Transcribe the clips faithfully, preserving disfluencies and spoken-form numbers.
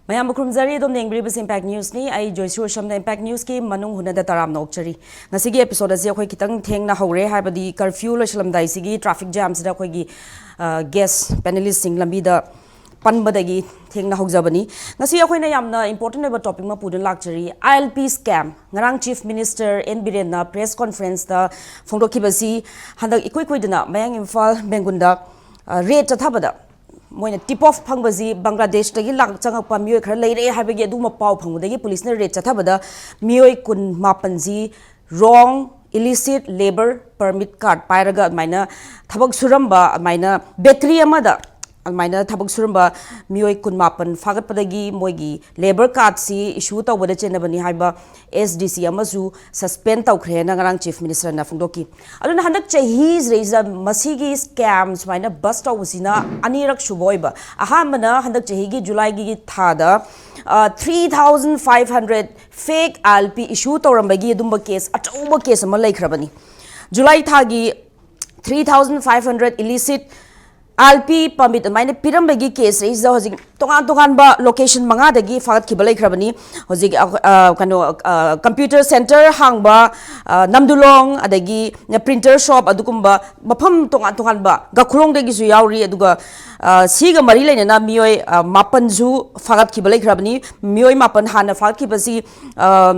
ꯃꯌꯥꯝꯕꯨ ꯈꯨꯔꯨꯝꯖꯔꯤ꯫ ꯑꯗꯨꯝ ꯌꯦꯡꯕꯤꯔꯤꯕꯁꯤ ꯏꯝꯄꯦꯛ ꯅ꯭ꯌꯨꯁꯅꯤ꯫ ꯑꯩ ꯖꯣꯏꯁꯨ ꯑꯁꯝꯅ ꯏꯝꯄꯦꯛ ꯅ꯭ꯌꯨꯁꯀꯤ ꯃꯅꯨꯡ ꯍꯨꯅꯗ ꯇꯔꯥꯝꯅ ꯑꯣꯛꯆꯔꯤ꯫ ꯉꯁꯤꯒꯤ ꯑꯦꯄꯤꯁꯣꯗ ꯑꯁꯤ ꯑꯩꯈꯣꯏ ꯈꯤꯇꯪ ꯊꯦꯡꯅ ꯍꯧꯔꯦ, ꯍꯥꯏꯕꯗꯤ ꯀꯔꯐ꯭ꯌꯨ ꯂꯣꯏꯁꯤꯜꯂꯝꯗꯥꯏꯁꯤꯒꯤ ꯇ꯭ꯔꯥꯐꯤꯛ ꯖꯥꯝꯁꯤꯗ ꯑꯩꯈꯣꯏꯒꯤ ꯒꯦꯁ ꯄꯦꯅꯦꯂꯤꯁꯁꯤꯡ ꯂꯝꯕꯤꯗ ꯄꯟꯕꯗꯒꯤ ꯊꯦꯡꯅ ꯍꯧꯖꯕꯅꯤ꯫ ꯉꯁꯤ ꯑꯩꯈꯣꯏꯅ ꯌꯥꯝꯅ ꯏꯝꯄꯣꯔꯇꯦꯟ ꯑꯣꯏꯕ ꯇꯣꯄꯤꯛ ꯑꯃ ꯄꯨꯗꯨꯅ ꯂꯥꯛꯆꯔꯤ, ꯑꯥꯏ ꯑꯦꯜ ꯄꯤ ꯁ꯭ꯀꯦꯝ꯫ ꯉꯔꯥꯡ ꯆꯤꯐ ꯃꯤꯅꯤꯁꯇꯔ ꯑꯦꯟ ꯕꯤꯔꯦꯟꯅ ꯄ꯭ꯔꯦꯁ ꯀꯣꯟꯐ꯭ꯔꯦꯟꯁꯇ ꯐꯣꯡꯗꯣꯛꯈꯤꯕꯁꯤ ꯍꯟꯗꯛ ꯏꯀꯨꯏ ꯀꯨꯏꯗꯅ ꯃꯌꯥꯡ ꯏꯝꯐꯥꯜ ꯕꯦꯡꯒꯨꯟꯗ ꯔꯦꯗ ꯆꯠꯊꯕꯗ ꯃꯣꯏꯅ ꯇꯤꯞ ꯑꯣꯐ ꯐꯪꯕꯁꯤ ꯕꯪꯒ꯭ꯂꯥꯗꯦꯁꯇꯒꯤ ꯂꯥꯛ ꯆꯪꯉꯛꯄ ꯃꯤꯑꯣꯏ ꯈꯔ ꯂꯩꯔꯦ ꯍꯥꯏꯕꯒꯤ ꯑꯗꯨꯒꯨꯝꯕ ꯄꯥꯎ ꯐꯪꯕꯗꯒꯤ ꯄꯨꯂꯤꯁꯅ ꯔꯦꯗ ꯆꯠꯊꯕꯗ ꯃꯤꯑꯣꯏ ꯀꯨꯟ ꯃꯥꯄꯟꯁꯤ ꯔꯣꯡ ꯏꯂꯤꯁꯤꯠ ꯂꯦꯕꯔ ꯄꯔꯃꯤꯠ ꯀꯥꯔꯗ ꯄꯥꯏꯔꯒ ꯑꯗꯨꯃꯥꯏꯅ ꯊꯕꯛ ꯁꯨꯔꯝꯕ, ꯑꯗꯨꯃꯥꯏꯅ ꯕꯦꯀꯔꯤ ꯑꯃꯗ ꯑꯗꯨꯃꯥꯏꯅ ꯊꯕꯛ ꯁꯨꯔꯝꯕ ꯃꯤꯑꯣꯏ ꯀꯨꯟ ꯃꯥꯄꯟ ꯐꯥꯒꯠꯄꯗꯒꯤ ꯃꯣꯏꯒꯤ ꯂꯦꯕꯔ ꯀꯥꯔꯗꯁꯤ ꯏꯁꯨ ꯇꯧꯕꯗ ꯆꯦꯟꯅꯕꯅꯤ ꯍꯥꯏꯕ ꯑꯦꯁ ꯗꯤ ꯁꯤ ꯑꯃꯁꯨ ꯁꯁꯄꯦꯟ ꯇꯧꯈ꯭ꯔꯦꯅ ꯉꯔꯥꯡ ꯆꯤꯐ ꯃꯤꯅꯤꯁꯇꯔꯅ ꯐꯣꯡꯗꯣꯛꯈꯤ꯫ ꯑꯗꯨꯅ ꯍꯟꯗꯛ ꯆꯍꯤꯁꯤꯗꯩꯁꯤꯗ ꯃꯁꯤꯒꯤ ꯁ꯭ꯀꯦꯝ ꯁꯨꯃꯥꯏꯅ ꯕꯁ ꯇꯧꯕꯁꯤꯅ ꯑꯅꯤꯔꯛ ꯁꯨꯕ ꯑꯣꯏꯕ꯫ ꯑꯍꯥꯟꯕꯅ ꯍꯟꯗꯛ ꯆꯍꯤꯒꯤ ꯖꯨꯂꯥꯏꯒꯤ ꯊꯥꯗ ꯊ꯭ꯔꯤ ꯊꯥꯎꯖꯟ ꯐꯥꯏꯚ ꯍꯟꯗ꯭ꯔꯦꯠ ꯐꯦꯛ ꯑꯥꯏ ꯑꯦꯜ ꯄꯤ ꯏꯁꯨ ꯇꯧꯔꯝꯕꯒꯤ ꯑꯗꯨꯝꯕ ꯀꯦꯁ, ꯑꯆꯧꯕ ꯀꯦꯁ ꯑꯃ ꯂꯩꯈ꯭ꯔꯕꯅꯤ꯫ ꯖꯨꯂꯥꯏ ꯊꯥꯒꯤ ꯊ꯭ꯔꯤ ꯊꯥꯎꯖꯟ ꯐꯥꯏꯚ ꯍꯟꯗ꯭ꯔꯦꯠ ꯏꯂꯤꯁꯤꯠ ꯑꯥꯏ ꯑꯦꯜ ꯄꯤ ꯄꯔꯃꯤꯠ ꯑꯗꯨꯃꯥꯏꯅ ꯄꯤꯔꯝꯕꯒꯤ ꯀꯦꯁ ꯁꯤꯗ ꯍꯧꯖꯤꯛ ꯇꯣꯉꯥꯟ ꯇꯣꯉꯥꯟꯕ ꯂꯣꯀꯦꯁꯟ ꯃꯉꯥꯗꯒꯤ ꯐꯥꯒꯠꯈꯤꯕ ꯂꯩꯈ꯭ꯔꯕꯅꯤ꯫ ꯍꯧꯖꯤꯛ, ꯑ, ꯑ, ꯀꯩꯅꯣ, ꯀꯝꯄ꯭ꯌꯨꯇꯔ ꯁꯦꯟꯇꯔ ꯍꯥꯡꯕ, ꯑ, ꯅꯝꯗꯨꯂꯣꯡ, ꯑꯗꯒꯤ ꯄ꯭ꯔꯤꯟꯇꯔ ꯁꯣꯞ, ꯑꯗꯨꯒꯨꯝꯕ ꯃꯐꯝ ꯇꯣꯉꯥꯟ ꯇꯣꯉꯥꯟꯕ, ꯒꯈꯨꯂꯣꯡꯗꯒꯤꯁꯨ ꯌꯥꯎꯔꯤ꯫ ꯑꯗꯨꯒ, ꯑ, ꯁꯤꯒ ꯃꯔꯤ ꯂꯩꯅꯅ ꯃꯤꯑꯣꯏ, ꯑ, ꯃꯥꯄꯟꯁꯨ ꯐꯥꯒꯠꯈꯤꯕ ꯂꯩꯈ꯭ꯔꯕꯅꯤ꯫ ꯃꯤꯑꯣꯏ ꯃꯥꯄꯟ ꯍꯥꯟꯅ ꯐꯥꯒꯠꯈꯤꯕꯁꯤ, ꯑ,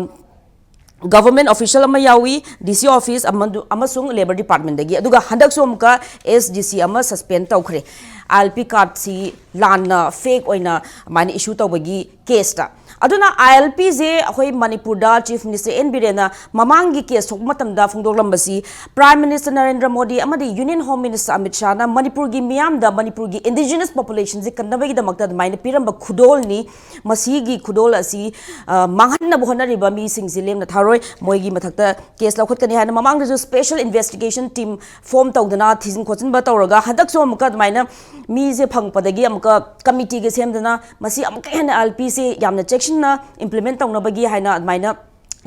ꯒꯚꯔꯟꯃꯦꯟꯠ ꯑꯣꯐꯤꯁꯤꯌꯦꯜ ꯑꯃ ꯌꯥꯎꯏ, ꯗꯤ ꯁꯤ ꯑꯣꯐꯤꯁ ꯑꯃꯗꯨ-, ꯑꯃꯁꯨꯡ ꯂꯦꯕꯔ ꯗꯤꯄꯥꯔꯠꯃꯦꯟꯠꯇꯒꯤ꯫ ꯑꯗꯨꯒ ꯍꯟꯗꯛꯁꯨ ꯑꯃꯨꯛꯀ ꯑꯦꯁ ꯗꯤ ꯁꯤ ꯑꯃ ꯁꯁꯄꯦꯟ ꯇꯧꯈ꯭ꯔꯦ, ꯑꯥꯏ ꯑꯦꯜ ꯄꯤ ꯀꯥꯔꯗꯁꯤ ꯂꯥꯟꯅ, ꯐꯦꯛ ꯑꯣꯏꯅ ꯑꯗꯨꯃꯥꯏꯅ ꯏꯁꯨ ꯇꯧꯕꯒꯤ ꯀꯦꯁꯇ꯫ ꯑꯗꯨꯅ ꯑꯥꯏ ꯑꯦꯜ ꯄꯤꯁꯦ ꯑꯩꯈꯣꯏ ꯃꯅꯤꯄꯨꯔꯗ ꯆꯤꯐ ꯃꯤꯅꯤꯁꯇꯔ ꯑꯦꯟ ꯕꯤꯔꯦꯟꯅ ꯃꯃꯥꯡꯒꯤ ꯀꯦꯁ ꯊꯣꯛꯄ ꯃꯇꯝꯗ ꯐꯣꯡꯗꯣꯛꯂꯝꯕꯁꯤ ꯄ꯭ꯔꯥꯏꯝ ꯃꯤꯅꯤꯁꯇꯔ ꯅꯔꯦꯟꯗ꯭ꯔ ꯃꯣꯗꯤ ꯑꯃꯗꯤ ꯌꯨꯅꯤꯌꯟ ꯍꯣꯝ ꯃꯤꯅꯤꯁꯇꯔ ꯑꯃꯤꯠ ꯁꯥꯍꯅ ꯃꯅꯤꯄꯨꯔꯒꯤ ꯃꯤꯌꯥꯝꯗ, ꯃꯅꯤꯄꯨꯔꯒꯤ ꯏꯟꯗꯤꯖꯤꯅꯁ ꯄꯣꯄꯨꯂꯦꯁꯟꯁꯦ ꯀꯟꯅꯕꯒꯤꯗꯃꯛꯇ ꯑꯗꯨꯃꯥꯏꯅ ꯄꯤꯔꯝꯕ ꯈꯨꯗꯣꯜꯅꯤ꯫ ꯃꯁꯤꯒꯤ ꯈꯨꯗꯣꯜ ꯑꯁꯤ, ꯑ, ꯃꯥꯡꯍꯟꯅꯕ ꯍꯣꯠꯅꯔꯤꯕ ꯃꯤꯁꯤꯡꯁꯤ ꯂꯦꯝꯅ ꯊꯥꯔꯣꯏ, ꯃꯣꯏꯒꯤ ꯃꯊꯛꯇ ꯀꯦꯁ ꯂꯧꯈꯠꯀꯅꯤ ꯍꯥꯏꯅ ꯃꯃꯥꯡꯗꯁꯨ ꯁ꯭ꯄꯦꯁꯦꯜ ꯏꯟꯚꯦꯁꯇꯤꯒꯦꯁꯟ ꯇꯤꯝ ꯐꯣꯝ ꯇꯧꯗꯅ ꯊꯤꯖꯤꯟ ꯈꯣꯠꯆꯤꯟꯕ ꯇꯧꯔꯒ ꯍꯟꯗꯛꯁꯨ ꯑꯃꯨꯛꯀ ꯑꯗꯨꯃꯥꯏꯅ ꯃꯤꯁꯦ ꯐꯪꯉꯛꯄꯗꯒꯤ ꯑꯃꯨꯛꯀ ꯀꯃꯤꯇꯤꯒ ꯁꯦꯝꯗꯅ ꯃꯁꯤ ꯑꯃꯨꯛꯀ ꯍꯦꯟꯅ ꯑꯥꯏ ꯑꯦꯜ ꯄꯤꯁꯦ ꯌꯥꯝꯅ ꯆꯦꯛꯁꯤꯟꯅ ꯏꯝꯄ꯭ꯂꯤꯃꯦꯟꯠ ꯇꯧꯅꯕꯒꯤ ꯍꯥꯏꯅ ꯑꯗꯨꯃꯥꯏꯅ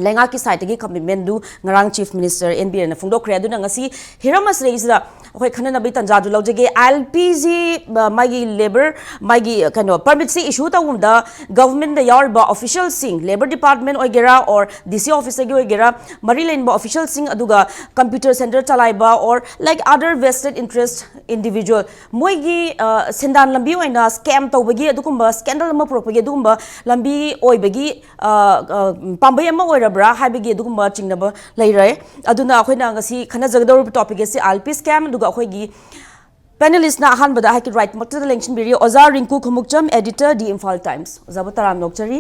ꯂꯩꯉꯥꯛꯀꯤ ꯁꯥꯏꯠꯇꯒꯤ ꯀꯃꯤꯠꯃꯦꯟꯗꯨ ꯉꯔꯥꯡ ꯆꯤꯐ ꯃꯤꯅꯤꯁꯇꯔ ꯑꯦꯟ ꯕꯤꯔꯦꯟꯅ ꯐꯣꯡꯗꯣꯛꯈ꯭ꯔꯦ꯫ ꯑꯗꯨꯅ ꯉꯁꯤ ꯍꯤꯔꯝ ꯑꯁꯤꯗꯩꯁꯤꯗ ꯑꯩꯈꯣꯏ ꯈꯟꯅꯅꯕꯒꯤ ꯇꯥꯟꯖꯥꯗꯨ ꯂꯧꯖꯒꯦ꯫ ꯑꯥꯏ ꯑꯦꯜ ꯄꯤꯁꯤ ꯃꯥꯒꯤ ꯂꯦꯕꯔ, ꯃꯥꯒꯤ ꯀꯩꯅꯣ ꯄꯔꯃꯤꯠꯁꯤ ꯏꯁꯨ ꯇꯧꯕꯗ ꯒꯚꯔꯟꯃꯦꯟꯗ ꯌꯥꯎꯔꯤꯕ ꯑꯣꯐꯤꯁꯤꯌꯦꯜꯁꯤꯡ, ꯂꯦꯕꯔ ꯗꯤꯄꯥꯔꯠꯃꯦꯟ ꯑꯣꯏꯒꯦꯔꯥ ꯑꯣꯔ ꯗꯤ ꯁꯤ ꯑꯣꯐꯤꯁꯇꯒꯤ ꯑꯣꯏꯒꯦꯔꯥ, ꯃꯔꯤ ꯂꯩꯅꯕ ꯑꯣꯐꯤꯁꯤꯌꯦꯜꯁꯤꯡ, ꯑꯗꯨꯒ ꯀꯝꯄ꯭ꯌꯨꯇꯔ ꯁꯦꯟꯇꯔ ꯆꯂꯥꯏꯕ or like other vested interest individual, ꯃꯣꯏꯒꯤ ꯁꯦꯟꯗꯥꯟ ꯂꯝꯕꯤ ꯑꯣꯏꯅ ꯁ꯭ꯀꯦꯝ ꯇꯧꯕꯒꯤ ꯑꯗꯨꯒꯨꯝꯕ ꯁ꯭ꯀꯦꯟꯗꯜ ꯑꯃ ꯄꯨꯔꯛꯄꯒꯤ ꯑꯗꯨꯒꯨꯝꯕ ꯂꯝꯕꯤ ꯑꯣꯏꯕꯒꯤ ꯄꯥꯝꯕꯩ ꯑꯃ ꯑꯣꯏꯔꯕ꯭ꯔꯥ ꯍꯥꯏꯕꯒꯤ ꯑꯗꯨꯒꯨꯝꯕ ꯆꯤꯡꯅꯕ ꯂꯩꯔꯦ꯫ ꯑꯗꯨꯅ ꯑꯩꯈꯣꯏꯅ ꯉꯁꯤ ꯈꯟꯅꯖꯒꯗꯧꯔꯤꯕ ꯇꯣꯄꯤꯛ ꯑꯁꯤ ꯑꯥꯏ ꯑꯦꯜ ꯄꯤ ꯁ꯭ꯀꯦꯝ, ꯑꯗꯨꯒ ꯑꯩꯈꯣꯏꯒꯤ ꯄꯦꯅꯦꯂꯤꯁꯅ ꯑꯍꯥꯟꯕꯗ ꯑꯩꯍꯥꯛꯀꯤ ꯔꯥꯏꯠꯃꯛꯇꯗ ꯂꯦꯡꯁꯤꯟꯕꯤꯔꯤ ꯑꯣꯖꯥ ꯔꯤꯡꯀꯨ ꯈꯨꯃꯨꯛꯆꯝ, ꯑꯦꯗꯤꯇꯔ, ꯗꯤ ꯏꯝꯐꯥꯜ ꯇꯥꯏꯝꯁ, ꯑꯣꯖꯥꯕꯨ ꯇꯔꯥꯝꯅ ꯑꯣꯛꯆꯔꯤ꯫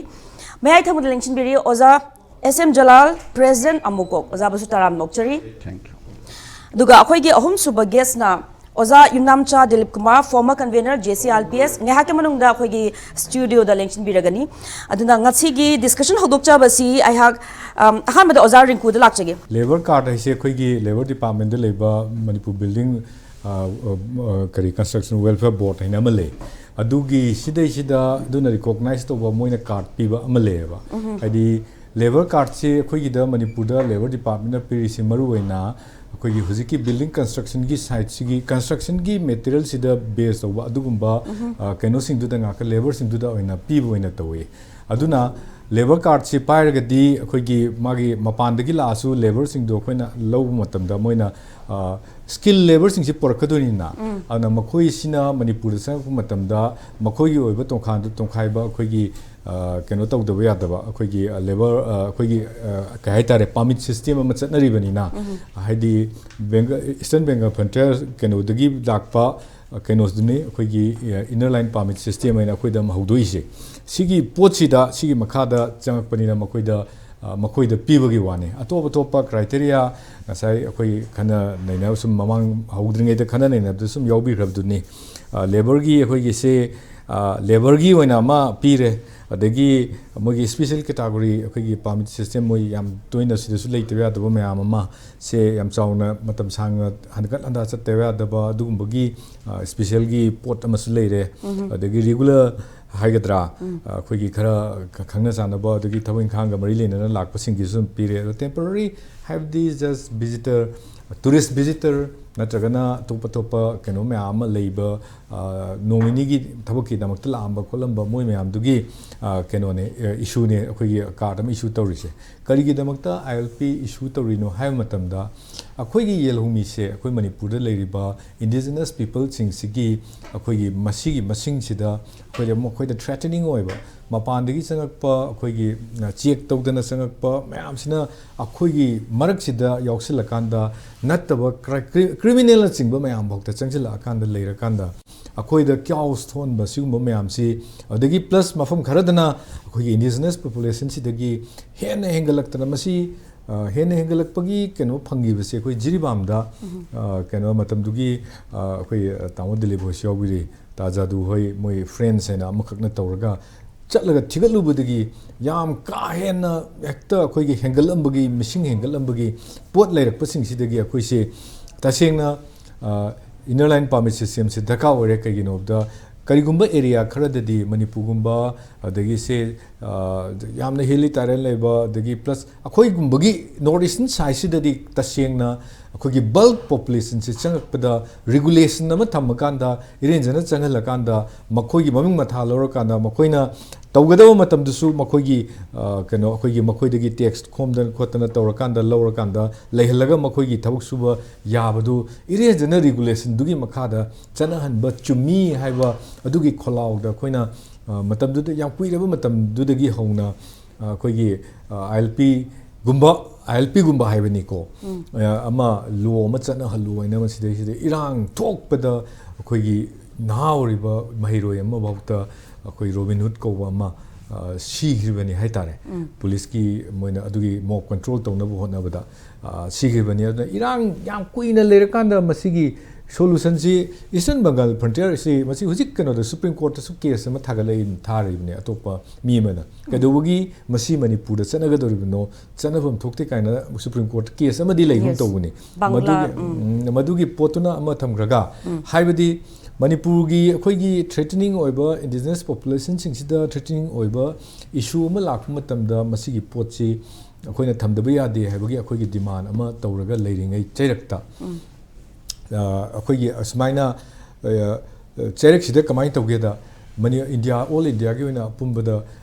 ꯃꯌꯥꯏ ꯊꯪꯕꯗ ꯂꯦꯡꯁꯤꯟꯕꯤꯔꯤ ꯑꯣꯖꯥ ꯑꯦꯁ ꯑꯦꯝ ꯖꯂꯥꯜ, ꯄ꯭ꯔꯦꯁꯤꯗꯦꯟꯠ ꯑꯃꯨꯀꯣꯛ, ꯑꯣꯖꯥꯕꯨꯁꯨ ꯇꯔꯥꯝꯅ ꯑꯣꯛꯆꯔꯤ꯫ Thank you. ꯑꯗꯨꯒ ꯑꯩꯈꯣꯏꯒꯤ ꯑꯍꯨꯝꯁꯨꯕ ꯒꯦꯁꯅ ꯑꯣꯖꯥ ꯌꯨꯝꯅꯥꯝꯆꯥ Dilip Kumar, former convenor J C R P S, ꯉꯥꯏꯍꯥꯛꯀꯤ ꯃꯅꯨꯡꯗ ꯑꯩꯈꯣꯏꯒꯤ ꯁ꯭ꯇꯨꯗꯤꯑꯣꯗ ꯂꯦꯡꯁꯤꯟꯕꯤꯔꯒꯅꯤ꯫ ꯑꯗꯨꯅ ꯉꯁꯤꯒꯤ ꯗꯤꯁꯀꯁꯟ ꯍꯧꯗꯣꯛꯆꯕꯁꯤ ꯑꯩꯍꯥꯛ ꯑꯝ, ꯑꯍꯥꯟꯕꯗ ꯑꯣꯖꯥ ꯔꯤꯡꯀꯨꯗ ꯂꯥꯛꯆꯒꯦ꯫ ꯂꯦꯕꯔ ꯀꯥꯔꯗ ꯍꯥꯏꯁꯦ ꯑꯩꯈꯣꯏꯒꯤ ꯂꯦꯕꯔ ꯗꯤꯄꯥꯔꯠꯃꯦꯟꯗ ꯂꯩꯕ ꯃꯅꯤꯄꯨꯔ ꯕꯤꯜꯗꯤꯡ, ꯑ, ꯑ, ꯀꯔꯤ, ꯀꯟꯁꯇ꯭ꯔꯛꯁꯟ ꯋꯦꯜꯐꯤꯌꯔ ꯕꯣꯔꯗ ꯍꯥꯏꯅ ꯑꯃ ꯂꯩ꯫ ꯑꯗꯨꯒꯤ ꯁꯤꯗꯩꯁꯤꯗ ꯑꯗꯨꯅ ꯔꯤꯀꯣꯛꯅꯥꯏꯁ ꯇꯧꯕ, ꯃꯣꯏꯅ ꯀꯥꯔꯗ ꯄꯤꯕ ꯑꯃ ꯂꯩꯌꯦꯕ꯫ ꯍꯥꯏꯗꯤ ꯂꯦꯕꯔ ꯀꯥꯔꯗꯁꯦ ꯑꯩꯈꯣꯏꯒꯤꯗ ꯃꯅꯤꯄꯨꯔꯗ ꯂꯦꯕꯔ ꯗꯤꯄꯥꯔꯠꯃꯦꯟꯅ ꯄꯤꯔꯤꯁꯤ ꯃꯔꯨꯑꯣꯏꯅ ꯑꯩꯈꯣꯏꯒꯤ ꯍꯧꯖꯤꯛꯀꯤ ꯕꯤꯜꯗꯤꯡ ꯀꯟꯁꯇ꯭ꯔꯛꯁꯟꯒꯤ ꯁꯥꯏꯠꯁꯤꯒꯤ, ꯀꯟꯁꯇ꯭ꯔꯛꯁꯟꯒꯤ ꯃꯦꯇꯔꯤꯌꯦꯜꯁꯤꯗ ꯕꯦꯖ ꯇꯧꯕ ꯑꯗꯨꯒꯨꯝꯕ, ꯑ, ꯀꯩꯅꯣꯁꯤꯡꯗꯨꯗ ꯉꯥꯛꯇ, ꯂꯦꯕꯔꯁꯤꯡꯗꯨꯗ ꯑꯣꯏꯅ ꯄꯤꯕ ꯑꯣꯏꯅ ꯇꯧꯏ꯫ ꯑꯗꯨꯅ ꯂꯦꯕꯔ ꯀꯥꯔꯗꯁꯤ ꯄꯥꯏꯔꯒꯗꯤ ꯑꯩꯈꯣꯏꯒꯤ ꯃꯥꯒꯤ ꯃꯄꯥꯟꯗꯒꯤ ꯂꯥꯛꯑꯁꯨ ꯂꯦꯕꯔꯁꯤꯡꯗꯣ ꯑꯩꯈꯣꯏꯅ ꯂꯧꯕ ꯃꯇꯝꯗ ꯃꯣꯏꯅ, ꯑ, ꯁ꯭ꯀꯤꯜ ꯂꯦꯕꯔꯁꯤꯡꯁꯤ ꯄꯨꯔꯛꯀꯗꯣꯏꯅꯤꯅ꯫ ꯑꯗꯨꯅ ꯃꯈꯣꯏꯁꯤꯅ ꯃꯅꯤꯄꯨꯔꯗ ꯆꯪꯉꯛꯄ ꯃꯇꯝꯗ ꯃꯈꯣꯏꯒꯤ ꯑꯣꯏꯕ ꯇꯣꯈꯥꯏ-, ꯇꯣꯈꯥꯏꯕ ꯑꯩꯈꯣꯏꯒꯤ, ꯑ, ꯀꯩꯅꯣ ꯇꯧꯗꯕ ꯌꯥꯗꯕ, ꯑꯩꯈꯣꯏꯒꯤ, ꯑ, ꯂꯦꯕꯔ, ꯑ, ꯑꯩꯈꯣꯏꯒꯤ, ꯑ, ꯀꯩ ꯍꯥꯏꯇꯥꯔꯦ, ꯄꯥꯔꯃꯤꯠ ꯁꯤꯁꯇꯦꯝ ꯑꯃ ꯆꯠꯅꯔꯤꯕꯅꯤꯅ, ꯍꯥꯏꯗꯤ ꯕꯦꯡꯒ-, ꯏꯁꯇꯔꯟ ꯕꯦꯡꯒꯜ ꯐ꯭ꯔꯟꯇꯤꯌꯔ ꯀꯩꯅꯣꯗꯒꯤ ꯂꯥꯛꯄ, ꯑ, ꯀꯩꯅꯣꯗꯨꯅꯤ ꯑꯩꯈꯣꯏꯒꯤ, ꯑ, ꯏꯟꯅꯔ ꯂꯥꯏꯟ ꯄꯥꯔꯃꯤꯠ ꯁꯤꯁꯇꯦꯝ ꯍꯥꯏꯅ ꯑꯩꯈꯣꯏꯗ ꯑꯃ ꯍꯧꯗꯣꯛꯏꯁꯦ꯫ ꯁꯤꯒꯤ ꯄꯣꯠꯁꯤꯗ, ꯁꯤꯒꯤ ꯃꯈꯥꯗ ꯆꯪꯉꯛꯄꯅꯤꯅ ꯃꯈꯣꯏꯗ, ꯑ, ꯃꯈꯣꯏꯗ ꯄꯤꯕꯒꯤ ꯋꯥꯅꯤ꯫ ꯑꯇꯣꯞ ꯑꯇꯣꯞꯄ ꯀ꯭ꯔꯥꯏꯇꯦꯔꯤꯌꯥ ꯉꯁꯥꯏ ꯑꯩꯈꯣꯏ ꯈꯟꯅ ꯅꯩꯅꯕ ꯁꯨꯝ, ꯃꯃꯥꯡ ꯍꯧꯗ꯭ꯔꯤꯉꯩꯗ ꯈꯟꯅ ꯅꯩꯅꯕꯗ ꯁꯨꯝ ꯌꯥꯎꯕꯤꯈ꯭ꯔꯕꯗꯨꯅꯤ꯫ ꯑ, ꯂꯦꯕꯔꯒꯤ ꯑꯩꯈꯣꯏꯒꯤꯁꯦ, ꯑ, ꯂꯦꯕꯔꯒꯤ ꯑꯣꯏꯅ ꯑꯃ ꯄꯤꯔꯦ꯫ ꯑꯗꯒꯤ ꯃꯣꯏꯒꯤ special category, ꯑꯩꯈꯣꯏꯒꯤ permit system, ꯃꯣꯏ ꯌꯥꯝ ꯇꯣꯏꯅ ꯁꯤꯗꯁꯨ ꯂꯩꯇꯕ ꯌꯥꯗꯕ ꯃꯌꯥꯝ ꯑꯃ, ꯁꯦ ꯌꯥꯝ ꯆꯥꯎꯅ ꯃꯇꯝ ꯁꯥꯡꯅ ꯍꯟꯒꯠ ꯍꯟꯗ ꯆꯠꯇꯕ ꯌꯥꯗꯕ ꯑꯗꯨꯒꯨꯝꯕꯒꯤ, ꯑ, specialꯒꯤ ꯄꯣꯠ ꯑꯃꯁꯨ ꯂꯩꯔꯦ꯫ ꯑꯗꯒꯤ regular ꯍꯥꯏꯒꯗ꯭ꯔꯥ, ꯑ, ꯑꯩꯈꯣꯏꯒꯤ ꯈꯔ ꯈ-, ꯈꯪꯅ ꯆꯥꯟꯅꯕ ꯑꯗꯒꯤ ꯊꯕꯛ ꯏꯪꯈꯥꯡꯒ ꯃꯔꯤ ꯂꯩꯅꯅ ꯂꯥꯛꯄꯁꯤꯡꯒꯤꯁꯨ ꯑꯗꯨꯝ ꯄꯤꯔꯦ꯫ ꯑꯗꯣ temporary ꯍꯥꯏꯕꯗꯤ just visitor, tourist visitor ꯅꯠꯇ꯭ꯔꯒꯅ ꯑꯇꯣꯞ ꯑꯇꯣꯞꯄ ꯀꯩꯅꯣ ꯃꯌꯥꯝ ꯑꯃ ꯂꯩꯕ, ꯑ, ꯅꯣꯡ ꯅꯤꯅꯤꯒꯤ ꯊꯕꯛꯀꯤꯗꯃꯛꯇ ꯂꯥꯛꯑꯝꯕ ꯈꯣꯠꯂꯝꯕ ꯃꯣꯏ ꯃꯌꯥꯝꯗꯨꯒꯤ, ꯑ, ꯀꯩꯅꯣꯅꯦ, ꯑ, issueꯅꯦ ꯑꯩꯈꯣꯏꯒꯤ card ꯑꯃ issue ꯇꯧꯔꯤꯁꯦ꯫ ꯀꯔꯤꯒꯤꯗꯃꯛꯇ ILP issue ꯇꯧꯔꯤꯅꯣ ꯍꯥꯏꯕ ꯃꯇꯝꯗ, ꯑꯩꯈꯣꯏꯒꯤ ꯌꯦꯜꯍꯧꯃꯤꯁꯦ ꯑꯩꯈꯣꯏ ꯃꯅꯤꯄꯨꯔꯗ ꯂꯩꯔꯤꯕ indigenous peopleꯁꯤꯡꯁꯤꯒꯤ ꯑꯩꯈꯣꯏꯒꯤ ꯃꯁꯤꯒꯤ ꯃꯁꯤꯡꯁꯤꯗ ꯑꯩꯈꯣꯏꯗ, ꯃꯈꯣꯏꯗ threatening ꯑꯣꯏꯕ, ꯃꯄꯥꯟꯗꯒꯤ ꯆꯪꯉꯛꯄ ꯑꯩꯈꯣꯏꯒꯤ, ꯑ, check ꯇꯧꯗꯅ ꯆꯪꯉꯛꯄ ꯃꯌꯥꯝꯁꯤꯅ ꯑꯩꯈꯣꯏꯒꯤ ꯃꯔꯛꯁꯤꯗ ꯌꯥꯎꯁꯤꯜꯂꯀꯥꯟꯗ, ꯅꯠꯇꯕ cri-, cri-, criminalꯅꯆꯤꯡꯕ ꯃꯌꯥꯝ ꯐꯥꯎꯗ ꯆꯪꯁꯤꯜꯂꯛꯑꯀꯥꯟꯗ, ꯂꯩꯔꯀꯥꯟꯗ ꯑꯩꯈꯣꯏꯗ chaos ꯊꯣꯛꯍꯟꯕ ꯁꯤꯒꯨꯝꯕ ꯃꯌꯥꯝꯁꯤ, ꯑꯗꯒꯤ plus ꯃꯐꯝ ꯈꯔꯗꯅ ꯑꯩꯈꯣꯏꯒꯤ indigenous populationꯁꯤꯗꯒꯤ ꯍꯦꯟꯅ ꯍꯦꯟꯒꯠꯂꯛꯇꯅ ꯃꯁꯤ, ꯑ, ꯍꯦꯟꯅ ꯍꯦꯟꯒꯠꯂꯛꯄꯒꯤ ꯀꯩꯅꯣ ꯐꯪꯈꯤꯕꯁꯦ ꯑꯩꯈꯣꯏ ꯖꯤꯔꯤꯕꯥꯝꯗ, ꯑ, ꯀꯩꯅꯣ ꯃꯇꯝꯗꯨꯒꯤ, ꯑ, ꯑꯩꯈꯣꯏ, ꯑ, ꯇꯥꯃꯣ ꯗꯤꯂꯤꯞ ꯍꯣꯏꯁꯨ ꯌꯥꯎꯕꯤꯔꯤ, ꯇꯥ ꯖꯥꯗꯨ ꯍꯣꯏ, ꯃꯣꯏ friends ꯍꯥꯏꯅ ꯑꯃꯈꯛꯅ ꯇꯧꯔꯒ ꯆꯠꯂꯒ ꯊꯤꯒꯠꯂꯨꯕꯗꯒꯤ ꯌꯥꯝ ꯀꯥ ꯍꯦꯟꯅ ꯍꯦꯛꯇ ꯑꯩꯈꯣꯏꯒꯤ ꯍꯦꯟꯒꯠꯂꯝꯕꯒꯤ, ꯃꯤꯁꯤꯡ ꯍꯦꯟꯒꯠꯂꯝꯕꯒꯤ ꯄꯣꯠ ꯂꯩꯔꯛꯄꯁꯤꯡꯁꯤꯗꯒꯤ ꯑꯩꯈꯣꯏꯁꯦ ꯇꯁꯦꯡꯅ, ꯑ, inner line permit systemꯁꯦ ꯗꯔꯀꯥꯔ ꯑꯣꯏꯔꯦ꯫ ꯀꯩꯒꯤꯅꯣ ꯍꯥꯏꯕꯗ, ꯀꯔꯤꯒꯨꯝꯕ area ꯈꯔꯗꯗꯤ ꯃꯅꯤꯄꯨꯔꯒꯨꯝꯕ, ꯑꯗꯒꯤ ꯁꯦ, ꯑ, ꯌꯥꯝꯅ hilly terrain ꯂꯩꯕ, ꯑꯗꯒꯤ plus ꯑꯩꯈꯣꯏꯒꯨꯝꯕꯒꯤ North Eastern sideꯁꯤꯗꯗꯤ ꯇꯁꯦꯡꯅ ꯑꯩꯈꯣꯏꯒꯤ bulk populationꯁꯦ ꯆꯪꯉꯛꯄꯗ regulation ꯑꯃ ꯊꯝꯃꯀꯥꯟꯗ, ꯏꯔꯦꯟꯖꯅ ꯆꯪꯍꯜꯂꯀꯥꯟꯗ, ꯃꯈꯣꯏꯒꯤ ꯃꯃꯤꯡ ꯃꯊꯥ ꯂꯧꯔꯀꯥꯟꯗ, ꯃꯈꯣꯏꯅ ꯇꯧꯒꯗꯕ ꯃꯇꯝꯗꯁꯨ ꯃꯈꯣꯏꯒꯤ, ꯑ, ꯀꯩꯅꯣ, ꯑꯩꯈꯣꯏꯒꯤ ꯃꯈꯣꯏꯗꯒꯤ tax ꯈꯣꯝꯗꯅ ꯈꯣꯠꯇꯅ ꯇꯧꯔꯀꯥꯟꯗ, ꯂꯧꯔꯀꯥꯟꯗ ꯂꯩꯍꯜꯂꯒ ꯃꯈꯣꯏꯒꯤ ꯊꯕꯛ ꯁꯨꯕ ꯌꯥꯕꯗꯨ ꯏꯔꯦꯟꯖꯅ regulationꯗꯨꯒꯤ ꯃꯈꯥꯗ ꯆꯠꯅꯍꯟꯕ ꯆꯨꯝꯃꯤ ꯍꯥꯏꯕ ꯑꯗꯨꯒꯤ ꯈꯣꯜꯂꯥꯎꯗ ꯑꯩꯈꯣꯏꯅ, ꯑ, ꯃꯇꯝꯗꯨꯗ, ꯌꯥꯝ ꯀꯨꯏꯔꯕ ꯃꯇꯝꯗꯨꯗꯒꯤ ꯍꯧꯅ, ꯑ, ꯑꯩꯈꯣꯏꯒꯤ, ꯑ, ILPꯒꯨꯝꯕ, ILPꯒꯨꯝꯕ ꯍꯥꯏꯕꯅꯤꯀꯣ, ꯑ, ꯑꯃ law ꯑꯃ ꯆꯠꯅꯍꯜꯂꯨ ꯍꯥꯏꯅ ꯃꯁꯤꯗꯩꯁꯤꯗ ꯏꯔꯥꯡ ꯊꯣꯛꯄꯗ ꯑꯩꯈꯣꯏꯒꯤ ꯅꯍꯥ ꯑꯣꯏꯔꯤꯕ ꯃꯍꯩꯔꯣꯏ ꯑꯃꯐꯥꯎꯗ ꯑꯩꯈꯣꯏ ꯔꯣꯕꯤꯟ ꯍꯨꯗ ꯀꯧꯕ ꯑꯃ, ꯑ, ꯁꯤꯈ꯭ꯔꯤꯕꯅꯤ ꯍꯥꯏꯇꯥꯔꯦ꯫ ꯄꯨꯂꯤꯁꯀꯤ ꯃꯣꯏꯅ ꯑꯗꯨꯒꯤ mob control ꯇꯧꯅꯕ ꯍꯣꯠꯅꯕꯗ, ꯑ, ꯁꯤꯈ꯭ꯔꯤꯕꯅꯤ꯫ ꯑꯗꯨꯅ ꯏꯔꯥꯡ ꯌꯥꯝ ꯀꯨꯏꯅ ꯂꯩꯔꯀꯥꯟꯗ ꯃꯁꯤꯒꯤ Solution ꯁꯤ Eastern Bengal frontier ꯁꯤ ꯃꯁꯤ ꯍꯧꯖꯤꯛ ꯀꯩꯅꯣꯗ Supreme Court ꯇꯁꯨ case ꯑꯃ ꯊꯥꯒꯠꯂꯛꯏ, ꯊꯥꯔꯤꯕꯅꯦ ꯑꯇꯣꯞꯄ ꯃꯤ ꯑꯃꯅ꯫ ꯀꯩꯗꯧꯕꯒꯤ ꯃꯁꯤ ꯃꯅꯤꯄꯨꯔꯗ ꯆꯠꯅꯒꯗꯧꯔꯤꯕꯅꯣ? ꯆꯠꯅꯐꯝ ꯊꯣꯛꯇꯦ ꯀꯥꯏꯅ Supreme Court case ꯑꯃꯗꯤ ꯂꯩꯒꯨꯝ Yes. ꯇꯧꯕꯅꯤ꯫ ꯕꯪꯒ꯭ꯂꯥ, ꯃꯗꯨꯒꯤ, ꯎꯝ꯫ ꯎꯝ, ꯃꯗꯨꯒꯤ ꯄꯣꯠꯇꯨꯅ ꯑꯃ ꯊꯝꯈ꯭ꯔꯒ, ꯎꯝ꯫ ꯍꯥꯏꯕꯗꯤ ꯃꯅꯤꯄꯨꯔꯒꯤ ꯑꯩꯈꯣꯏꯒꯤ threatening ꯑꯣꯏꯕ indigenous population ꯁꯤꯡꯁꯤꯗ threatening ꯑꯣꯏꯕ issue ꯑꯃ ꯂꯥꯛꯄ ꯃꯇꯝꯗ ꯃꯁꯤꯒꯤ ꯄꯣꯠꯁꯤ ꯑꯩꯈꯣꯏꯅ ꯊꯝꯗꯕ ꯌꯥꯗꯦ ꯍꯥꯏꯕꯒꯤ ꯑꯩꯈꯣꯏꯒꯤ demand ꯑꯃ ꯇꯧꯔꯒ ꯂꯩꯔꯤꯉꯩ ꯆꯩꯔꯛꯇ, ꯎꯝ꯫ ꯑ, ꯑꯩꯈꯣꯏꯒꯤ ꯑꯁꯨꯃꯥꯏꯅ, ꯑ, ꯆꯩꯔꯛꯁꯤꯗ ꯀꯃꯥꯏꯅ ꯇꯧꯒꯦꯗ, ꯃꯅꯤ-, ꯏꯟꯗꯤꯌꯥ, all India ꯒꯤ ꯑꯣꯏꯅ ꯑꯄꯨꯟꯕꯗ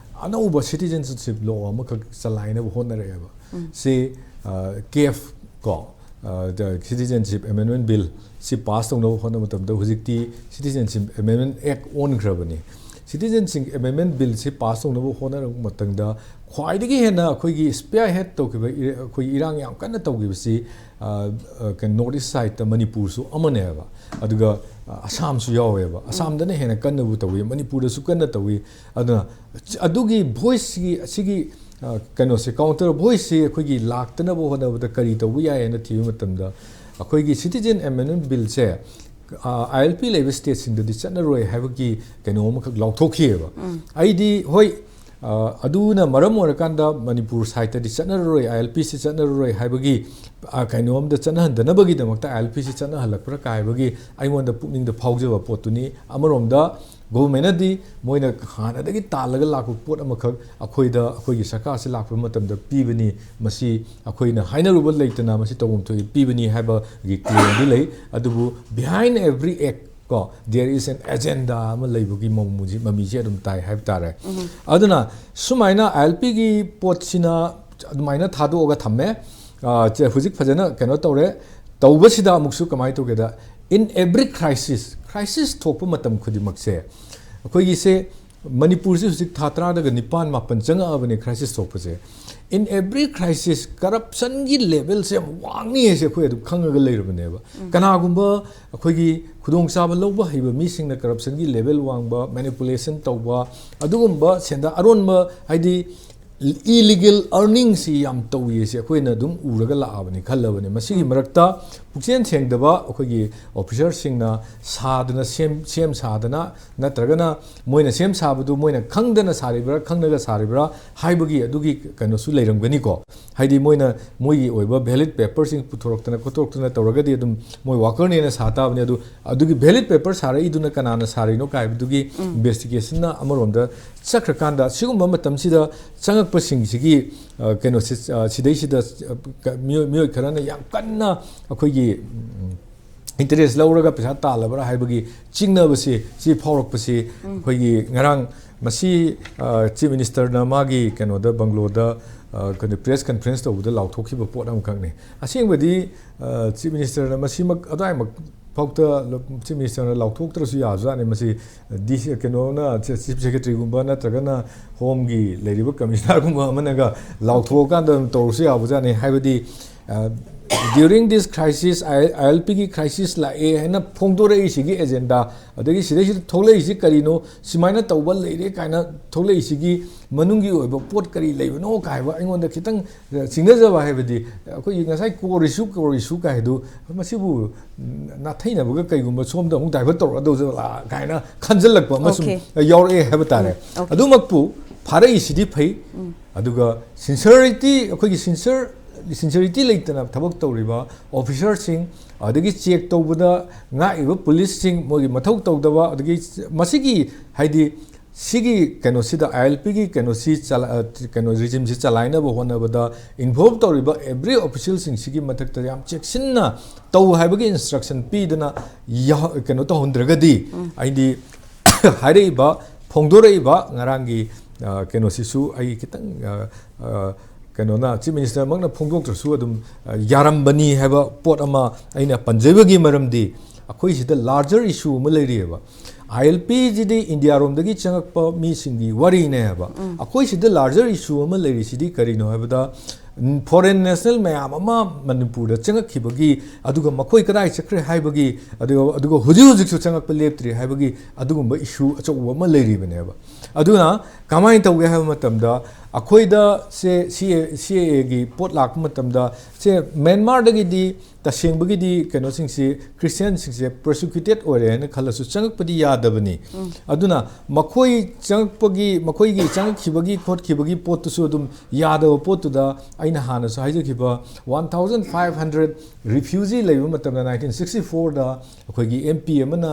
ꯑꯅꯧꯕ citizenship law ꯑꯃꯈꯛ ꯆꯂꯥꯏꯅꯕ ꯍꯣꯠꯅꯔꯛꯑꯦꯕ꯫ ꯎꯝ꯫ ꯁꯤ, ꯑ, ꯀꯦꯐ ꯀꯣ, ꯑ, the Citizenship Amendment Bill ꯁꯤ pass ꯇꯧꯅꯕ ꯍꯣꯠꯅꯕ ꯃꯇꯝꯗ ꯍꯧꯖꯤꯛꯇꯤ Citizenship Amendment Act ꯑꯣꯟꯈ꯭ꯔꯕꯅꯤ꯫ Citizenship Amendment Bill ꯁꯤ pass ꯇꯧꯅꯕ ꯍꯣꯠꯅꯔꯛꯄ ꯃꯇꯝꯗ ꯈ꯭ꯋꯥꯏꯗꯒꯤ ꯍꯦꯟꯅ ꯑꯩꯈꯣꯏꯒꯤ spearhead ꯇꯧꯈꯤꯕ ꯏꯔ-, ꯑꯩꯈꯣꯏꯒꯤ ꯏꯔꯥꯡ ꯌꯥꯝ ꯀꯟꯅ ꯇꯧꯈꯤꯕꯁꯤ, ꯑ, ꯑ, ꯀꯩꯅꯣ, North East side ꯇ ꯃꯅꯤꯄꯨꯔꯁꯨ ꯑꯃꯅꯦꯕ꯫ ꯑꯗꯨꯒ, ꯑ, ꯑꯁꯥꯝꯁꯨ ꯌꯥꯎꯋꯦꯕ꯫ ꯑꯁꯥꯝꯗꯅ ꯍꯦꯟꯅ ꯀꯟꯅꯕꯨ ꯇꯧꯋꯤ, ꯃꯅꯤꯄꯨꯔꯗꯁꯨ ꯀꯟꯅ ꯇꯧꯋꯤ꯫ ꯑꯗꯨꯅ ꯑꯗꯨꯒꯤ voice ꯁꯤꯒꯤ, ꯑꯁꯤꯒꯤ, ꯑ, ꯀꯩꯅꯣꯁꯦ, counter voice ꯁꯤ ꯑꯩꯈꯣꯏꯒꯤ ꯂꯥꯛꯇꯅꯕ ꯍꯣꯠꯅꯕꯗ ꯀꯔꯤ ꯇꯧꯕ ꯌꯥꯏ ꯍꯥꯏꯅ ꯊꯤꯕ ꯃꯇꯝꯗ, ꯑꯩꯈꯣꯏꯒꯤ Citizen Amendment Bill ꯁꯦ, ꯑ, I L P ꯂꯩꯕ state ꯁꯤꯡꯗꯗꯤ ꯆꯠꯅꯔꯣꯏ ꯍꯥꯏꯕꯒꯤ ꯀꯩꯅꯣ ꯑꯃꯈꯛ ꯂꯥꯎꯊꯣꯛꯈꯤꯑꯕ꯫ ꯎꯝ꯫ ꯑꯩꯗꯤ, ꯍꯣꯏ, ꯑ, ꯑꯗꯨꯅ ꯃꯔꯝ ꯑꯣꯏꯔꯀꯥꯟꯗ ꯃꯅꯤꯄꯨꯔ side ꯇꯗꯤ ꯆꯠꯅꯔꯔꯣꯏ, I L P ꯁꯤ ꯆꯠꯅꯔꯔꯣꯏ ꯍꯥꯏꯕꯒꯤ, ꯑ, ꯀꯩꯅꯣ ꯑꯃꯗ ꯆꯠꯅꯍꯟꯗꯅꯕꯒꯤꯗꯃꯛꯇ I L P ꯁꯤ ꯆꯠꯅꯍꯜꯂꯛꯄ꯭ꯔꯥ ꯀꯥꯏꯕꯒꯤ ꯑꯩꯉꯣꯟꯗ ꯄꯨꯛꯅꯤꯡꯗ ꯐꯥꯎꯖꯕ ꯄꯣꯠꯇꯨꯅꯤ꯫ ꯑꯃꯔꯣꯝꯗ government ꯅꯗꯤ ꯃꯣꯏꯅ ꯍꯥꯟꯅꯗꯒꯤ ꯇꯥꯜꯂꯒ ꯂꯥꯛꯄ ꯄꯣꯠ ꯑꯃꯈꯛ ꯑꯩꯈꯣꯏꯗ, ꯑꯩꯈꯣꯏꯒꯤ ꯁꯔꯀꯥꯔꯁꯤ ꯂꯥꯛꯄ ꯃꯇꯝꯗ ꯄꯤꯕꯅꯤ, ꯃꯁꯤ ꯑꯩꯈꯣꯏꯅ ꯍꯥꯏꯅꯔꯨꯕ ꯂꯩꯇꯅ ꯃꯁꯤ ꯇꯧꯐꯝ ꯊꯣꯛꯏ, ꯄꯤꯕꯅꯤ ꯍꯥꯏꯕꯒꯤ claim ꯗꯤ ꯂꯩ꯫ ꯑꯗꯨꯕꯨ behind every act ꯀꯣ, there is an agenda ꯑꯃ ꯂꯩꯕꯒꯤ ꯃꯃꯤꯁꯤ, ꯃꯃꯤꯁꯤ ꯑꯗꯨꯝ ꯇꯥꯏ ꯍꯥꯏꯕ ꯇꯥꯔꯦ꯫ ꯎꯝ꯫ ꯑꯗꯨꯅ ꯁꯨꯃꯥꯏꯅ I L P ꯒꯤ ꯄꯣꯠꯁꯤꯅ ꯑꯗꯨꯃꯥꯏꯅ ꯊꯥꯗꯣꯛꯑꯒ ꯊꯝꯃꯦ꯫ ꯑ, ꯆꯦ, ꯍꯧꯖꯤꯛ ꯐꯖꯅ ꯀꯩꯅꯣ ꯇꯧꯔꯦ꯫ ꯇꯧꯕꯁꯤꯗ ꯑꯃꯨꯛꯁꯨ ꯀꯃꯥꯏꯅ ꯇꯧꯒꯦꯗ, in every crisis, crisis ꯊꯣꯛꯄ ꯃꯇꯝ ꯈꯨꯗꯤꯡꯃꯛꯁꯦ, ꯑꯩꯈꯣꯏꯒꯤꯁꯦ ꯃꯅꯤꯄꯨꯔꯁꯦ ꯍꯧꯖꯤꯛ ꯊꯥ ꯇꯔꯥꯗꯒ ꯅꯤꯄꯥꯟ ꯃꯥꯄꯟ ꯆꯪꯉꯛꯑꯕꯅꯦ crisis ꯊꯣꯛꯄꯁꯦ꯫ In every crisis, corruption ꯒꯤ level ꯁꯦ ꯌꯥꯝ ꯋꯥꯡꯅꯤ ꯍꯥꯏꯁꯦ ꯑꯩꯈꯣꯏ ꯑꯗꯨꯝ ꯈꯪꯉꯒ ꯂꯩꯔꯕꯅꯦꯕ꯫ ꯎꯝ꯫ ꯀꯅꯥꯒꯨꯝꯕ ꯑꯩꯈꯣꯏꯒꯤ ꯈꯨꯗꯣꯡꯆꯥꯕ ꯂꯧꯕ ꯍꯩꯕ ꯃꯤꯁꯤꯡꯅ corruption ꯒꯤ level ꯋꯥꯡꯕ, manipulation ꯇꯧꯕ, ꯑꯗꯨꯒꯨꯝꯕ ꯁꯦꯟꯗ ꯑꯔꯣꯟꯕ, ꯍꯥꯏꯗꯤ, ꯏꯂꯤꯒꯦꯜ ꯑꯔꯅꯤꯡꯁꯤ ꯌꯥꯝ ꯇꯧꯏ ꯁꯤ ꯑꯩꯈꯣꯏꯅ ꯑꯗꯨꯝ ꯎꯔꯒ ꯂꯥꯛꯑꯕꯅꯤ, ꯈꯜꯂꯕꯅꯤ꯫ ꯃꯁꯤꯒꯤ ꯃꯔꯛꯇ ꯄꯨꯛꯆꯦꯟ ꯁꯦꯡꯗꯕ ꯑꯩꯈꯣꯏꯒꯤ ꯑꯣꯐꯤꯁꯔꯁꯤꯡꯅ ꯁꯥꯗꯅ ꯁꯦꯝ ꯁꯦꯝ ꯁꯥꯗꯅ, ꯅꯠꯇ꯭ꯔꯒꯅ ꯃꯣꯏꯅ ꯁꯦꯝ ꯁꯥꯕꯗꯨ ꯃꯣꯏꯅ ꯈꯪꯗꯅ ꯁꯥꯔꯤꯕ꯭ꯔꯥ, ꯈꯪꯅꯒ ꯁꯥꯔꯤꯕ꯭ꯔꯥ ꯍꯥꯏꯕꯒꯤ ꯑꯗꯨꯒꯤ ꯀꯩꯅꯣꯁꯨ ꯂꯩꯔꯝꯒꯅꯤꯀꯣ꯫ ꯍꯥꯏꯗꯤ ꯃꯣꯏꯅ ꯃꯣꯏꯒꯤ ꯑꯣꯏꯕ ꯚꯦꯂꯤꯠ ꯄꯦꯄꯔꯁꯤꯡ ꯄꯨꯊꯣꯔꯛꯇꯅ ꯈꯣꯠꯇꯣꯔꯛꯇꯅ ꯇꯧꯔꯒꯗꯤ ꯑꯗꯨꯝ ꯃꯣꯏ ꯋꯥꯀꯔꯅꯦꯅ ꯁꯥ ꯇꯥꯕꯅꯤ꯫ ꯑꯗꯨ ꯑꯗꯨꯒꯤ ꯚꯦꯂꯤꯠ ꯄꯦꯄꯔ ꯁꯥꯔꯛꯏꯗꯨꯅ ꯀꯅꯥꯅ ꯁꯥꯔꯤꯅꯣ ꯀꯥꯏꯕꯗꯨꯒꯤ ꯏꯟꯚꯦꯁꯇꯤꯒꯦꯁꯟꯅ ꯑꯃꯔꯣꯝꯗ ꯆꯠꯈ꯭ꯔꯀꯥꯟꯗ, ꯁꯤꯒꯨꯝꯕ ꯃꯇꯝꯁꯤꯗ ꯆꯪꯉꯛꯄꯁꯤꯡꯁꯤꯒꯤ, ꯑ, ꯀꯩꯅꯣꯁꯤ, ꯑ, ꯁꯤꯗꯩꯁꯤꯗ, ꯑ, ꯀ-, ꯃꯤꯑꯣꯏ, ꯃꯤꯑꯣꯏ ꯈꯔꯅ ꯌꯥꯝ ꯀꯟꯅ ꯑꯩꯈꯣꯏꯒꯤ, ꯎꯝ, ꯏꯟꯇꯔꯦꯁ ꯂꯧꯔꯒ ꯄꯩꯁꯥ ꯇꯥꯜꯂꯕ꯭ꯔꯥ ꯍꯥꯏꯕꯒꯤ ꯆꯤꯡꯅꯕꯁꯤ, ꯁꯤ ꯐꯥꯎꯔꯛꯄꯁꯤ ꯑꯩꯈꯣꯏꯒꯤ ꯉꯔꯥꯡ ꯃꯁꯤ, ꯑ, ꯆꯤꯐ ꯃꯤꯅꯤꯁꯇꯔꯅ ꯃꯥꯒꯤ ꯀꯩꯅꯣꯗ, ꯕꯪꯒ꯭ꯂꯣꯗ, ꯑ, ꯀꯩꯅꯣ, ꯄ꯭ꯔꯦꯁ ꯀꯟꯐꯔꯦꯟꯁ ꯇꯧꯕꯗ ꯂꯥꯎꯊꯣꯛꯈꯤꯕ ꯄꯣꯠ ꯑꯃꯈꯛꯅꯤ꯫ ꯑꯁꯦꯡꯕꯗꯤ, ꯑ, ꯆꯤꯐ ꯃꯤꯅꯤꯁꯇꯔꯅ ꯃꯁꯤꯃꯛ ꯑꯗꯨꯋꯥꯏꯃꯛ ꯐꯥꯎꯗ ꯆꯤꯐ ꯃꯤꯅꯤꯁꯇꯔꯅ ꯂꯥꯎꯊꯣꯛꯇ꯭ꯔꯁꯨ ꯌꯥꯕꯖꯥꯠꯅꯤ꯫ ꯃꯁꯤ ꯗꯤ ꯁꯤ, ꯀꯩꯅꯣꯅ, ꯆꯤꯐ ꯁꯦꯀ꯭ꯔꯦꯇꯔꯤꯒꯨꯝꯕ ꯅꯠꯇ꯭ꯔꯒꯅ ꯍꯣꯝꯒꯤ ꯂꯩꯔꯤꯕ ꯀꯃꯤꯁꯅꯔꯒꯨꯝꯕ ꯑꯃꯅꯒ ꯂꯥꯎꯊꯣꯛꯑꯀꯥꯟꯗ ꯑꯗꯨꯝ ꯇꯧꯔꯁꯨ ꯌꯥꯕꯖꯥꯠꯅꯤ꯫ ꯍꯥꯏꯕꯗꯤ, ꯑ, during this crisis, I L ꯄꯤꯒꯤ ꯀ꯭ꯔꯥꯏꯁꯤꯁ ꯂꯥꯛꯑꯦ ꯍꯥꯏꯅ ꯐꯣꯡꯗꯣꯔꯛꯏꯁꯤꯒꯤ ꯑꯦꯖꯦꯟꯗꯥ, ꯑꯗꯒꯤ ꯁꯤꯗꯩꯁꯤꯗ ꯊꯣꯛꯂꯛꯏꯁꯤ ꯀꯔꯤꯅꯣ, ꯁꯨꯃꯥꯏꯅ ꯇꯧꯕ ꯂꯩꯔꯦ ꯀꯥꯏꯅ ꯊꯣꯛꯂꯛꯏꯁꯤꯒꯤ ꯃꯅꯨꯡꯒꯤ ꯑꯣꯏꯕ ꯄꯣꯠ ꯀꯔꯤ ꯂꯩꯕꯅꯣ ꯀꯥꯏꯕ ꯑꯩꯉꯣꯟꯗ ꯈꯤꯇꯪ ꯆꯤꯡꯅꯖꯕ ꯍꯥꯏꯕꯗꯤ, ꯑꯩꯈꯣꯏꯒꯤ ꯉꯁꯥꯏ core issue, core issue ꯀꯥꯏꯗꯨ, ꯃꯁꯤꯕꯨ ꯅꯥꯊꯩꯅꯕꯒ ꯀꯩꯒꯨꯝꯕ ꯁꯣꯝꯗ ꯑꯃꯨꯛ divert ꯇꯧꯔꯛꯑꯗꯧꯖꯥꯠꯂꯥ ꯀꯥꯏꯅ ꯈꯟꯖꯜꯂꯛꯄ ꯑꯃ ꯁꯨꯝ Okay. ꯌꯥꯎꯔꯛꯑꯦ ꯍꯥꯏꯕ ꯇꯥꯔꯦ꯫ ꯎꯝ, okay. ꯑꯗꯨꯃꯛꯄꯨ ꯐꯥꯔꯛꯏꯁꯤꯗꯤ ꯐꯩ, ꯎꯝ꯫ ꯑꯗꯨꯒ sincerity, ꯑꯩꯈꯣꯏꯒꯤ sincere, sincerity ꯂꯩꯇꯅ ꯊꯕꯛ ꯇꯧꯔꯤꯕ ꯑꯣꯐꯤꯁꯔꯁꯤꯡ, ꯑꯗꯒꯤ ꯆꯦꯛ ꯇꯧꯕꯗ ꯉꯥꯛꯏꯕ ꯄꯨꯂꯤꯁꯁꯤꯡ, ꯃꯣꯏꯒꯤ ꯃꯊꯧ ꯇꯧꯗꯕ, ꯑꯗꯒꯤ ꯃꯁꯤꯒꯤ, ꯍꯥꯏꯗꯤ, ꯁꯤꯒꯤ ꯀꯩꯅꯣꯁꯤꯗ, ꯑꯥꯏ ꯑꯦꯜ ꯄꯤꯒꯤ ꯀꯩꯅꯣꯁꯤ ꯆꯂꯥ-, ꯑ, ꯀꯩꯅꯣ, ꯔꯤꯖꯤꯝꯁꯤ ꯆꯂꯥꯏꯅꯕ ꯍꯣꯠꯅꯕꯗ involve ꯇꯧꯔꯤꯕ every officialꯁꯤꯡꯁꯤꯒꯤ ꯃꯊꯛꯇ ꯌꯥꯝ ꯆꯦꯛꯁꯤꯟꯅ ꯇꯧ ꯍꯥꯏꯕꯒꯤ instruction ꯄꯤꯗꯅ ꯌꯥꯍ-, ꯀꯩꯅꯣ ꯇꯧꯍꯟꯗ꯭ꯔꯒꯗꯤ, ꯎꯝ꯫ ꯍꯥꯏꯗꯤ, ꯍꯥꯏꯔꯛꯏꯕ, ꯐꯣꯡꯗꯣꯔꯛꯏꯕ ꯉꯔꯥꯡꯒꯤ, ꯑ, ꯀꯩꯅꯣꯁꯤꯁꯨ ꯑꯩ ꯈꯤꯇꯪ, ꯑ, ꯑ, ꯀꯩꯅꯣꯅ, ꯆꯤꯐ ꯃꯤꯅꯤꯁꯇꯔꯃꯛꯅ ꯐꯣꯡꯗꯣꯛꯇ꯭ꯔꯁꯨ ꯑꯗꯨꯝ, ꯑ, ꯌꯥꯔꯝꯕꯅꯤ ꯍꯥꯏꯕ ꯄꯣꯠ ꯑꯃ ꯑꯩꯅ ꯄꯟꯖꯕꯒꯤ ꯃꯔꯝꯗꯤ, ꯑꯩꯈꯣꯏ ꯁꯤꯗ larger issue ꯑꯃ ꯂꯩꯔꯤꯑꯕ꯫ ꯑꯥꯏ ꯑꯦꯜ ꯄꯤꯁꯤꯗꯤ ꯏꯟꯗꯤꯌꯥꯔꯣꯝꯗꯒꯤ ꯆꯪꯉꯛꯄ ꯃꯤꯁꯤꯡꯒꯤ ꯋꯥꯔꯤꯅꯦ ꯍꯥꯏꯕ꯫ ꯎꯝ꯫ ꯑꯩꯈꯣꯏ ꯁꯤꯗ larger issue ꯑꯃ ꯂꯩꯔꯤꯁꯤꯗꯤ ꯀꯔꯤꯅꯣ ꯍꯥꯏꯕꯗ, ꯎꯝ, foreign national ꯃꯌꯥꯝ ꯑꯃ ꯃꯅꯤꯄꯨꯔꯗ ꯆꯪꯉꯛꯈꯤꯕꯒꯤ, ꯑꯗꯨꯒ ꯃꯈꯣꯏ ꯀꯗꯥꯏ ꯆꯠꯈ꯭ꯔꯦ ꯍꯥꯏꯕꯒꯤ, ꯑꯗꯨꯒ, ꯑꯗꯨꯒ ꯍꯧꯖꯤꯛ ꯍꯧꯖꯤꯛꯁꯨ ꯆꯪꯉꯛꯄ ꯂꯦꯞꯇ꯭ꯔꯤ ꯍꯥꯏꯕꯒꯤ ꯑꯗꯨꯒꯨꯝꯕ issue ꯑꯆꯧꯕ ꯑꯃ ꯂꯩꯔꯤꯕꯅꯦꯕ꯫ ꯑꯗꯨꯅ ꯀꯃꯥꯏꯅ ꯇꯧꯒꯦ ꯍꯥꯏꯕ ꯃꯇꯝꯗ, ꯑꯩꯈꯣꯏꯗ ꯁꯦ ꯁꯤ ꯑꯦ ꯁꯤ ꯑꯦ ꯑꯦꯒꯤ ꯄꯣꯠ ꯂꯥꯛꯄ ꯃꯇꯝꯗ ꯁꯦ ꯃ꯭ꯌꯥꯟꯃꯥꯔꯗꯒꯤꯗꯤ ꯇꯁꯦꯡꯕꯒꯤꯗꯤ ꯀꯩꯅꯣꯁꯤꯡꯁꯤ, ꯈ꯭ꯔꯤꯁꯇꯤꯌꯥꯟꯁꯤꯡꯁꯦ ꯄꯔꯁꯤꯀ꯭ꯌꯨꯇꯦꯠ ꯑꯣꯏꯔꯦ ꯍꯥꯏꯅ ꯈꯜꯂꯁꯨ ꯆꯪꯉꯛꯄꯗꯤ ꯌꯥꯗꯕꯅꯤ꯫ ꯑꯗꯨꯅ ꯃꯈꯣꯏ ꯆꯪꯉꯛꯄꯒꯤ, ꯃꯈꯣꯏꯒꯤ ꯆꯪꯉꯛꯈꯤꯕꯒꯤ ꯈꯣꯠꯈꯤꯕꯒꯤ ꯄꯣꯠꯇꯨꯁꯨ ꯑꯗꯨꯝ ꯌꯥꯗꯕ ꯄꯣꯠꯇꯨꯗ ꯑꯩꯅ ꯍꯥꯟꯅꯁꯨ ꯍꯥꯏꯖꯈꯤꯕ one thousand five hundred refugee ꯂꯩꯕ ꯃꯇꯝꯗ nineteen sixty fourꯗ ꯑꯩꯈꯣꯏꯒꯤ M P ꯑꯃꯅ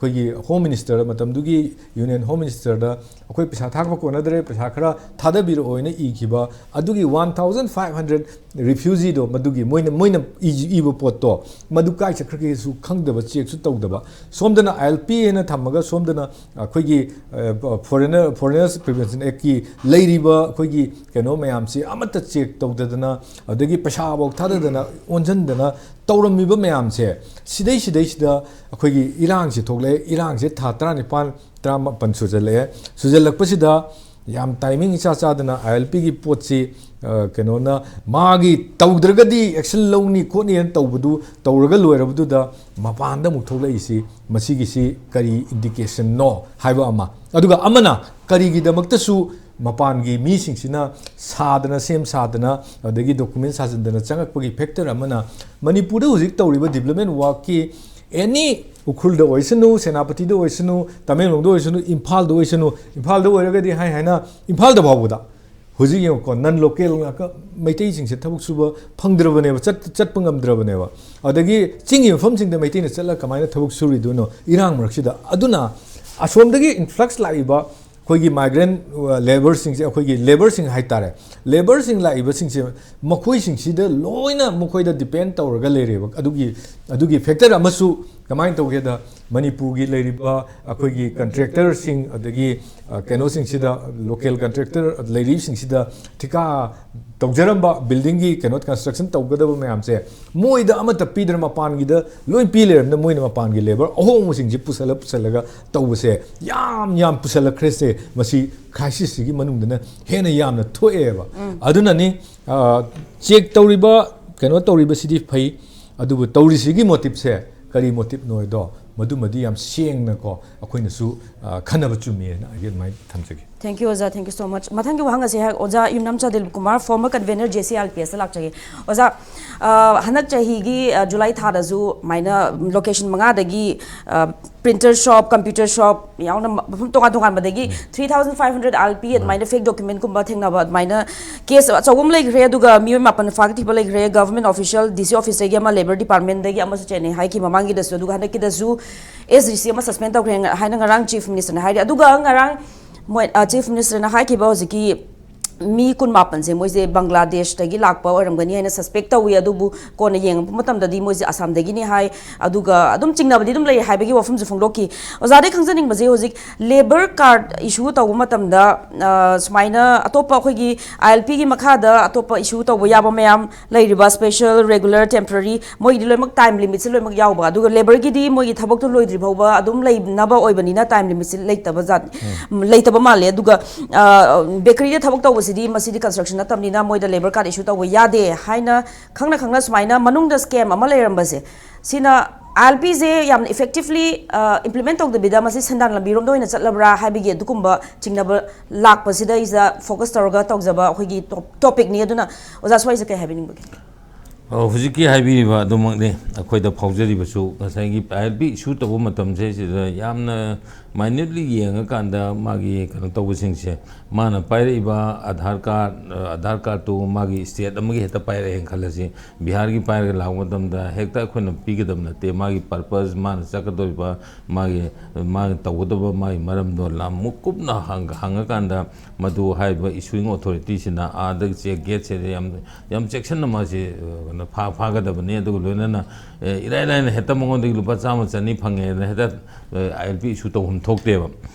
ꯑꯩꯈꯣꯏꯒꯤ ꯍꯣꯝ ꯃꯤꯅꯤꯁꯇꯔ, ꯃꯇꯝꯗꯨꯒꯤ ꯌꯨꯅꯤꯌꯟ ꯍꯣꯝ ꯃꯤꯅꯤꯁꯇꯔꯗ ꯑꯩꯈꯣꯏ ꯄꯩꯁꯥ ꯊꯥꯛꯄ ꯀꯣꯟꯅꯗ꯭ꯔꯦ, ꯄꯩꯁꯥ ꯈꯔ ꯊꯥꯗꯕꯤꯔꯛꯑꯣꯅ ꯏꯈꯤꯕ ꯑꯗꯨꯒꯤ one thousand five hundred refugeeꯗꯣ, ꯃꯗꯨꯒꯤ ꯃꯣꯏꯅ, ꯃꯣꯏꯅ ꯏ-, ꯏꯕ ꯄꯣꯠꯇꯣ ꯃꯗꯨ ꯀꯥꯏ ꯆꯠꯈ꯭ꯔꯒꯦꯁꯨ ꯈꯪꯗꯕ, ꯆꯦꯛꯁꯨ ꯇꯧꯗꯕ, ꯁꯣꯝꯗꯅ I L P ꯍꯥꯏꯅ ꯊꯝꯃꯒ ꯁꯣꯝꯗꯅ ꯑꯩꯈꯣꯏꯒꯤ, ꯑ, Foreigner, Foreigners Prevention Actꯀꯤ ꯂꯩꯔꯤꯕ ꯑꯩꯈꯣꯏꯒꯤ ꯀꯩꯅꯣ ꯃꯌꯥꯝꯁꯤ ꯑꯃꯠꯇ ꯆꯦꯛ ꯇꯧꯗꯗꯅ, ꯑꯗꯒꯤ ꯄꯩꯁꯥꯐꯥꯎ ꯊꯥꯗꯗꯅ, ꯑꯣꯟꯁꯤꯟꯗꯅ ꯇꯧꯔꯝꯃꯤꯕ ꯃꯌꯥꯝꯁꯦ, ꯁꯤꯗꯩ ꯁꯤꯗꯩꯁꯤꯗ ꯑꯩꯈꯣꯏꯒꯤ ꯏꯔꯥꯡꯁꯤ ꯊꯣꯛꯂꯛꯑꯦ꯫ ꯏꯔꯥꯡꯁꯦ ꯊꯥ ꯇꯔꯥꯅꯤꯄꯥꯟ, ꯇꯔꯥꯃꯥꯄꯟ ꯁꯨꯖꯜꯂꯛꯑꯦ꯫ ꯁꯨꯖꯜꯂꯛꯄꯁꯤꯗ ꯌꯥꯝ timing ꯏꯆꯥ ꯆꯥꯗꯅ I L Pꯒꯤ ꯄꯣꯠꯁꯤ, ꯑ, ꯀꯩꯅꯣꯅ ꯃꯥꯒꯤ ꯇꯧꯗ꯭ꯔꯒꯗꯤ action ꯂꯧꯅꯤ ꯈꯣꯠꯅꯤꯅ ꯇꯧꯕꯗꯨ ꯇꯧꯔꯒ ꯂꯣꯏꯔꯕꯗꯨꯗ ꯃꯄꯥꯟꯗ ꯑꯃꯨꯛ ꯊꯣꯛꯂꯛꯏꯁꯤ, ꯃꯁꯤꯒꯤꯁꯤ ꯀꯔꯤ indicationꯅꯣ ꯍꯥꯏꯕ ꯑꯃ꯫ ꯑꯗꯨꯒ ꯑꯃꯅ ꯀꯔꯤꯒꯤꯗꯃꯛꯇꯁꯨ ꯃꯄꯥꯟꯒꯤ ꯃꯤꯁꯤꯡꯁꯤꯅ ꯁꯥꯗꯅ, ꯁꯦꯝ ꯁꯥꯗꯅ, ꯑꯗꯒꯤ document ꯁꯥꯖꯤꯟꯗꯅ ꯆꯪꯉꯛꯄꯒꯤ factor ꯑꯃꯅ ꯃꯅꯤꯄꯨꯔꯗ ꯍꯧꯖꯤꯛ ꯇꯧꯔꯤꯕ development workꯀꯤ any ꯎꯈ꯭ꯔꯨꯜꯗ ꯑꯣꯏꯁꯅꯨ, ꯁꯦꯅꯥꯄꯇꯤꯗ ꯑꯣꯏꯁꯅꯨ, ꯇꯃꯦꯡꯂꯣꯡꯗ ꯑꯣꯏꯁꯅꯨ, ꯏꯝꯐꯥꯜꯗ ꯑꯣꯏꯁꯅꯨ, ꯏꯝꯐꯥꯜꯗ ꯑꯣꯏꯔꯒꯗꯤ ꯍꯥꯏ ꯍꯥꯏꯅ ꯏꯝꯐꯥꯜꯗ ꯐꯥꯎꯕꯗ ꯍꯧꯖꯤꯛ ꯌꯦꯡꯉꯨꯀꯣ, non local ꯉꯥꯛꯇ ꯃꯩꯇꯩꯁꯤꯡꯁꯦ ꯊꯕꯛ ꯁꯨꯕ ꯐꯪꯗ꯭ꯔꯕꯅꯦꯕ, ꯆꯠ-, ꯆꯠꯄ ꯉꯝꯗ꯭ꯔꯕꯅꯦꯕ꯫ ꯑꯗꯒꯤ ꯆꯤꯡꯒꯤ ꯃꯐꯝꯁꯤꯡꯗ ꯃꯩꯇꯩꯅ ꯆꯠꯂꯒ ꯀꯃꯥꯏꯅ ꯊꯕꯛ ꯁꯨꯔꯤꯗꯣꯏꯅꯣ ꯏꯔꯥꯡ ꯃꯔꯛꯁꯤꯗ? ꯑꯗꯨꯅ ꯑꯁꯣꯝꯗꯒꯤ influx ꯂꯥꯛꯏꯕ ꯑꯩꯈꯣꯏꯒꯤ migrant, ꯑ, labourꯁꯤꯡꯁꯦ, ꯑꯩꯈꯣꯏꯒꯤ labourꯁꯤꯡ ꯍꯥꯏꯇꯥꯔꯦ, labourꯁꯤꯡ ꯂꯥꯛꯏꯕꯁꯤꯡꯁꯦ ꯃꯈꯣꯏꯁꯤꯡꯁꯤꯗ ꯂꯣꯏꯅ ꯃꯈꯣꯏꯗ depend ꯇꯧꯔꯒ ꯂꯩꯔꯦꯕ꯫ ꯑꯗꯨꯒꯤ, ꯑꯗꯨꯒꯤ factor ꯑꯃꯁꯨ ꯀꯃꯥꯏꯅ ꯇꯧꯒꯦꯗ, ꯃꯅꯤꯄꯨꯔꯒꯤ ꯂꯩꯔꯤꯕ ꯑꯩꯈꯣꯏꯒꯤ contractorꯁꯤꯡ, ꯑꯗꯒꯤ, ꯑ, ꯀꯩꯅꯣꯁꯤꯡꯁꯤꯗ, local contractor ꯂꯩꯔꯤꯕꯁꯤꯡꯁꯤꯗ ꯊꯤꯀꯥ ꯇꯧꯖꯔꯝꯕ buildingꯒꯤ ꯀꯩꯅꯣ construction ꯇꯧꯒꯗꯕ ꯃꯌꯥꯝꯁꯦ ꯃꯣꯏꯗ ꯑꯃꯠꯇ ꯄꯤꯗꯅ ꯃꯄꯥꯟꯒꯤꯗ ꯂꯣꯏ ꯄꯤ ꯂꯩꯔꯕꯅꯤꯅ ꯃꯣꯏꯅ ꯃꯄꯥꯟꯒꯤ labour ꯑꯍꯣꯡꯕꯁꯤꯡꯁꯤ ꯄꯨꯁꯜꯂ ꯄꯨꯁꯜꯂꯒ ꯇꯧꯕꯁꯦ ꯌꯥꯝ ꯌꯥꯝ ꯄꯨꯁꯜꯂꯛꯈ꯭ꯔꯦꯁꯦ꯫ ꯃꯁꯤ crisisꯁꯤꯒꯤ ꯃꯅꯨꯡꯗꯅ ꯍꯦꯟꯅ ꯌꯥꯝꯅ ꯊꯣꯛꯑꯦꯕ꯫ ꯑꯗꯨꯅꯅꯤ, ꯑ, check ꯇꯧꯔꯤꯕ, ꯀꯩꯅꯣ ꯇꯧꯔꯤꯕꯁꯤꯗꯤ ꯐꯩ, ꯑꯗꯨꯕꯨ ꯇꯧꯔꯤꯁꯤꯒꯤ motiveꯁꯦ ꯀꯔꯤ motiveꯅꯣ ꯍꯥꯏꯗꯣ ꯃꯗꯨꯃꯗꯤ ꯌꯥꯝ ꯁꯦꯡꯅꯀꯣ ꯑꯩꯈꯣꯏꯅꯁꯨ, ꯑ, ꯈꯟꯅꯕ ꯆꯨꯝꯃꯤ ꯍꯥꯏꯅ ꯑꯩ ꯑꯗꯨꯃꯥꯏꯅ ꯊꯝꯖꯒꯦ꯫ Thank you, ꯑꯣꯖꯥ, thank you so much. ꯃꯊꯪꯒꯤ ꯋꯥꯍꯪ ꯑꯁꯤ ꯍꯥꯏ, ꯑꯣꯖꯥ ꯌꯨꯝꯅꯥꯝꯆꯥ Dilip Kumar, former convener J C I L P S ꯇ ꯂꯥꯛꯆꯒꯦ꯫ ꯑꯣꯖꯥ, ꯑ, ꯍꯟꯗꯛ ꯆꯍꯤꯒꯤ, ꯑ, ꯖꯨꯂꯥꯏ ꯊꯥꯗꯁꯨ ꯑꯗꯨꯃꯥꯏꯅ location ꯃꯉꯥꯗꯒꯤ, ꯑ, printer shop, computer shop ꯌꯥꯎꯅ ꯃ-, ꯃꯐꯝ ꯇꯣꯉꯥꯟ ꯇꯣꯉꯥꯟꯕꯗꯒꯤ three thousand five hundred R L P ꯑꯗꯨꯃꯥꯏꯅ fake document ꯀꯨꯝꯕ ꯊꯦꯡꯅꯕ, ꯑꯗꯨꯃꯥꯏꯅ case ꯑꯆꯧꯕ ꯑꯃ ꯂꯩꯈ꯭ꯔꯦ, ꯑꯗꯨꯒ ꯃꯤꯑꯣꯏ ꯃꯥꯄꯟ ꯐꯥꯒꯠꯈꯤꯕ ꯂꯩꯈ꯭ꯔꯦ, government official, D C office ꯇꯒꯤ ꯑꯃ, labour department ꯇꯒꯤ ꯑꯃꯁꯨ ꯆꯦꯟꯅꯩ ꯍꯥꯏꯈꯤ ꯃꯃꯥꯡꯒꯤꯗꯁꯨ, ꯑꯗꯨꯒ ꯍꯟꯗꯛꯀꯤꯗꯁꯨ S D C ꯑꯃ suspend ꯇꯧꯈ꯭ꯔꯦ ꯍꯥꯏꯅ ꯉꯔꯥꯡ Chief Minister ꯅ ꯍꯥꯏꯔꯤ꯫ ꯑꯗꯨꯒ ꯉꯔꯥꯡ ꯃꯣꯏ, ꯑ, Chief Minister ꯅ ꯍꯥꯏꯈꯤꯕ ꯍꯧꯖꯤꯛꯀꯤ ꯃꯤ ꯀꯨꯟꯃꯥꯄꯟꯁꯦ ꯃꯣꯏꯁꯦ ꯕꯪꯒ꯭ꯂꯥꯗꯦꯁꯇꯒꯤ ꯂꯥꯛꯄ ꯑꯣꯏꯔꯝꯒꯅꯤ ꯍꯥꯏꯅ suspect ꯇꯧꯏ, ꯑꯗꯨꯕꯨ ꯀꯣꯟꯅ ꯌꯦꯡꯉꯛꯄ ꯃꯇꯝꯗꯗꯤ ꯃꯣꯏꯁꯦ ꯑꯁꯥꯝꯗꯒꯤꯅꯤ ꯍꯥꯏ꯫ ꯑꯗꯨꯒ ꯑꯗꯨꯝ ꯆꯤꯡꯅꯕꯗꯤ ꯑꯗꯨꯝ ꯂꯩ ꯍꯥꯏꯕꯒꯤ ꯋꯥꯐꯝꯁꯨ ꯐꯣꯡꯗꯣꯛꯈꯤ꯫ ꯑꯣꯖꯥꯗꯩ ꯈꯪꯖꯅꯤꯡꯕꯁꯦ, ꯍꯧꯖꯤꯛ labour card issue ꯇꯧꯕ ꯃꯇꯝꯗ, ꯑ, ꯁꯨꯃꯥꯏꯅ ꯑꯇꯣꯞꯄ ꯑꯩꯈꯣꯏꯒꯤ I L P ꯒꯤ ꯃꯈꯥꯗ ꯑꯇꯣꯞꯄ issue ꯇꯧꯕ ꯌꯥꯕ ꯃꯌꯥꯝ ꯂꯩꯔꯤꯕ, special, regular, temporary, ꯃꯣꯏꯒꯤꯗꯤ ꯂꯣꯏꯅꯃꯛ time limit ꯁꯦ ꯂꯣꯏꯅꯃꯛ ꯌꯥꯎꯕ, ꯑꯗꯨꯒ labour ꯒꯤꯗꯤ ꯃꯣꯏꯒꯤ ꯊꯕꯛꯇꯣ ꯂꯣꯏꯗ꯭ꯔꯤ ꯐꯥꯎꯕ ꯑꯗꯨꯝ ꯂꯩꯅꯕ ꯑꯣꯏꯕꯅꯤꯅ time limit ꯁꯦ ꯂꯩꯇꯕ ꯖꯥꯠ, ꯂꯩꯇꯕ ꯃꯥꯜꯂꯦ꯫ ꯑꯗꯨꯒ, ꯑ, bakery ꯗ ꯊꯕꯛ ꯇꯧꯕꯁꯤꯗꯤ, ꯃꯁꯤꯗꯤ construction ꯅꯠꯇꯕꯅꯤꯅ ꯃꯣꯏꯗ labour card issue ꯇꯧꯕ ꯌꯥꯗꯦ ꯍꯥꯏꯅ ꯈꯪꯅ ꯈꯪꯅ ꯁꯨꯃꯥꯏꯅ ꯃꯅꯨꯡꯗ scam ꯑꯃ ꯂꯩꯔꯝꯕꯁꯦ, ꯁꯤꯅ I L P ꯁꯦ ꯌꯥꯝꯅ effectively, ꯑ, implement ꯇꯧꯗꯕꯤꯗ ꯃꯁꯤ ꯁꯦꯟꯗꯥꯟ ꯂꯝꯕꯤꯔꯣꯝꯗ ꯑꯣꯏꯅ ꯆꯠꯂꯕ꯭ꯔꯥ ꯍꯥꯏꯕꯒꯤ ꯑꯗꯨꯒꯨꯝꯕ ꯆꯤꯡꯅꯕ ꯂꯥꯛꯄꯁꯤꯗꯩꯁꯤꯗ focus ꯇꯧꯔꯒ ꯇꯧꯖꯕ ꯑꯩꯈꯣꯏꯒꯤ top-, topic ꯅꯤ꯫ ꯑꯗꯨꯅ ꯑꯣꯖꯥ, ꯁ꯭ꯋꯥꯏꯁꯦ ꯀꯩ ꯍꯥꯏꯕꯤꯅꯤꯡꯕꯒꯦ? ꯑ, ꯍꯧꯖꯤꯛꯀꯤ ꯍꯥꯏꯕꯤꯔꯤꯕ ꯑꯗꯨꯃꯛꯅꯤ꯫ ꯑꯩꯈꯣꯏꯗ ꯐꯥꯎꯖꯔꯤꯕꯁꯨ ꯉꯁꯥꯏꯒꯤ I L P issue ꯇꯧꯕ ꯃꯇꯝꯁꯦ ꯁꯤꯗ ꯌꯥꯝꯅ minutely ꯌꯦꯡꯉꯀꯥꯟꯗ ꯃꯥꯒꯤ ꯀꯩꯅꯣ ꯇꯧꯕꯁꯤꯡꯁꯦ, ꯃꯥꯅ ꯄꯥꯏꯔꯛꯏꯕ Aadhaar card, ꯑ, Aadhaar card ꯇꯨ ꯃꯥꯒꯤ state ꯑꯃꯒꯤ ꯍꯦꯛꯇ ꯄꯥꯏꯔꯛꯑꯦꯅ ꯈꯜꯂꯁꯤ, ꯕꯤꯍꯥꯔꯒꯤ ꯄꯥꯏꯔꯒ ꯂꯥꯛꯄ ꯃꯇꯝꯗ ꯍꯦꯛꯇ ꯑꯩꯈꯣꯏꯅ ꯄꯤꯒꯗꯕ ꯅꯠꯇꯦ꯫ ꯃꯥꯒꯤ purpose, ꯃꯥꯅ ꯆꯠꯀꯗꯧꯔꯤꯕ, ꯃꯥꯒꯤ, ꯃꯥꯅ ꯇꯧꯒꯗꯕ ꯃꯥꯒꯤ ꯃꯔꯝꯗꯣ ꯂꯝ ꯃꯨꯛ ꯀꯨꯞꯅ ꯍꯪ-, ꯍꯪꯉꯀꯥꯟꯗ ꯃꯗꯨ ꯍꯥꯏꯔꯤꯕ issuing authority ꯁꯤꯅ ꯑꯥꯗ check gate ꯁꯦ ꯌꯥꯝ, ꯌꯥꯝ ꯆꯦꯛꯁꯤꯟꯅ ꯃꯥꯁꯤ, ꯑ, ꯀꯩꯅꯣ, ꯐꯥ-, ꯐꯥꯒꯗꯕꯅꯤ꯫ ꯑꯗꯨꯒ ꯂꯣꯏꯅꯅ, ꯑ, ꯏꯔꯥꯏ ꯂꯥꯏꯅ ꯍꯦꯛꯇ ꯃꯉꯣꯟꯗꯒꯤ ꯂꯨꯄꯥ ꯆꯥꯝꯃ ꯆꯅꯤ ꯐꯪꯉꯦꯅ ꯍꯦꯛꯇ, ꯑ, I L P issue ꯇꯧꯐꯝ ꯊꯣꯛꯇꯦꯕ꯫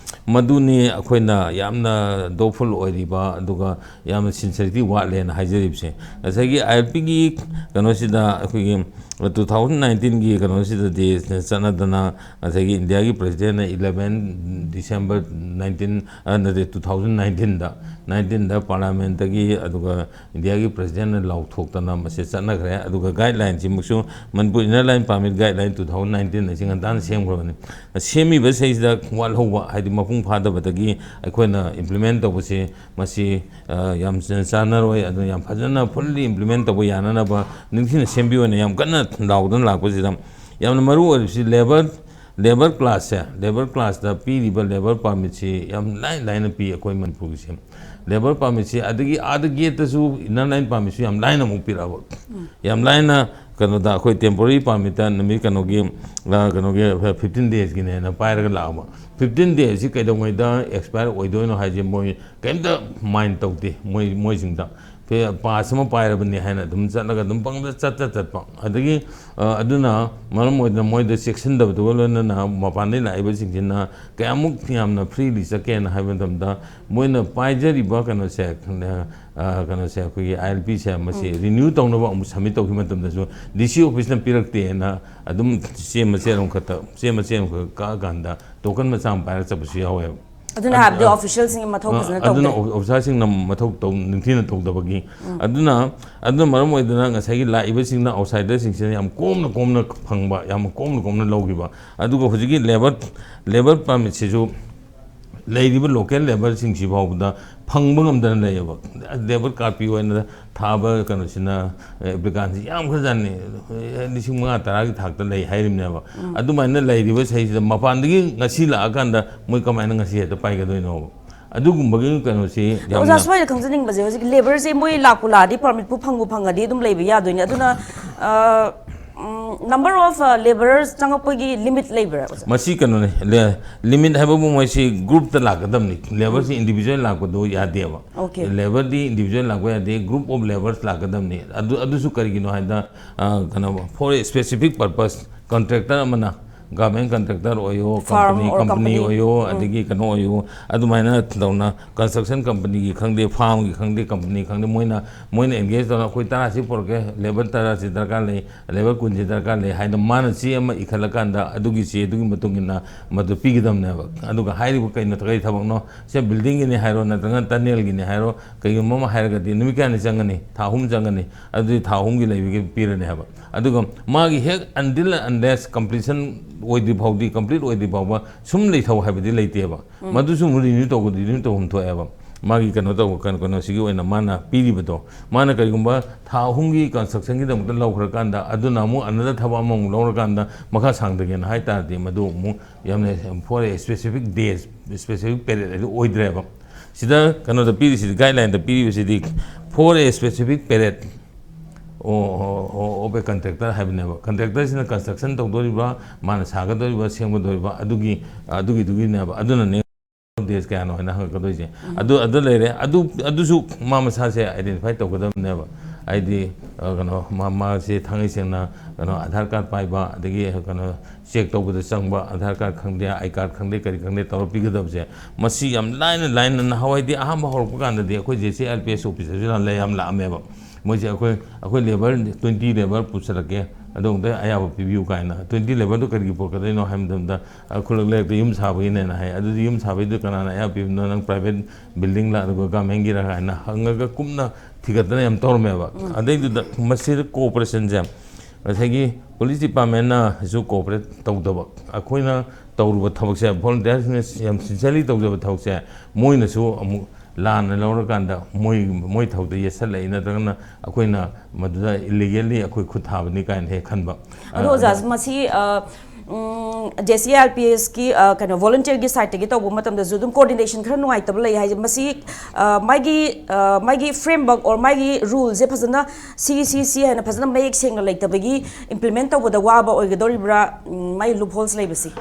ꯃꯗꯨꯅꯤ ꯑꯩꯈꯣꯏꯅ ꯌꯥꯝꯅ doubtful ꯑꯣꯏꯔꯤꯕ, ꯑꯗꯨꯒ ꯌꯥꯝꯅ sincerity ꯋꯥꯠꯂꯦꯅ ꯍꯥꯏꯖꯔꯤꯕꯁꯦ꯫ ꯉꯁꯥꯏꯒꯤ I L P ꯒꯤ ꯀꯩꯅꯣꯁꯤꯗ ꯑꯩꯈꯣꯏꯒꯤ ꯇꯨ ꯊꯥꯎꯖꯟ ꯅꯥꯏꯟꯇꯤꯟꯒꯤ ꯀꯩꯅꯣꯁꯤꯗꯗꯤ ꯆꯠꯅꯗꯅ, ꯉꯁꯥꯏꯒꯤ ꯏꯟꯗꯤꯌꯥꯒꯤ ꯄ꯭ꯔꯁꯤꯗꯦꯟꯅ ꯏꯂꯚꯦꯟ ꯗꯤꯁꯦꯝꯕꯔ ꯅꯥꯏꯟꯇꯤꯟ, ꯅꯠꯇꯦ, ꯇꯨ ꯊꯥꯎꯖꯟ ꯅꯥꯏꯟꯇꯤꯟꯗ, ꯅꯥꯏꯟꯇꯤꯟꯗ ꯄꯥꯔꯂꯥꯃꯦꯟꯠꯇꯒꯤ, ꯑꯗꯨꯒ ꯏꯟꯗꯤꯌꯥꯒꯤ ꯄ꯭ꯔꯁꯤꯗꯦꯟꯅ ꯂꯥꯎꯊꯣꯛꯇꯅ ꯃꯁꯤ ꯆꯠꯅꯈ꯭ꯔꯦ꯫ ꯑꯗꯨꯒ ꯒꯥꯏꯗꯂꯥꯏꯟꯁꯤꯃꯛꯁꯨ Manipur inner line permit guideline two thousand nineteen ꯑꯁꯤ ꯉꯟꯇꯥꯅ ꯁꯦꯝꯈ꯭ꯔꯕꯅꯤ꯫ ꯁꯦꯝꯃꯤꯕꯁꯤꯗꯩꯁꯤꯗ ꯋꯥꯠꯍꯧꯕ, ꯍꯥꯏꯗꯤ ꯃꯄꯨꯡ ꯐꯥꯗꯕꯗꯒꯤ ꯑꯩꯈꯣꯏꯅ ꯏꯝꯄ꯭ꯂꯤꯃꯦꯟ ꯇꯧꯕꯁꯤ ꯃꯁꯤ, ꯑ, ꯌꯥꯝ ꯆ-, ꯆꯥꯟꯅꯔꯣꯏ꯫ ꯑꯗꯨꯅ ꯌꯥꯝ ꯐꯖꯅ ꯐꯨꯜꯂꯤ ꯏꯝꯄ꯭ꯂꯤꯃꯦꯟ ꯇꯧꯕ ꯌꯥꯅꯅꯕ ꯅꯤꯡꯊꯤꯅ ꯁꯦꯝꯕꯤꯌꯣꯅ ꯌꯥꯝ ꯀꯟꯅ ꯂꯥꯎꯗꯨꯅ ꯂꯥꯛꯄꯁꯤꯗ, ꯌꯥꯝꯅ ꯃꯔꯨ ꯑꯣꯏꯔꯤꯕꯁꯤ ꯂꯦꯕꯔ, ꯂꯦꯕꯔ ꯀ꯭ꯂꯥꯁꯁꯦ, ꯂꯦꯕꯔ ꯀ꯭ꯂꯥꯁꯇ ꯄꯤꯔꯤꯕ ꯂꯦꯕꯔ ꯄꯥꯔꯃꯤꯠꯁꯤ ꯌꯥꯝ ꯂꯥꯏ ꯂꯥꯏꯅ ꯄꯤ ꯑꯩꯈꯣꯏ ꯃꯅꯤꯄꯨꯔꯒꯤꯁꯦ꯫ ꯂꯦꯕꯔ ꯄꯥꯔꯃꯤꯠꯁꯤ ꯑꯗꯒꯤ ꯑꯥꯗ ꯒꯦꯠꯇꯁꯨ ꯏꯟꯅꯔ ꯂꯥꯏꯟ ꯄꯥꯔꯃꯤꯠꯁꯨ ꯌꯥꯝ ꯂꯥꯏꯅ ꯑꯃꯨꯛ ꯄꯤꯔꯛꯑꯕ꯫ ꯌꯥꯝ ꯂꯥꯏꯅ ꯀꯩꯅꯣꯗ ꯑꯩꯈꯣꯏ ꯇꯦꯝꯄꯣꯔꯔꯤ ꯄꯥꯔꯃꯤꯠꯇ ꯅꯨꯃꯤꯠ ꯀꯩꯅꯣꯒꯤ, ꯑ, ꯀꯩꯅꯣꯒꯤ ꯐꯤꯐꯇꯤꯟ ꯗꯦꯖꯀꯤꯅꯦꯅ ꯄꯥꯏꯔꯒ ꯂꯥꯛꯑꯕ꯫ ꯐꯤꯐꯇꯤꯟ ꯗꯦꯖꯁꯤ ꯀꯩꯗꯧꯉꯩꯗ ꯑꯦꯛꯁꯄꯥꯌꯔ ꯑꯣꯏꯗꯣꯏꯅꯣ ꯍꯥꯏꯁꯦ ꯃꯣꯏ ꯀꯩꯝꯇ ꯃꯥꯏꯟ ꯇꯧꯗꯦ꯫ ꯃꯣꯏ, ꯃꯣꯏꯁꯤꯡꯗ ꯄꯦ-, ꯄꯥꯁ ꯑꯃ ꯄꯥꯏꯔꯕꯅꯤ ꯍꯥꯏꯅ ꯑꯗꯨꯝ ꯆꯠꯂꯒ ꯑꯗꯨꯝ ꯄꯪꯆꯠ ꯆꯠꯇ ꯆꯠꯄ꯫ ꯑꯗꯒꯤ, ꯑ, ꯑꯗꯨꯅ ꯃꯔꯝ ꯑꯣꯏꯗꯅ ꯃꯣꯏꯗ ꯆꯦꯛꯁꯤꯟꯗꯕꯗꯨꯒ ꯂꯣꯏꯅꯅ ꯃꯄꯥꯟꯗꯒꯤ ꯂꯥꯛꯏꯕꯁꯤꯡꯁꯤꯅ ꯀꯌꯥꯃꯨꯛ ꯌꯥꯝꯅ ꯐ꯭ꯔꯤꯂꯤ ꯆꯠꯀꯦꯅ ꯍꯥꯏꯕ ꯃꯇꯝꯗ, ꯃꯣꯏꯅ ꯄꯥꯏꯖꯔꯤꯕ ꯀꯩꯅꯣꯁꯦ, ꯑ, ꯀꯩꯅꯣꯁꯦ, ꯑꯩꯈꯣꯏꯒꯤ ꯑꯥꯏ ꯑꯦꯜ ꯄꯤꯁꯦ ꯃꯁꯤ ꯔꯤꯅ꯭ꯌꯨ ꯇꯧꯅꯕ ꯑꯃꯨꯛ ꯁꯕꯃꯤꯠ ꯇꯧꯈꯤꯕ ꯃꯇꯝꯗꯁꯨ ꯗꯤ ꯁꯤ ꯑꯣꯐꯤꯁꯅ ꯄꯤꯔꯛꯇꯦꯅ ꯑꯗꯨꯝ ꯆꯦ ꯃꯆꯦꯠ ꯑꯃꯈꯛꯇ, ꯆꯦ ꯃꯆꯦꯠ ꯑꯃꯈꯛ ꯀꯛꯑꯀꯥꯟꯗ ꯇꯣꯀꯟ ꯃꯆꯥ ꯑꯃ ꯄꯥꯏꯔꯒ ꯆꯠꯄꯁꯨ ꯌꯥꯎꯋꯦꯕ꯫ ꯑꯗꯨꯅ ꯑꯗꯨ-, ꯍꯥꯏꯕꯗꯤ ꯑ, ꯑꯣꯐꯤꯁꯤꯌꯦꯜꯁꯤꯡꯒꯤ ꯃꯊꯧ ꯑ, ꯐꯖꯅ ꯑꯗꯨꯅ ꯇꯧꯗ꯭ꯔꯦ꯫ ꯑꯣ-, ꯑꯣꯐꯤꯁꯥꯔꯁꯤꯡꯅ ꯃꯊꯧ ꯇꯧ-, ꯅꯤꯡꯊꯤꯅ ꯇꯧꯗꯕꯒꯤ꯫ ꯑꯗꯨꯅ, ꯑꯗꯨꯅ ꯃꯔꯝ ꯑꯣꯏꯗꯅ ꯉꯁꯥꯏꯒꯤ ꯂꯥꯛꯏꯕꯁꯤꯡꯅ, ꯑꯥꯎꯠꯁꯥꯏꯗꯔꯁꯤꯡꯁꯤꯅ ꯌꯥꯝ ꯀꯣꯝꯅ ꯀꯣꯝꯅ ꯐꯪꯕ, ꯌꯥꯝ ꯀꯣꯝꯅ ꯀꯣꯝꯅ ꯂꯧꯈꯤꯕ꯫ ꯑꯗꯨꯒ ꯍꯧꯖꯤꯛꯀꯤ ꯂꯦꯕꯔ, ꯂꯦꯕꯔ ꯄꯥꯔꯃꯤꯠꯁꯤꯁꯨ ꯂꯩꯔꯤꯕ ꯂꯣꯀꯦꯜ ꯂꯦꯕꯔꯁꯤꯡꯁꯤ ꯐꯥꯎꯕꯗ ꯐꯪꯕ ꯉꯝꯗꯅ ꯂꯩꯌꯦꯕ꯫ ꯂꯦꯕꯔ ꯀꯥꯔꯠ ꯄꯤꯌꯨ ꯍꯥꯏꯅ ꯊꯥꯕ ꯀꯩꯅꯣꯁꯤꯅ, ꯑꯦꯄ꯭ꯂꯤꯀꯥꯟꯁꯤ ꯌꯥꯝꯈ꯭ꯔꯖꯥꯠꯅꯤ꯫ ꯂꯤꯁꯤꯡ ꯃꯉꯥ ꯇꯔꯥꯒꯤ ꯊꯥꯛꯇ ꯂꯩ ꯍꯥꯏꯔꯤꯕꯅꯦꯕ꯫ ꯑꯗꯨꯃꯥꯏꯅ ꯂꯩꯔꯤꯕ ꯁꯩꯁꯤꯗ ꯃꯄꯥꯟꯗꯒꯤ ꯉꯁꯤ ꯂꯥꯛꯑꯀꯥꯟꯗ ꯃꯣꯏ ꯀꯃꯥꯏꯅ ꯉꯁꯤ ꯍꯦꯛꯇ ꯄꯥꯏꯒꯗꯣꯏꯅꯣꯕ? ꯑꯗꯨꯒꯨꯝꯕꯒꯤ ꯀꯩꯅꯣꯁꯤ ꯑꯣꯖꯥ, ꯌꯥꯝꯅ ꯁ꯭ꯋꯥꯏꯗ ꯈꯪꯖꯅꯤꯡꯕꯁꯦ, ꯍꯧꯖꯤꯛ ꯂꯦꯕꯔꯁꯦ ꯃꯣꯏ ꯂꯥꯛꯄꯨ ꯂꯥꯛꯑꯗꯤ, ꯄꯔꯃꯤꯠꯄꯨ ꯐꯪꯕꯨ ꯐꯪꯉꯗꯤ ꯑꯗꯨꯝ ꯂꯩꯕ ꯌꯥꯗꯣꯏꯅꯦ꯫ ꯑꯗꯨꯅ, ꯑ, ꯎꯝ, number of, ꯑ, labourers ꯆꯪꯉꯛꯄꯒꯤ ꯂꯤꯃꯤꯠ ꯂꯩꯕ꯭ꯔꯥ, ꯑꯣꯖꯥ? ꯃꯁꯤ ꯀꯩꯅꯣꯅꯤ, ꯂꯦ-, ꯂꯤꯃꯤꯠ ꯍꯥꯏꯕꯕꯨ ꯃꯣꯏꯁꯤ ꯒ꯭ꯔꯨꯞꯇ ꯂꯥꯛꯀꯗꯕꯅꯤ꯫ ꯂꯦꯕꯔꯁꯤ ꯏꯟꯗꯤꯕꯤꯖꯨꯋꯦꯜ ꯂꯥꯛꯄꯗꯨ ꯌꯥꯗꯦꯕ꯫ ꯑꯣꯀꯦ꯫ ꯂꯦꯕꯔꯗꯤ ꯏꯟꯗꯤꯕꯤꯖꯨꯋꯦꯜ ꯂꯥꯛꯄ ꯌꯥꯗꯦ, group of labours ꯂꯥꯛꯀꯗꯕꯅꯤ꯫ ꯑꯗꯨ, ꯑꯗꯨꯁꯨ ꯀꯔꯤꯒꯤꯅꯣ ꯍꯥꯏꯗ, ꯑ, ꯀꯩꯅꯣ, for a specific purpose, contractor ꯑꯃꯅ ꯒꯚꯔꯟꯃꯦꯟ ꯀꯟꯇ꯭ꯔꯦꯛꯇꯔ ꯑꯣꯏꯌꯣ, Firm company or company company. ꯑꯣꯏꯌꯣ, ꯑꯗꯒꯤ ꯀꯩꯅꯣ ꯑꯣꯏꯌꯣ, ꯑꯗꯨꯃꯥꯏꯅ ꯇꯧꯅ ꯀꯟꯁꯇ꯭ꯔꯛꯁꯟ ꯀꯝꯄꯅꯤꯒꯤ ꯈꯪꯗꯦ, ꯐꯥꯔꯝꯒꯤ ꯈꯪꯗꯦ, ꯀꯝꯄꯅꯤ ꯈꯪꯗꯦ, ꯃꯣꯏꯅ ꯃꯣꯏꯅ ꯑꯦꯡꯒꯦꯖ ꯇꯧꯔꯒ ꯑꯩꯈꯣꯏ ꯇꯔꯥꯁꯤ ꯄꯨꯔꯛꯀꯦ, ꯂꯦꯕꯔ ꯇꯔꯥꯁꯤ ꯗꯔꯀꯥꯔ ꯂꯩ, ꯂꯦꯕꯔ ꯀꯨꯟꯁꯤ ꯗꯔꯀꯥꯔ ꯂꯩ ꯍꯥꯏꯅ ꯃꯥꯅ ꯆꯦ ꯑꯃ ꯏꯈꯠꯂꯀꯥꯟꯗ ꯑꯗꯨꯒꯤ ꯆꯦ ꯑꯗꯨꯒꯤ ꯃꯇꯨꯡ ꯏꯟꯅ ꯃꯗꯨ ꯄꯤꯒꯗꯕꯅꯦꯕ꯫ ꯑꯗꯨꯒ ꯍꯥꯏꯔꯤꯕ ꯀꯩꯅꯣ ꯀꯔꯤ ꯊꯕꯛꯅꯣ, ꯁꯦ ꯕꯤꯜꯗꯤꯡꯒꯤꯅꯤ ꯍꯥꯏꯔꯣ ꯅꯠꯇ꯭ꯔꯒ ꯇꯅꯦꯜꯒꯤꯅꯤ ꯍꯥꯏꯔꯣ, ꯀꯩꯒꯨꯝꯕ ꯑꯃ ꯍꯥꯏꯔꯒꯗꯤ ꯅꯨꯃꯤꯠ ꯀꯌꯥꯅꯤ ꯆꯪꯒꯅꯤ? ꯊꯥ ꯑꯍꯨꯝ ꯆꯪꯒꯅꯤ꯫ ꯑꯗꯨꯗꯤ ꯊꯥ ꯑꯍꯨꯝꯒꯤ ꯂꯩꯕꯒꯤ ꯄꯤꯔꯅꯤ ꯍꯥꯏꯕ꯫ ꯑꯗꯨꯒ ꯃꯥꯒꯤ ꯍꯦꯛ until and unless completion ꯑꯣꯏꯗ꯭ꯔꯤ ꯐꯥꯎꯗꯤ, ꯀꯝꯄ꯭ꯂꯤꯠ ꯑꯣꯏꯗ꯭ꯔꯤ ꯐꯥꯎꯕ ꯁꯨꯝ ꯂꯩꯊꯧ ꯍꯥꯏꯕꯗꯤ ꯂꯩꯇꯦꯕ꯫ ꯃꯗꯨꯁꯨ ꯑꯃꯨꯛ ꯔꯤꯅ꯭ꯌꯨ ꯇꯧꯕꯗꯤ ꯔꯤꯅ꯭ꯌꯨ ꯇꯧꯐꯝ ꯊꯣꯛꯑꯦꯕ꯫ ꯃꯥꯒꯤ ꯀꯩꯅꯣ ꯇꯧꯕ ꯀꯩꯅꯣ ꯀꯩꯅꯣꯁꯤꯒꯤ ꯑꯣꯏꯅ ꯃꯥꯅ ꯄꯤꯔꯤꯕꯗꯣ, ꯃꯥꯅ ꯀꯔꯤꯒꯨꯝꯕ ꯊꯥ ꯑꯍꯨꯝꯒꯤ ꯀꯟꯁꯇ꯭ꯔꯛꯁꯟꯒꯤꯗꯃꯛꯇ ꯂꯧꯈ꯭ꯔꯀꯥꯟꯗ ꯑꯗꯨꯅ ꯑꯃꯨꯛ another ꯊꯕꯛ ꯑꯃꯃꯨꯛ ꯂꯧꯔꯀꯥꯟꯗ ꯃꯈꯥ ꯁꯥꯡꯊꯒꯦꯅ ꯍꯥꯏ ꯇꯥꯔꯗꯤ ꯃꯗꯨ ꯑꯃꯨꯛ ꯌꯥꯝꯅ for a specific days, specific period ꯍꯥꯏꯗꯨ ꯑꯣꯏꯗ꯭ꯔꯦꯕ꯫ ꯁꯤꯗ ꯀꯩꯅꯣꯗ ꯄꯤꯔꯤꯁꯤꯗꯤ, ꯒꯥꯏꯗꯂꯥꯏꯟꯗ ꯄꯤꯔꯤꯕꯁꯤꯗꯤ for a specific period of a contractor ꯍꯥꯏꯕꯅꯦꯕ꯫ ꯀꯟꯇ꯭ꯔꯦꯛꯇꯔꯁꯤꯅ ꯀꯟꯁꯇ꯭ꯔꯛꯁꯟ ꯇꯧꯗꯣꯔꯤꯕ꯭ꯔꯥ, ꯃꯥꯅ ꯁꯥꯒꯗꯧꯔꯤꯕ꯭ꯔꯥ, ꯁꯦꯝꯒꯗꯧꯔꯤꯕ꯭ꯔꯥ, ꯑꯗꯨꯒꯤ ꯑꯗꯨꯒꯤꯗꯨꯒꯤꯅꯦꯕ꯫ ꯑꯗꯨꯅꯅꯦ ꯗꯦꯖ ꯀꯌꯥꯅꯣ ꯍꯥꯏꯅ ꯍꯪꯉꯛꯀꯗꯣꯏꯁꯦ꯫ ꯑꯗꯨ ꯑꯗꯨ ꯂꯩꯔꯦ꯫ ꯑꯗꯨ ꯑꯗꯨꯁꯨ ꯃꯥ ꯃꯁꯥꯁꯦ ꯑꯥꯏꯗꯦꯟꯇꯤꯐꯥꯏ ꯇꯧꯒꯗꯕꯅꯦꯕ꯫ ꯍꯥꯏꯗꯤ ꯑ, ꯀꯩꯅꯣ ꯃꯥ ꯃꯥꯁꯦ ꯊꯥꯡꯉꯩ ꯁꯦꯡꯅ ꯀꯩꯅꯣ ꯑꯙꯥꯔ ꯀꯥꯔꯗ ꯄꯥꯏꯕ, ꯑꯗꯒꯤ ꯀꯩꯅꯣ ꯆꯦꯛ ꯇꯧꯕꯗ ꯆꯪꯕ ꯑꯙꯥꯔ ꯀꯥꯔꯗ ꯈꯪꯗꯦ, ꯑꯥꯏ ꯀꯥꯔꯗ ꯈꯪꯗꯦ, ꯀꯔꯤ ꯈꯪꯗꯦ ꯇꯧꯔ ꯄꯤꯒꯗꯕꯁꯦ, ꯃꯁꯤ ꯌꯥꯝ ꯂꯥꯏꯅ ꯂꯥꯏꯅ ꯅꯍꯥꯟꯋꯥꯏꯗꯤ ꯑꯍꯥꯟꯕ ꯍꯧꯔꯛꯄ ꯀꯥꯟꯗꯗꯤ ꯑꯩꯈꯣꯏ J C I L P S ꯑꯣꯐꯤꯁꯔꯁꯨ ꯌꯥꯝ ꯂꯩ, ꯌꯥꯝ ꯂꯥꯛꯑꯝꯃꯦꯕ꯫ ꯃꯣꯏꯁꯦ ꯑꯩꯈꯣꯏ ꯑꯩꯈꯣꯏ ꯂꯦꯕꯔ ꯇ꯭ꯋꯦꯟꯇꯤ ꯂꯦꯕꯔ ꯄꯨꯁꯤꯜꯂꯛꯀꯦ, ꯑꯗꯣꯝꯗ ꯑꯌꯥꯕ ꯄꯤꯕꯤꯌꯨ ꯀꯥꯏꯅ꯫ ꯇ꯭ꯋꯦꯟꯇꯤ ꯂꯦꯕꯔꯗꯣ ꯀꯔꯤꯒꯤ ꯄꯨꯔꯛꯀꯗꯣꯏꯅꯣ ꯍꯥꯏꯕ ꯃꯇꯝꯗ, "ꯑ, ꯈꯨꯜꯂꯛ ꯂꯩꯔꯛꯇ ꯌꯨꯝ ꯁꯥꯕꯒꯤꯅꯦꯅ" ꯍꯥꯏ꯫ "ꯑꯗꯨꯗꯤ ꯌꯨꯝ ꯁꯥꯕꯒꯤꯗꯨ ꯀꯅꯥꯅ ꯑꯌꯥꯕ ꯄꯤꯕꯅꯣ? ꯅꯪ ꯄ꯭ꯔꯥꯏꯚꯦꯠ ꯕꯤꯜꯗꯤꯡꯂ, ꯑꯗꯨꯒ ꯒꯚꯔꯟꯃꯦꯟꯒꯤꯔ?" ꯍꯥꯏꯅ ꯍꯪꯉꯒ ꯀꯨꯞꯅ ꯊꯤꯒꯠꯇꯅ ꯌꯥꯝ ꯇꯧꯔꯝꯃꯦꯕ꯫ ꯑꯗꯩꯗꯨꯗ ꯃꯁꯤꯗ ꯀꯣꯑꯣꯄꯔꯦꯁꯟꯁꯦ ꯉꯁꯥꯏꯒꯤ ꯄꯨꯂꯤꯁ ꯗꯤꯄꯥꯔꯠꯃꯦꯟꯅꯁꯨ ꯀꯣꯑꯣꯄꯔꯦꯠ ꯇꯧꯗꯕ, ꯑꯩꯈꯣꯏꯅ ꯇꯧꯔꯨꯕ ꯊꯕꯛꯁꯦ, ꯚꯣꯂꯨꯟꯇꯤꯌꯔꯁꯤꯡꯅ ꯌꯥꯝ ꯁꯤꯟꯁꯤꯌꯔꯂꯤ ꯇꯧꯖꯕ ꯊꯕꯛꯁꯦ ꯃꯣꯏꯅꯁꯨ ꯑꯃꯨꯛ ꯂꯥꯟꯅ ꯂꯧꯔꯀꯥꯟꯗ ꯃꯣꯏ ꯃꯣꯏ ꯊꯕꯛꯇ ꯌꯦꯠꯁꯜꯂꯛꯏ, ꯅꯠꯇ꯭ꯔꯒꯅ ꯑꯩꯈꯣꯏꯅ ꯃꯗꯨꯗ ꯏꯂꯤꯒꯦꯜꯂꯤ ꯑꯩꯈꯣꯏ ꯈꯨꯠ ꯊꯥꯕꯅꯤ ꯀꯥꯏꯅ ꯍꯦꯛ ꯈꯟꯕ꯫ ꯑꯗꯣ ꯑꯣꯖꯥ, ꯃꯁꯤ ꯑ, ꯎꯝ, J C I L P ꯑꯦꯁꯀꯤ, ꯑ, ꯀꯩꯅꯣ, ꯚꯣꯂꯨꯟꯇꯤꯌꯔꯒꯤ ꯁꯥꯏꯠꯇꯒꯤ ꯇꯧꯕ ꯃꯇꯝꯗꯁꯨ ꯑꯗꯨꯝ ꯀꯣꯑꯣꯔꯗꯤꯅꯦꯁꯟ ꯈꯔ ꯅꯨꯡꯉꯥꯏꯇꯕ ꯂꯩ ꯍꯥꯏꯁꯦ꯫ ꯃꯁꯤ ꯑ, ꯃꯥꯒꯤ ꯑ, ꯃꯥꯒꯤ ꯐ꯭ꯔꯦꯝꯋꯔꯛ ꯑꯣꯔ ꯃꯥꯒꯤ ꯔꯨꯜꯁꯦ ꯐꯖꯅ ꯁꯤ ꯁꯤ ꯁꯤ ꯍꯥꯏꯅ ꯐꯖꯅ ꯃꯌꯦꯛ ꯁꯦꯡꯅ ꯂꯩꯇꯕꯒꯤ ꯏꯝꯄ꯭ꯂꯤꯃꯦꯟ ꯇꯧꯕꯗ ꯋꯥꯕ ꯑꯣꯏꯒꯗꯧꯔꯤꯕ꯭ꯔꯥ? ꯎꯝ, ꯃꯥꯒꯤ ꯂꯨꯞꯍꯣꯜꯁ ꯂꯩꯕꯁꯤ?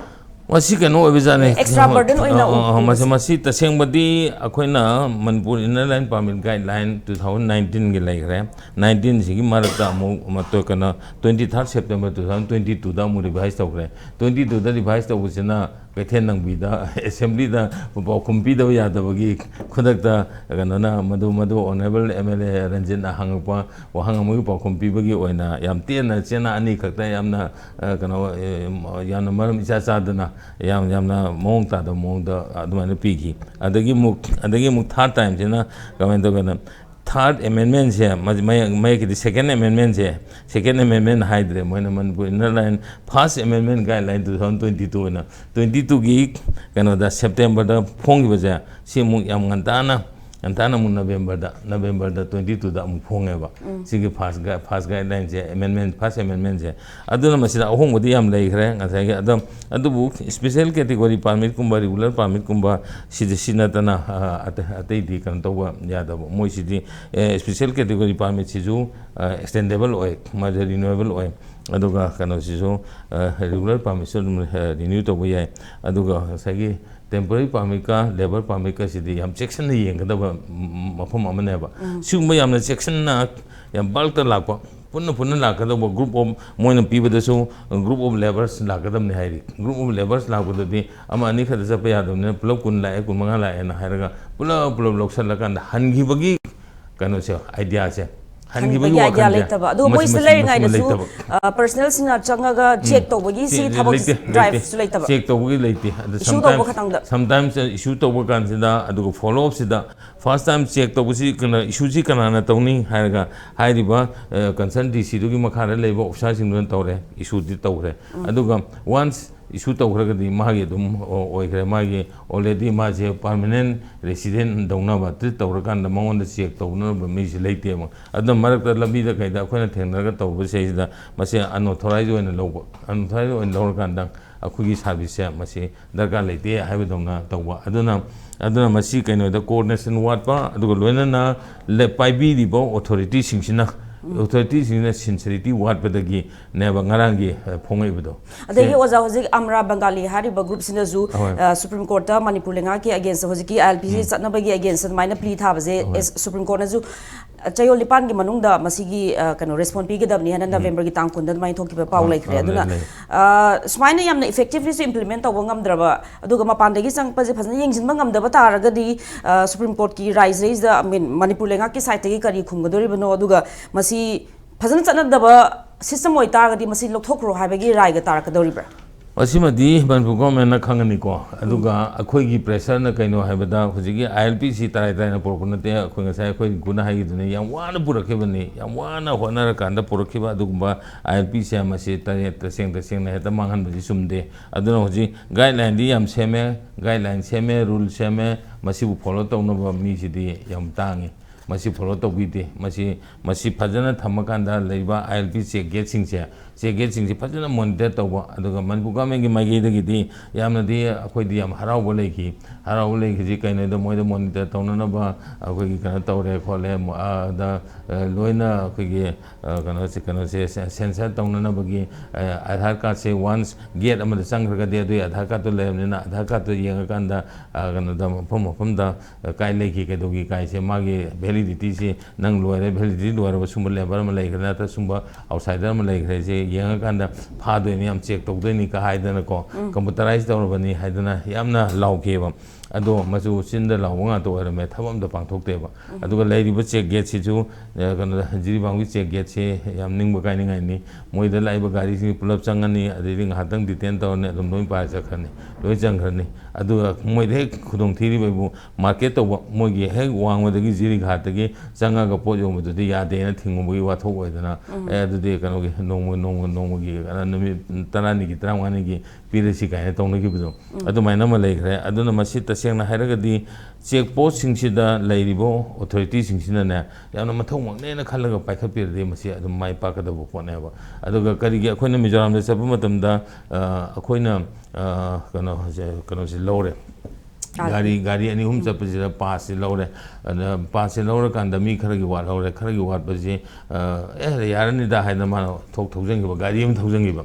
ꯃꯁꯤ ꯀꯩꯅꯣ ꯑꯣꯏꯕꯖꯥꯠꯅꯤ꯫ Extra burden ꯑꯣꯏꯅ ꯑ, ꯑ, ꯑ, ꯑꯣꯏ-, ꯃꯁꯤ, ꯃꯁꯤ ꯇꯁꯦꯡꯕꯗꯤ ꯑꯩꯈꯣꯏꯅ Manipur Inner Line Permit Guideline two thousand nineteen ꯒꯤ ꯂꯩꯈ꯭ꯔꯦ꯫ Nineteen ꯁꯤꯒꯤ ꯃꯔꯛꯇ ꯑꯃꯨꯛ ꯃꯇꯣ-, ꯀꯩꯅꯣ, twenty third September two thousand twenty two ꯗ ꯑꯃꯨꯛ revise ꯇꯧꯈ꯭ꯔꯦ꯫ Twenty two ꯗ revise ꯇꯧꯕꯁꯤꯅ ꯀꯩꯊꯦꯜ ꯅꯪꯕꯤꯗ, assembly ꯗ ꯄꯥꯎꯈꯨꯝ ꯄꯤꯗꯕ ꯌꯥꯗꯕꯒꯤ ꯈꯨꯗꯛꯇ ꯀꯩꯅꯣꯅ ꯃꯗꯨ, ꯃꯗꯨ Honourable M L A ꯔꯟꯖꯤꯠꯅ ꯍꯪꯉꯛꯄ ꯋꯥꯍꯪ ꯑꯃꯒꯤ ꯄꯥꯎꯈꯨꯝ ꯄꯤꯕꯒꯤ ꯑꯣꯏꯅ ꯌꯥꯝ ꯇꯦꯟꯅ ꯆꯦꯅꯥ ꯑꯅꯤ ꯈꯛꯇ ꯌꯥꯝꯅ, ꯑ, ꯀꯩꯅꯣ, ꯑ, ꯌꯥꯝꯅ ꯃꯔꯝ ꯏꯆꯥ ꯆꯥꯗꯅ ꯌꯥꯝ, ꯌꯥꯝꯅ ꯃꯑꯣꯡ ꯇꯥꯗꯕ ꯃꯑꯣꯡꯗ ꯑꯗꯨꯃꯥꯏꯅ ꯄꯤꯈꯤ꯫ ꯑꯗꯒꯤ ꯑꯃꯨꯛ, ꯑꯗꯒꯤ ꯑꯃꯨꯛ third time ꯁꯤꯅ ꯀꯃꯥꯏꯅ ꯇꯧꯒꯦꯅ, third amendment ꯁꯦ, ꯃ-, ꯃꯌꯦꯛ-, ꯃꯌꯦꯛꯀꯤꯗꯤ second amendment ꯁꯦ, second amendment ꯍꯥꯏꯗ꯭ꯔꯦ, ꯃꯣꯏꯅ Manipur Inner Line First Amendment Guideline two thousand twenty two ꯑꯣꯏꯅ, twenty two ꯒꯤ ꯀꯩꯅꯣꯗ, September ꯗ ꯐꯣꯡꯈꯤꯕꯁꯦ, ꯁꯤ ꯑꯃꯨꯛ ꯌꯥꯝ ꯉꯟꯇꯥꯅ, ꯉꯟꯇꯥꯅ ꯑꯃꯨꯛ November ꯗ, November ꯗ twenty two ꯗ ꯑꯃꯨꯛ ꯐꯣꯡꯉꯦꯕ꯫ ꯁꯤꯒꯤ first gui-, first guideline ꯁꯦ, amendment, first amendment ꯁꯦ꯫ ꯑꯗꯨꯅ ꯃꯁꯤꯗ ꯑꯍꯣꯡꯕꯗꯤ ꯌꯥꯝ ꯂꯩꯈ꯭ꯔꯦ ꯉꯁꯥꯏꯒꯤ꯫ ꯑꯗꯣ, ꯑꯗꯨꯕꯨ special category permit ꯀꯨꯝꯕ, regular permit ꯀꯨꯝꯕ ꯁꯤꯗꯤ, ꯁꯤ ꯅꯠꯇꯅ, ꯑ, ꯑꯇꯩ, ꯑꯇꯩꯗꯤ ꯀꯩꯅꯣ ꯇꯧꯕ ꯌꯥꯗꯕ꯫ ꯃꯣꯏꯁꯤꯗꯤ, ꯑꯦ, special category permit ꯁꯤꯁꯨ, ꯑ, extendable ꯑꯣꯏ, ꯃꯥꯁꯦ renewable ꯑꯣꯏ꯫ ꯑꯗꯨꯒ ꯀꯩꯅꯣꯁꯤꯁꯨ, ꯑ, regular permit ꯁꯨ ꯑꯗꯨꯝ, ꯑ, renew ꯇꯧꯕ ꯌꯥꯏ꯫ ꯑꯗꯨꯒ ꯉꯁꯥꯏꯒꯤ temporary permit ꯀ labour permit ꯀꯁꯤꯗꯤ ꯌꯥꯝ ꯆꯦꯛꯁꯤꯟꯅ ꯌꯦꯡꯒꯗꯕ, ꯎꯝ, ꯃꯐꯝ ꯑꯃꯅꯦꯕ꯫ ꯁꯤꯒꯨꯝꯕ ꯌꯥꯝꯅ ꯆꯦꯛꯁꯤꯟꯅ, ꯌꯥꯝ bulk ꯇ ꯂꯥꯛꯄ, ꯄꯨꯟꯅ ꯄꯨꯟꯅ ꯂꯥꯛꯀꯗꯧꯕ group of, ꯃꯣꯏꯅ ꯄꯤꯕꯗꯁꯨ group of labourers ꯂꯥꯛꯀꯗꯕꯅꯤ ꯍꯥꯏꯔꯤ꯫ Group of labourers ꯂꯥꯛꯄꯗꯗꯤ ꯑꯃ ꯑꯅꯤ ꯈꯛꯇ ꯆꯠꯄ ꯌꯥꯗꯕꯅꯤꯅ, ꯄꯨꯂꯞ ꯀꯨꯟ ꯂꯥꯛꯑꯦ, ꯀꯨꯟ ꯃꯉꯥ ꯂꯥꯛꯑꯦꯅ ꯍꯥꯏꯔꯒ ꯄꯨꯂꯞ, ꯄꯨꯂꯞ ꯂꯧꯁꯜꯂꯀꯥꯟꯗ ꯍꯟꯈꯤꯕꯒꯤ ꯀꯩꯅꯣꯁꯦ, idea ꯁꯦ, ꯍꯟꯈꯤꯕꯒꯤ ꯍꯟꯕꯒꯤ idea ꯋꯥꯈꯜꯁꯦ, ꯂꯩꯇꯕ꯫ ꯑꯗꯨꯒ ꯃꯁꯤ, ꯃꯣꯏꯁꯤꯗ ꯃꯁꯤ, ꯃꯁꯤꯃ ꯂꯩꯔꯤꯉꯩꯗꯁꯨ, ꯂꯩꯇꯕ꯫ ꯑ, personnel ꯁꯤꯡꯅ ꯆꯪꯉꯒ check ꯇꯧꯕꯒꯤ ꯁꯤꯒꯤ ꯆꯦ-, ꯊꯕꯛ ꯂꯩꯇꯦ, drive ꯁꯨ ꯂꯩꯇꯕ꯫ Check ꯇꯧꯕꯒꯤ ꯂꯩꯇꯦ꯫ ꯑꯗ Issue ꯇꯧꯕ sometimes, ꯈꯛꯇꯪꯗ꯫ Sometimes issue ꯇꯧꯕ ꯀꯥꯟꯁꯤꯗ, ꯑꯗꯨꯒ follow up ꯁꯤꯗ, first time check ꯇꯧꯕꯁꯤ ꯀꯅꯥ, issue ꯁꯤ ꯀꯅꯥꯅ ꯇꯧꯅꯤ ꯍꯥꯏꯔꯒ, ꯍꯥꯏꯔꯤꯕ, ꯑ, concern D C ꯗꯨꯒꯤ ꯃꯈꯥꯗ ꯂꯩꯕ officer ꯁꯤꯡꯗꯨꯅ ꯇꯧꯔꯦ, issue ꯗꯤ ꯇꯧꯈ꯭ꯔꯦ꯫ ꯑꯗꯨꯒ once issue ꯇꯧꯈ꯭ꯔꯒꯗꯤ ꯃꯥꯒꯤ ꯑꯗꯨꯝ ꯑꯣ-, ꯑꯣꯏꯈ꯭ꯔꯦ, ꯃꯥꯒꯤ already ꯃꯥꯁꯦ permanent resident ꯗꯧꯅꯕ ꯇ꯭ꯔꯤꯠ ꯇꯧꯔꯀꯥꯟꯗ ꯃꯉꯣꯟꯗ check ꯇꯧꯅꯕ ꯃꯤꯁꯦ ꯂꯩꯇꯦꯕ꯫ ꯑꯗꯨꯅ ꯃꯔꯛꯇ ꯂꯝꯕꯤꯗ ꯀꯩꯗ ꯑꯩꯈꯣꯏꯅ ꯊꯦꯡꯅꯔꯒ ꯇꯧꯕꯁꯤꯗꯩꯁꯤꯗ ꯃꯁꯦ unauthorized ꯑꯣꯏꯅ ꯂꯧꯕ, unauthorized ꯑꯣꯏꯅ ꯂꯧꯔꯀꯥꯟꯗ ꯑꯩꯈꯣꯏꯒꯤ service ꯁꯦ ꯃꯁꯤ ꯗꯔꯀꯥꯔ ꯂꯩꯇꯦ ꯍꯥꯏꯕꯗꯧꯅ ꯇꯧꯕ꯫ ꯑꯗꯨꯅ, ꯑꯗꯨꯅ ꯃꯁꯤ ꯀꯩꯅꯣꯗ coordination ꯋꯥꯠꯄ, ꯑꯗꯨꯒ ꯂꯣꯏꯅꯅ ꯂꯦ-, ꯄꯥꯏꯕꯤꯔꯤꯕ authority ꯁꯤꯡꯁꯤꯅ ꯑꯣꯊꯣꯔꯤꯇꯤꯁꯤꯡꯁꯤꯅ ꯁꯤꯟꯁꯔꯤꯇꯤ ꯋꯥꯠꯄꯗꯒꯤꯅꯦꯕ ꯉꯔꯥꯡꯒꯤ ꯑ, ꯐꯣꯡꯉꯛꯏꯕꯗꯣ꯫ ꯑꯗꯒꯤ ꯑꯣꯖꯥ, ꯍꯧꯖꯤꯛ ꯑꯝꯔꯥ ꯕꯪꯒꯥꯂꯤ ꯍꯥꯏꯔꯤꯕ ꯒ꯭ꯔꯨꯞꯁꯤꯅꯁꯨ ꯑꯍꯣꯏ꯫ ꯑ, ꯁꯨꯄ꯭ꯔꯤꯝ ꯀꯣꯔꯠꯇ ꯃꯅꯤꯄꯨꯔ ꯂꯩꯉꯥꯛꯀꯤ ꯑꯒꯦꯟꯁꯇ ꯍꯧꯖꯤꯛꯀꯤ ꯑꯥꯏ ꯑꯦꯜ ꯄꯤ ꯁꯤ ꯆꯠꯅꯕꯒꯤ ꯑꯒꯦꯟꯁꯇ ꯑꯗꯨꯃꯥꯏꯅ ꯄ꯭ꯂꯤ ꯊꯥꯕꯁꯦ ꯑꯦꯁ ꯁꯨꯄ꯭ꯔꯤꯝ ꯀꯣꯔꯠꯅꯁꯨ ꯑ, ꯆꯌꯣꯜ ꯅꯤꯄꯥꯟꯒꯤ ꯃꯅꯨꯡꯗ ꯃꯁꯤꯒꯤ ꯑ, ꯀꯩꯅꯣ ꯔꯦꯁꯄꯣꯟ ꯄꯤꯒꯗꯕꯅꯤ ꯍꯥꯏꯅ ꯅꯕꯦꯝꯕꯔꯒꯤ ꯇꯥꯡ ꯀꯨꯟꯗ ꯑꯗꯨꯃꯥꯏꯅ ꯊꯣꯛꯈꯤꯕ ꯄꯥꯎ ꯑ, ꯂꯩꯈ꯭ꯔꯦ꯫ ꯑ, ꯑꯗꯨꯅ ꯂꯩ, ꯂꯩ꯫ ꯑ, ꯁꯨꯃꯥꯏꯅ ꯌꯥꯝꯅ ꯏꯐꯦꯛꯇꯤꯚꯂꯤꯁꯨ ꯏꯝꯄ꯭ꯂꯤꯃꯦꯟ ꯇꯧꯕ ꯉꯝꯗ꯭ꯔꯕ, ꯑꯗꯨꯒ ꯃꯄꯥꯟꯗꯒꯤ ꯆꯪꯉꯛꯄꯁꯦ ꯐꯖꯅ ꯌꯦꯡꯁꯤꯟꯕ ꯉꯝꯗꯕ ꯇꯥꯔꯒꯗꯤ ꯑ, ꯁꯨꯄ꯭ꯔꯤꯝ ꯀꯣꯔꯠꯀꯤ ꯔꯥꯏꯖ ꯔꯦꯁꯇ, I mean, ꯃꯅꯤꯄꯨꯔ ꯂꯩꯉꯥꯛꯀꯤ ꯁꯥꯏꯠꯇꯒꯤ ꯀꯔꯤ ꯈꯨꯝꯒꯗꯣꯔꯤꯕꯅꯣ, ꯑꯗꯨꯒ ꯃꯁꯤ ꯐꯖꯅ ꯆꯠꯅꯗꯕ ꯁꯤꯁꯇꯦꯝ ꯑꯣꯏꯇꯥꯔꯒꯗꯤ ꯃꯁꯤ ꯂꯧꯊꯣꯛꯈ꯭ꯔꯣ ꯍꯥꯏꯕꯒꯤ ꯔꯥꯏꯒ ꯇꯥꯔꯛꯀꯗꯧꯔꯤꯕ꯭ꯔꯥ? ꯑꯁꯤꯃꯗꯤ ꯃꯅꯤꯄꯨꯔ ꯒꯣꯔꯃꯦꯟꯅ ꯈꯪꯒꯅꯤꯀꯣ꯫ ꯑꯗꯨꯒ ꯑꯩꯈꯣꯏꯒꯤ ꯄ꯭ꯔꯦꯁꯔꯅ ꯀꯩꯅꯣ ꯍꯥꯏꯕꯗ, ꯍꯧꯖꯤꯛꯀꯤ ꯑꯥꯏ ꯑꯦꯜ ꯄꯤ ꯁꯤ ꯇꯔꯥꯏ ꯇꯔꯥꯏꯅ ꯄꯨꯔꯛꯄ ꯅꯠꯇꯦ꯫ ꯑꯩꯈꯣꯏ ꯉꯁꯥꯏ ꯑꯩꯈꯣꯏ ꯒꯨꯅ ꯍꯥꯏꯈꯤꯗꯨꯅꯤ, ꯌꯥꯝ ꯋꯥꯅ ꯄꯨꯔꯛꯈꯤꯕꯅꯤ, ꯌꯥꯝ ꯋꯥꯅ ꯍꯣꯠꯅꯔꯀꯥꯟꯗ ꯄꯨꯔꯛꯈꯤꯕ ꯑꯗꯨꯒꯨꯝꯕ ꯑꯥꯏ ꯑꯦꯜ ꯄꯤ ꯁꯤ ꯃꯁꯤ ꯇꯔꯦꯠ ꯇꯁꯦꯡ ꯇꯁꯦꯡꯅ ꯍꯦꯛꯇ ꯃꯥꯡꯍꯟꯕꯗꯤ ꯆꯨꯝꯗꯦ꯫ ꯑꯗꯨꯅ ꯍꯧꯖꯤꯛ ꯒꯥꯏꯗꯂꯥꯏꯟꯗꯤ ꯌꯥꯝ ꯁꯦꯝꯃꯦ, ꯒꯥꯏꯗꯂꯥꯏꯟ ꯁꯦꯝꯃꯦ, ꯔꯨꯜ ꯁꯦꯝꯃꯦ, ꯃꯁꯤꯕꯨ ꯐꯣꯂꯣ ꯇꯧꯅꯕ ꯃꯤꯁꯤꯗꯤ ꯌꯥꯝ ꯇꯥꯡꯉꯤ꯫ ꯃꯁꯤ ꯐꯣꯂꯣ ꯇꯧꯕꯤꯗꯦ꯫ ꯃꯁꯤ, ꯃꯁꯤ ꯐꯖꯅ ꯊꯝꯃꯀꯥꯟꯗ ꯂꯩꯔꯤꯕ ꯑꯥꯏ ꯑꯦꯜ ꯄꯤ ꯆꯦꯛ ꯒꯦꯠꯁꯤꯡꯁꯦ, ꯆꯦꯛ ꯒꯦꯠꯁꯤꯡꯁꯦ ꯐꯖꯅ ꯃꯣꯅꯤꯇꯔ ꯇꯧꯕ, ꯑꯗꯨꯒ ꯃꯅꯤꯄꯨꯔ ꯒꯚꯔꯟꯃꯦꯟꯒꯤ ꯃꯥꯏꯀꯩꯗꯒꯤꯗꯤ ꯌꯥꯝꯅꯗꯤ ꯑꯩꯈꯣꯏꯗꯤ ꯌꯥꯝ ꯍꯔꯥꯎꯕ ꯂꯩꯈꯤ꯫ ꯍꯔꯥꯎꯕ ꯂꯩꯈꯤꯁꯤ ꯀꯩꯅꯣꯗ, ꯃꯣꯏꯗ ꯃꯣꯅꯤꯇꯔ ꯇꯧꯅꯅꯕ ꯑꯩꯈꯣꯏꯒꯤ ꯀꯩꯅꯣ ꯇꯧꯔꯦ ꯈꯣꯠꯂꯦ, ꯃ-, ꯑꯥꯗ, ꯑ, ꯂꯣꯏꯅ ꯑꯩꯈꯣꯏꯒꯤ, ꯑ, ꯀꯩꯅꯣꯁꯦ, ꯀꯩꯅꯣꯁꯦ ꯁꯦ-, ꯁꯦꯟꯁꯔ ꯇꯧꯅꯅꯕꯒꯤ, ꯑ, ꯑꯙꯥꯔ ꯀꯥꯔꯗꯁꯦ ꯋꯥꯟꯁ ꯒꯦꯠ ꯑꯃꯗ ꯆꯪꯈ꯭ꯔꯒꯗꯤ ꯑꯗꯨꯒꯤ ꯑꯙꯥꯔ ꯀꯥꯔꯗꯇꯣ ꯂꯩꯔꯕꯅꯤꯅ, ꯑꯙꯥꯔ ꯀꯥꯔꯗꯇꯣ ꯌꯦꯡꯉꯀꯥꯟꯗ, ꯑ, ꯀꯩꯅꯣꯗ, ꯃꯐꯝ ꯃꯐꯝꯗ, ꯑ, ꯀꯥꯏ ꯂꯩꯈꯤ, ꯀꯩꯗꯧꯈꯤ ꯀꯥꯏꯁꯦ, ꯃꯥꯒꯤ ꯚꯦꯂꯤꯗꯤꯇꯤꯁꯤ ꯅꯪ ꯂꯣꯏꯔꯦ, ꯚꯦꯂꯤꯗꯤꯇꯤ ꯂꯣꯏꯔꯕ ꯁꯨꯝꯕ ꯂꯦꯕꯔ ꯑꯃ ꯂꯩꯈ꯭ꯔꯦ, ꯅꯠꯇ꯭ꯔꯒ ꯁꯨꯝꯕ ꯑꯥꯎꯠꯁꯥꯏꯗꯔ ꯑꯃ ꯂꯩꯈ꯭ꯔꯦ, ꯁꯤ ꯌꯦꯡꯉꯀꯥꯟꯗ ꯐꯥꯗꯣꯏꯅꯤ, ꯌꯥꯝ ꯆꯦꯛ ꯇꯧꯗꯣꯏꯅꯤ ꯀ ꯍꯥꯏꯗꯅꯀꯣ, ꯀꯝꯄ꯭ꯌꯨꯇꯔꯥꯏꯁ ꯇꯧꯔꯕꯅꯤ ꯍꯥꯏꯗꯅ ꯌꯥꯝꯅ ꯂꯥꯎꯈꯤꯑꯕ꯫ ꯑꯗꯣ ꯃꯆꯨ ꯆꯤꯟꯗ ꯂꯥꯎꯕ ꯉꯥꯛꯇ ꯑꯣꯏꯔꯝꯃꯦ, ꯊꯕꯛ ꯑꯝꯇ ꯄꯥꯡꯊꯣꯛꯇꯦꯕ꯫ ꯑꯗꯨꯒ ꯂꯩꯔꯤꯕ ꯆꯦꯛ ꯒꯦꯠꯁꯤꯁꯨ, ꯑ, ꯀꯩꯅꯣꯗ, ꯖꯤꯔꯤꯕꯥꯝꯒꯤ ꯆꯦꯛ ꯒꯦꯠꯁꯤ ꯌꯥꯝ ꯅꯤꯡꯕ ꯀꯥꯏꯅꯤꯡꯉꯥꯏꯅꯤ꯫ ꯃꯣꯏꯗ ꯂꯥꯛꯏꯕ ꯒꯥꯔꯤꯁꯤꯡ ꯄꯨꯂꯞ ꯆꯪꯉꯅꯤ, ꯑꯗꯩꯗꯤ ꯉꯥꯏꯍꯥꯛꯇꯪ ꯗꯤꯇꯦꯟ ꯇꯧꯔꯅꯤ, ꯑꯗꯨꯝ ꯂꯣꯏ ꯄꯥꯏꯔ ꯆꯠꯈ꯭ꯔꯅꯤ, ꯂꯣꯏ ꯆꯪꯈ꯭ꯔꯅꯤ꯫ ꯑꯗꯨꯒ ꯃꯣꯏꯗ ꯍꯦꯛ ꯈꯨꯗꯣꯡ ꯊꯤꯔꯤꯕ ꯍꯥꯏꯕꯨ ꯃꯥꯔꯀꯦꯠ ꯇꯧꯕ, ꯃꯣꯏꯒꯤ ꯍꯦꯛ ꯋꯥꯡꯃꯗꯒꯤ ꯖꯤꯔꯤꯘꯥꯠꯇꯒꯤ ꯆꯪꯉꯒ ꯄꯣꯠ ꯌꯣꯟꯕꯗꯨꯗꯤ ꯌꯥꯗꯦꯅ ꯊꯤꯡꯉꯨꯕꯒꯤ ꯋꯥꯊꯣꯛ ꯑꯣꯏꯗꯅ, ꯑꯦ, ꯑꯗꯨꯗꯤ ꯀꯩꯅꯣꯒꯤ ꯅꯣꯡꯃ, ꯅꯣꯡꯃ, ꯅꯣꯡꯃꯒꯤ, ꯀꯩꯅꯣ, ꯅꯨꯃꯤꯠ ꯇꯔꯥꯅꯤꯒꯤ, ꯇꯔꯥꯃꯉꯥꯅꯤꯒꯤ ꯄꯤꯔꯁꯤ ꯀꯥꯏꯅ ꯇꯧꯅꯈꯤꯕꯗꯣ, ꯑꯗꯨꯃꯥꯏꯅ ꯑꯃ ꯂꯩꯈ꯭ꯔꯦ꯫ ꯑꯗꯨꯅ ꯃꯁꯤ ꯇꯁꯦꯡꯅ ꯍꯥꯏꯔꯒꯗꯤ ꯆꯦꯛ ꯄꯣꯁꯁꯤꯡꯁꯤꯗ ꯂꯩꯔꯤꯕ ꯑꯣꯊꯣꯔꯤꯇꯤꯁꯤꯡꯁꯤꯅꯅꯦ, ꯌꯥꯝꯅ ꯃꯊꯧꯃꯛꯅꯦꯅ ꯈꯜꯂꯒ ꯄꯥꯏꯈꯠꯄꯤꯔꯗꯤ ꯃꯁꯤ ꯑꯗꯨꯝ ꯃꯥꯏ ꯄꯥꯛꯀꯗꯕ ꯄꯣꯠꯅꯦꯕ꯫ ꯑꯗꯨꯒ ꯀꯔꯤꯒꯤ ꯑꯩꯈꯣꯏꯅ ꯃꯤꯖꯣꯔꯥꯝꯗ ꯆꯠꯄ ꯃꯇꯝꯗ, ꯑ, ꯑꯩꯈꯣꯏꯅ, ꯑ, ꯀꯩꯅꯣ, ꯀꯩꯅꯣꯁꯤ ꯂꯧꯔꯦ, ꯒꯥꯔꯤ, ꯒꯥꯔꯤ ꯑꯅꯤ ꯑꯍꯨꯝ ꯆꯠꯄꯁꯤꯗ ꯄꯥꯁꯁꯤ ꯂꯧꯔꯦ꯫ ꯑꯗ ꯄꯥꯁꯁꯤ ꯂꯧꯔꯀꯥꯟꯗ ꯃꯤ ꯈꯔꯒꯤ ꯋꯥꯠꯍꯧꯔꯦ, ꯈꯔꯒꯤ ꯋꯥꯠꯄꯁꯤ, ꯑ, "ꯑꯦ, ꯌꯥꯔꯅꯤꯗ" ꯍꯥꯏꯅ ꯃꯥꯅ ꯊꯣꯛ ꯊꯧꯖꯟꯈꯤꯕ, ꯒꯥꯔꯤ ꯑꯃ ꯊꯧꯖꯟꯈꯤꯕ꯫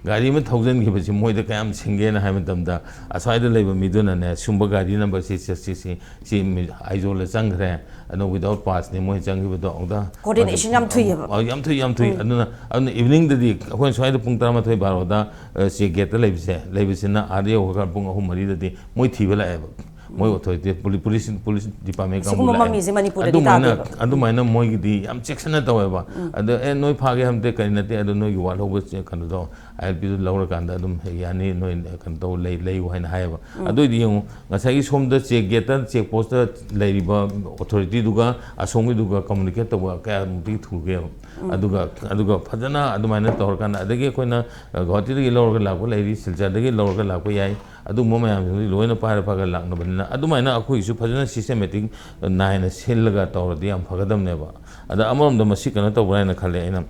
ꯒꯥꯔꯤ ꯑꯃ ꯊꯧꯖꯟꯈꯤꯕꯁꯤ ꯃꯣꯏꯗ ꯀꯌꯥꯝ ꯁꯤꯡꯒꯦꯅ ꯍꯥꯏꯕ ꯃꯇꯝꯗ, ꯑꯁ꯭ꯋꯥꯏꯗ ꯂꯩꯕ ꯃꯤꯗꯨꯅꯅꯦ, "ꯁꯨꯝꯕ ꯒꯥꯔꯤ ꯅꯝꯕꯔꯁꯤ ꯆꯠꯁꯤ, ꯁꯤ, ꯁꯤ ꯃꯤ ꯑꯥꯏꯖꯣꯜꯗ ꯆꯪꯈ꯭ꯔꯦ, ꯑꯗꯣ without passꯅꯤ ꯃꯣꯏ ꯆꯪꯈꯤꯕꯗꯣ" ꯑꯃꯨꯛꯇ Coordination ꯌꯥꯝ ꯊꯨꯏꯑꯕ꯫ ꯑ, ꯌꯥꯝ ꯊꯨꯏ, ꯌꯥꯝ ꯊꯨꯏ꯫ ꯑꯗꯨꯅ, ꯑꯗꯨꯅ eveningꯗꯗꯤ ꯑꯩꯈꯣꯏꯅ ꯁ꯭ꯋꯥꯏꯗ ꯄꯨꯡ ꯇꯔꯥꯃꯥꯊꯣꯏ ꯕꯥꯔꯣꯗ, ꯑ, check gateꯇ ꯂꯩꯕꯁꯦ, ꯂꯩꯕꯁꯤꯅ ꯑꯥꯗ ꯌꯧꯈ꯭ꯔꯀꯥꯟꯗ ꯄꯨꯡ ꯑꯍꯨꯝ ꯃꯔꯤꯗꯗꯤ ꯃꯣꯏ ꯊꯤꯕ ꯂꯥꯛꯑꯦꯕ꯫ ꯃꯣꯏ authority, ꯄꯨꯂꯤ-, ꯄꯨꯂꯤꯁ, ꯄꯨꯂꯤꯁ department ꯁꯤꯒꯨꯝꯕ ꯀꯥꯡꯕꯨ ꯂꯥꯛꯑꯦ꯫ ꯃꯃꯤꯁꯦ ꯃꯅꯤꯄꯨꯔꯗꯗꯤ ꯑꯗꯨꯃꯥꯏꯅ, ꯇꯥꯗꯦꯕ꯫ ꯑꯗꯨꯃꯥꯏꯅ ꯃꯣꯏꯒꯤꯗꯤ ꯌꯥꯝ ꯆꯦꯛꯁꯤꯟꯅ ꯇꯧꯋꯦꯕ꯫ ꯑꯗ, "ꯑꯦ, ꯅꯣꯏ ꯐꯥꯒꯦ ꯍꯥꯏꯕ ꯅꯠꯇꯦ, ꯀꯔꯤ ꯅꯠꯇꯦ, ꯑꯗꯣ ꯅꯣꯏꯒꯤ ꯋꯥꯠꯍꯧꯕ ꯀꯩꯅꯣꯗꯣ, ILPꯗꯨ ꯂꯧꯔꯀꯥꯟꯗ ꯑꯗꯨꯝ ꯌꯥꯅꯤ, ꯅꯣꯏ ꯀꯩꯅꯣ ꯇꯧ, ꯂꯩ-, ꯂꯩꯌꯨ" ꯍꯥꯏꯅ ꯍꯥꯏꯌꯦꯕ꯫ ꯑꯗꯨ ꯑꯣꯏꯗꯤ ꯌꯦꯡꯉꯨ, ꯉꯁꯥꯏꯒꯤ ꯁꯣꯝꯗ check gateꯇ, check postꯇ ꯂꯩꯔꯤꯕ authorityꯗꯨꯒ ꯑꯁꯣꯝꯒꯤꯗꯨꯒ communicate ꯇꯧꯕ ꯀꯌꯥꯃꯨꯛꯇꯤ ꯊꯨꯒꯦꯕ꯫ ꯑꯗꯨꯒ, ꯑꯗꯨꯒ ꯐꯖꯅ ꯑꯗꯨꯃꯥꯏꯅ ꯇꯧꯔꯀꯥꯟꯗ, ꯑꯗꯒꯤ ꯑꯩꯈꯣꯏꯅ, ꯑ, ꯒꯨꯋꯥꯍꯥꯇꯤꯗꯒꯤ ꯂꯧꯔꯒ ꯂꯥꯛꯄ ꯂꯩꯔꯤ, ꯁꯤꯜꯆꯔꯗꯒꯤ ꯂꯧꯔꯒ ꯂꯥꯛꯄ ꯌꯥꯏ, ꯑꯗꯨꯒꯨꯝꯕ ꯃꯌꯥꯝꯁꯤꯡꯗꯨ ꯂꯣꯏꯅ ꯄꯥꯏꯔ ꯄꯥꯏꯔꯒ ꯂꯥꯛꯅꯕꯅꯤꯅ, ꯑꯗꯨꯃꯥꯏꯅ ꯑꯩꯈꯣꯏꯒꯤꯁꯨ ꯐꯖꯅ systematic ꯅꯥꯏꯅ ꯁꯤꯜꯂꯒ ꯇꯧꯔꯗꯤ ꯌꯥꯝ ꯐꯒꯗꯕꯅꯦꯕ꯫ ꯑꯗ ꯑꯃꯔꯣꯝꯗ ꯃꯁꯤ ꯀꯩꯅꯣ ꯇꯧꯕ꯭ꯔꯥ ꯍꯥꯏꯅ ꯈꯜꯂꯦ ꯑꯩꯅ꯫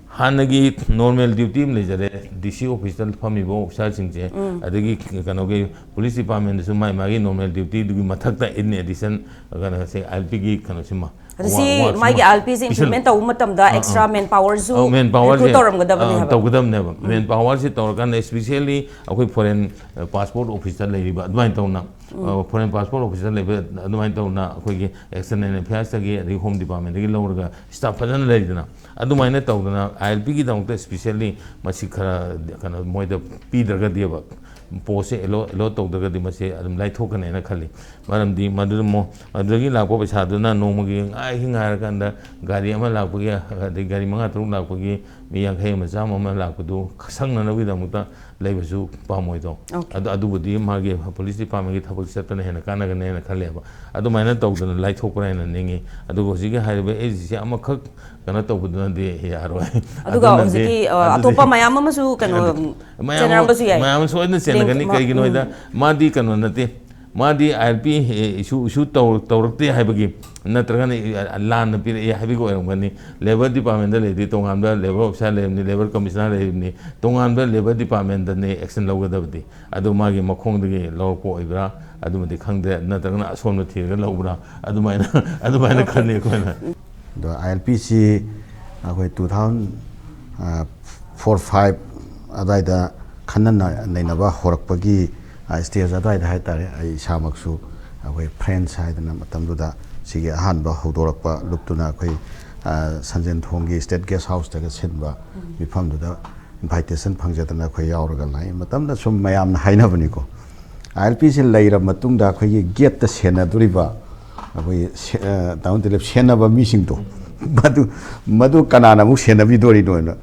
ꯍꯥꯟꯅꯒꯤ normal duty ꯑꯃ ꯂꯩꯖꯔꯦ, DC officeꯇ ꯐꯝꯃꯤꯕ officerꯁꯤꯡꯁꯦ, ꯑꯗꯒꯤ ꯀꯩꯅꯣꯒꯤ police departmentꯇꯁꯨ ꯃꯥꯏ ꯃꯥꯒꯤ normal dutyꯗꯨꯒꯤ ꯃꯊꯛꯇ in addition ꯀꯩꯅꯣꯁꯦ, ILPꯒꯤ ꯀꯩꯅꯣꯁꯤꯃ ꯑꯗꯨ ꯁꯤ ꯋꯥ-, ꯋꯥ-, ꯃꯥꯒꯤ ꯁꯤꯃ ILPꯁꯦ ꯄꯤꯁꯜꯂꯨ꯫ Implement ꯇꯧꯕ ꯃꯇꯝꯗ ꯑꯥ, ꯑꯥ. Extra man powerꯁꯨ ꯑꯧ, man powerꯁꯦ, recruit ꯇꯧꯔꯝꯒꯗꯕꯅꯦ ꯑꯥ, ꯍꯥꯏꯕ꯫ ꯇꯧꯒꯗꯕꯅꯦꯕ꯫ Man powerꯁꯦ ꯇꯧꯔꯀꯥꯟꯗ, especially ꯑꯩꯈꯣꯏ foreign, ꯑ, passport officeꯇ ꯂꯩꯔꯤꯕ ꯑꯗꯨꯃꯥꯏꯅ ꯇꯧꯅ, ꯑ, foreign passport officeꯇ ꯂꯩꯕ ꯑꯗꯨꯃꯥꯏꯅ ꯇꯧꯅ ꯑꯩꯈꯣꯏꯒꯤ External Affairsꯇꯒꯤ ꯑꯗꯒꯤ Home Departmentꯇꯒꯤ ꯂꯧꯔꯒ staff ꯐꯖꯅ ꯂꯩꯗꯅ, ꯑꯗꯨꯃꯥꯏꯅ ꯇꯧꯗꯅ ILPꯒꯤꯗꯃꯛꯇ specially ꯃꯁꯤ ꯈꯔ ꯀꯩꯅꯣ ꯃꯣꯏꯗ ꯄꯤꯗ꯭ꯔꯒꯗꯤꯕ, postꯁꯦ allot, allot ꯇꯧꯗ꯭ꯔꯒꯗꯤ ꯃꯁꯤ ꯑꯗꯨꯝ ꯂꯥꯏꯊꯣꯛꯀꯅꯦꯅ ꯈꯜꯂꯤ꯫ ꯃꯔꯝꯗꯤ ꯃꯗꯨꯗ ꯃꯣ-, ꯑꯗꯨꯗꯒꯤ ꯂꯥꯛꯄ ꯄꯩꯁꯥꯗꯨꯅ ꯅꯣꯡꯃꯒꯤ ꯉꯥꯏ ꯉꯥꯏꯔꯀꯥꯟꯗ ꯒꯥꯔꯤ ꯑꯃ ꯂꯥꯛꯄꯒꯤ, ꯑꯗꯩ ꯒꯥꯔꯤ ꯃꯉꯥ ꯇꯔꯨꯛ ꯂꯥꯛꯄꯒꯤ ꯃꯤ ꯌꯥꯡꯈꯩ ꯑꯃ ꯆꯥꯝꯃ ꯑꯃ ꯂꯥꯛꯄꯗꯨ ꯁꯪꯅꯅꯕꯒꯤꯗꯃꯛꯇ ꯂꯩꯕꯁꯨ ꯄꯥꯝꯃꯣꯏꯗꯣ꯫ Okay. ꯑꯗꯨ, ꯑꯗꯨꯕꯨꯗꯤ ꯃꯥꯒꯤ police departmentꯀꯤ ꯊꯕꯛ ꯆꯠꯄꯅ ꯍꯦꯟꯅ ꯀꯥꯟꯅꯒꯅꯦꯅ ꯈꯜꯂꯦꯕ꯫ ꯑꯗꯨꯃꯥꯏꯅ ꯇꯧꯗꯅ ꯂꯥꯏꯊꯣꯛꯄ꯭ꯔꯥ ꯍꯥꯏꯅ ꯅꯤꯡꯉꯤ꯫ ꯑꯗꯨꯒ ꯍꯧꯖꯤꯛꯀꯤ ꯍꯥꯏꯔꯤꯕ ꯑꯦꯁ ꯖꯤ ꯁꯤ ꯑꯃꯈꯛ ꯀꯩꯅꯣ ꯇꯧꯕꯗꯨꯅꯗꯤ ꯌꯥꯔꯣꯏ꯫ ꯑꯗꯨꯒ ꯑꯗꯨꯅꯗꯤ, ꯍꯧꯖꯤꯛꯀꯤ, ꯑ, ꯑꯗꯨꯗꯤ ꯑꯇꯣꯞꯄ ꯃꯌꯥꯝ ꯑꯃꯁꯨ ꯀꯩꯅꯣ ꯃꯌꯥꯝ ꯑꯃ, ꯆꯦꯟꯅꯔꯝꯕꯁꯨ ꯌꯥꯏ꯫ ꯃꯌꯥꯝ ꯑꯃ ꯁꯣꯏꯗꯅ ꯂꯦꯡ-, ꯆꯦꯟꯅꯒꯅꯤ꯫ ꯃ-, ꯀꯩꯒꯤꯅꯣ ꯎꯝ꯫ ꯍꯥꯏꯗ ꯃꯥꯗꯤ ꯀꯩꯅꯣ ꯅꯠꯇꯦ, ꯃꯥꯗꯤ ILP issue, issue ꯇꯧ-, ꯇꯧꯔꯛꯇꯦ ꯍꯥꯏꯕꯒꯤ ꯅꯠꯇ꯭ꯔꯒꯅ ꯂꯥꯟꯅ ꯄꯤꯔꯛꯑꯦ ꯍꯥꯏꯕꯒꯤ ꯑꯣꯏꯔꯝꯒꯅꯤ꯫ Labour departmentꯇ ꯂꯩꯔꯗꯤ ꯇꯣꯉꯥꯟꯕ labour officer ꯂꯩꯔꯤꯕꯅꯤ, labour commissioner ꯂꯩꯔꯤꯕꯅꯤ, ꯇꯣꯉꯥꯟꯕ labour departmentꯇꯅꯤ action ꯂꯧꯒꯗꯕꯗꯤ꯫ ꯑꯗꯨ ꯃꯥꯒꯤ ꯃꯈꯣꯡꯗꯒꯤ ꯂꯧꯔꯛꯄ ꯑꯣꯏꯕ꯭ꯔꯥ, ꯑꯗꯨꯃꯗꯤ ꯈꯪꯗꯦ, ꯅꯠꯇ꯭ꯔꯒꯅ ꯑꯁꯣꯟꯕ ꯊꯤꯔꯒ ꯂꯧꯕ꯭ꯔꯥ, ꯑꯗꯨꯃꯥꯏꯅ ꯑꯗꯨꯃꯥꯏꯅ ꯈꯜꯂꯤ ꯑꯩꯈꯣꯏꯅ꯫ ꯑꯗꯣ ꯑꯥꯏ ꯑꯦꯜ ꯄꯤꯁꯤ ꯑꯩꯈꯣꯏ ꯇꯨ ꯊꯥꯎꯖꯟ ꯐꯣꯔ ꯐꯥꯏꯚ ꯑꯗꯨꯋꯥꯏꯗ ꯈꯟꯅ ꯅꯩꯅꯕ ꯍꯧꯔꯛꯄꯒꯤ ꯁ꯭ꯇꯦꯖ ꯑꯗꯨꯋꯥꯏꯗ ꯍꯥꯏꯇꯥꯔꯦ, ꯑꯩ ꯏꯁꯥꯃꯛꯁꯨ ꯑꯩꯈꯣꯏ ꯐ꯭ꯔꯦꯟꯁ ꯍꯥꯏꯗꯅ ꯃꯇꯝꯗꯨꯗ ꯁꯤꯒꯤ ꯑꯍꯥꯟꯕ ꯍꯧꯗꯣꯔꯛꯄ ꯂꯨꯞꯇꯨꯅ ꯑꯩꯈꯣꯏ ꯁꯟꯖꯦꯟ ꯊꯣꯡꯒꯤ ꯁ꯭ꯇꯦꯠ ꯒꯦꯁ ꯍꯥꯎꯁꯇꯒ ꯁꯤꯟꯕ ꯃꯤꯐꯝꯗꯨꯗ ꯏꯟꯚꯥꯏꯇꯦꯁꯟ ꯐꯪꯖꯗꯅ ꯑꯩꯈꯣꯏ ꯌꯥꯎꯔꯒ ꯂꯥꯛꯏ꯫ ꯃꯇꯝꯗ ꯁꯨꯝ ꯃꯌꯥꯝꯅ ꯍꯥꯏꯅꯕꯅꯤꯀꯣ, ꯑꯥꯏ ꯑꯦꯜ ꯄꯤꯁꯤ ꯂꯩꯔꯕ ꯃꯇꯨꯡꯗ ꯑꯩꯈꯣꯏꯒꯤ ꯒꯦꯠꯇ ꯁꯦꯟꯅꯗꯣꯔꯤꯕ ꯑꯩꯈꯣꯏꯒꯤ ꯁꯦ- ꯑ, ꯇꯥꯃꯣ ꯗꯤꯂꯤꯞ, ꯁꯦꯟꯅꯕ ꯃꯤꯁꯤꯡꯗꯣ ꯃꯗꯨ ꯃꯗꯨ ꯀꯅꯥꯅ ꯑꯃꯨꯛ ꯁꯦꯟꯅꯕꯤꯗꯣꯔꯤꯅꯣꯅ꯫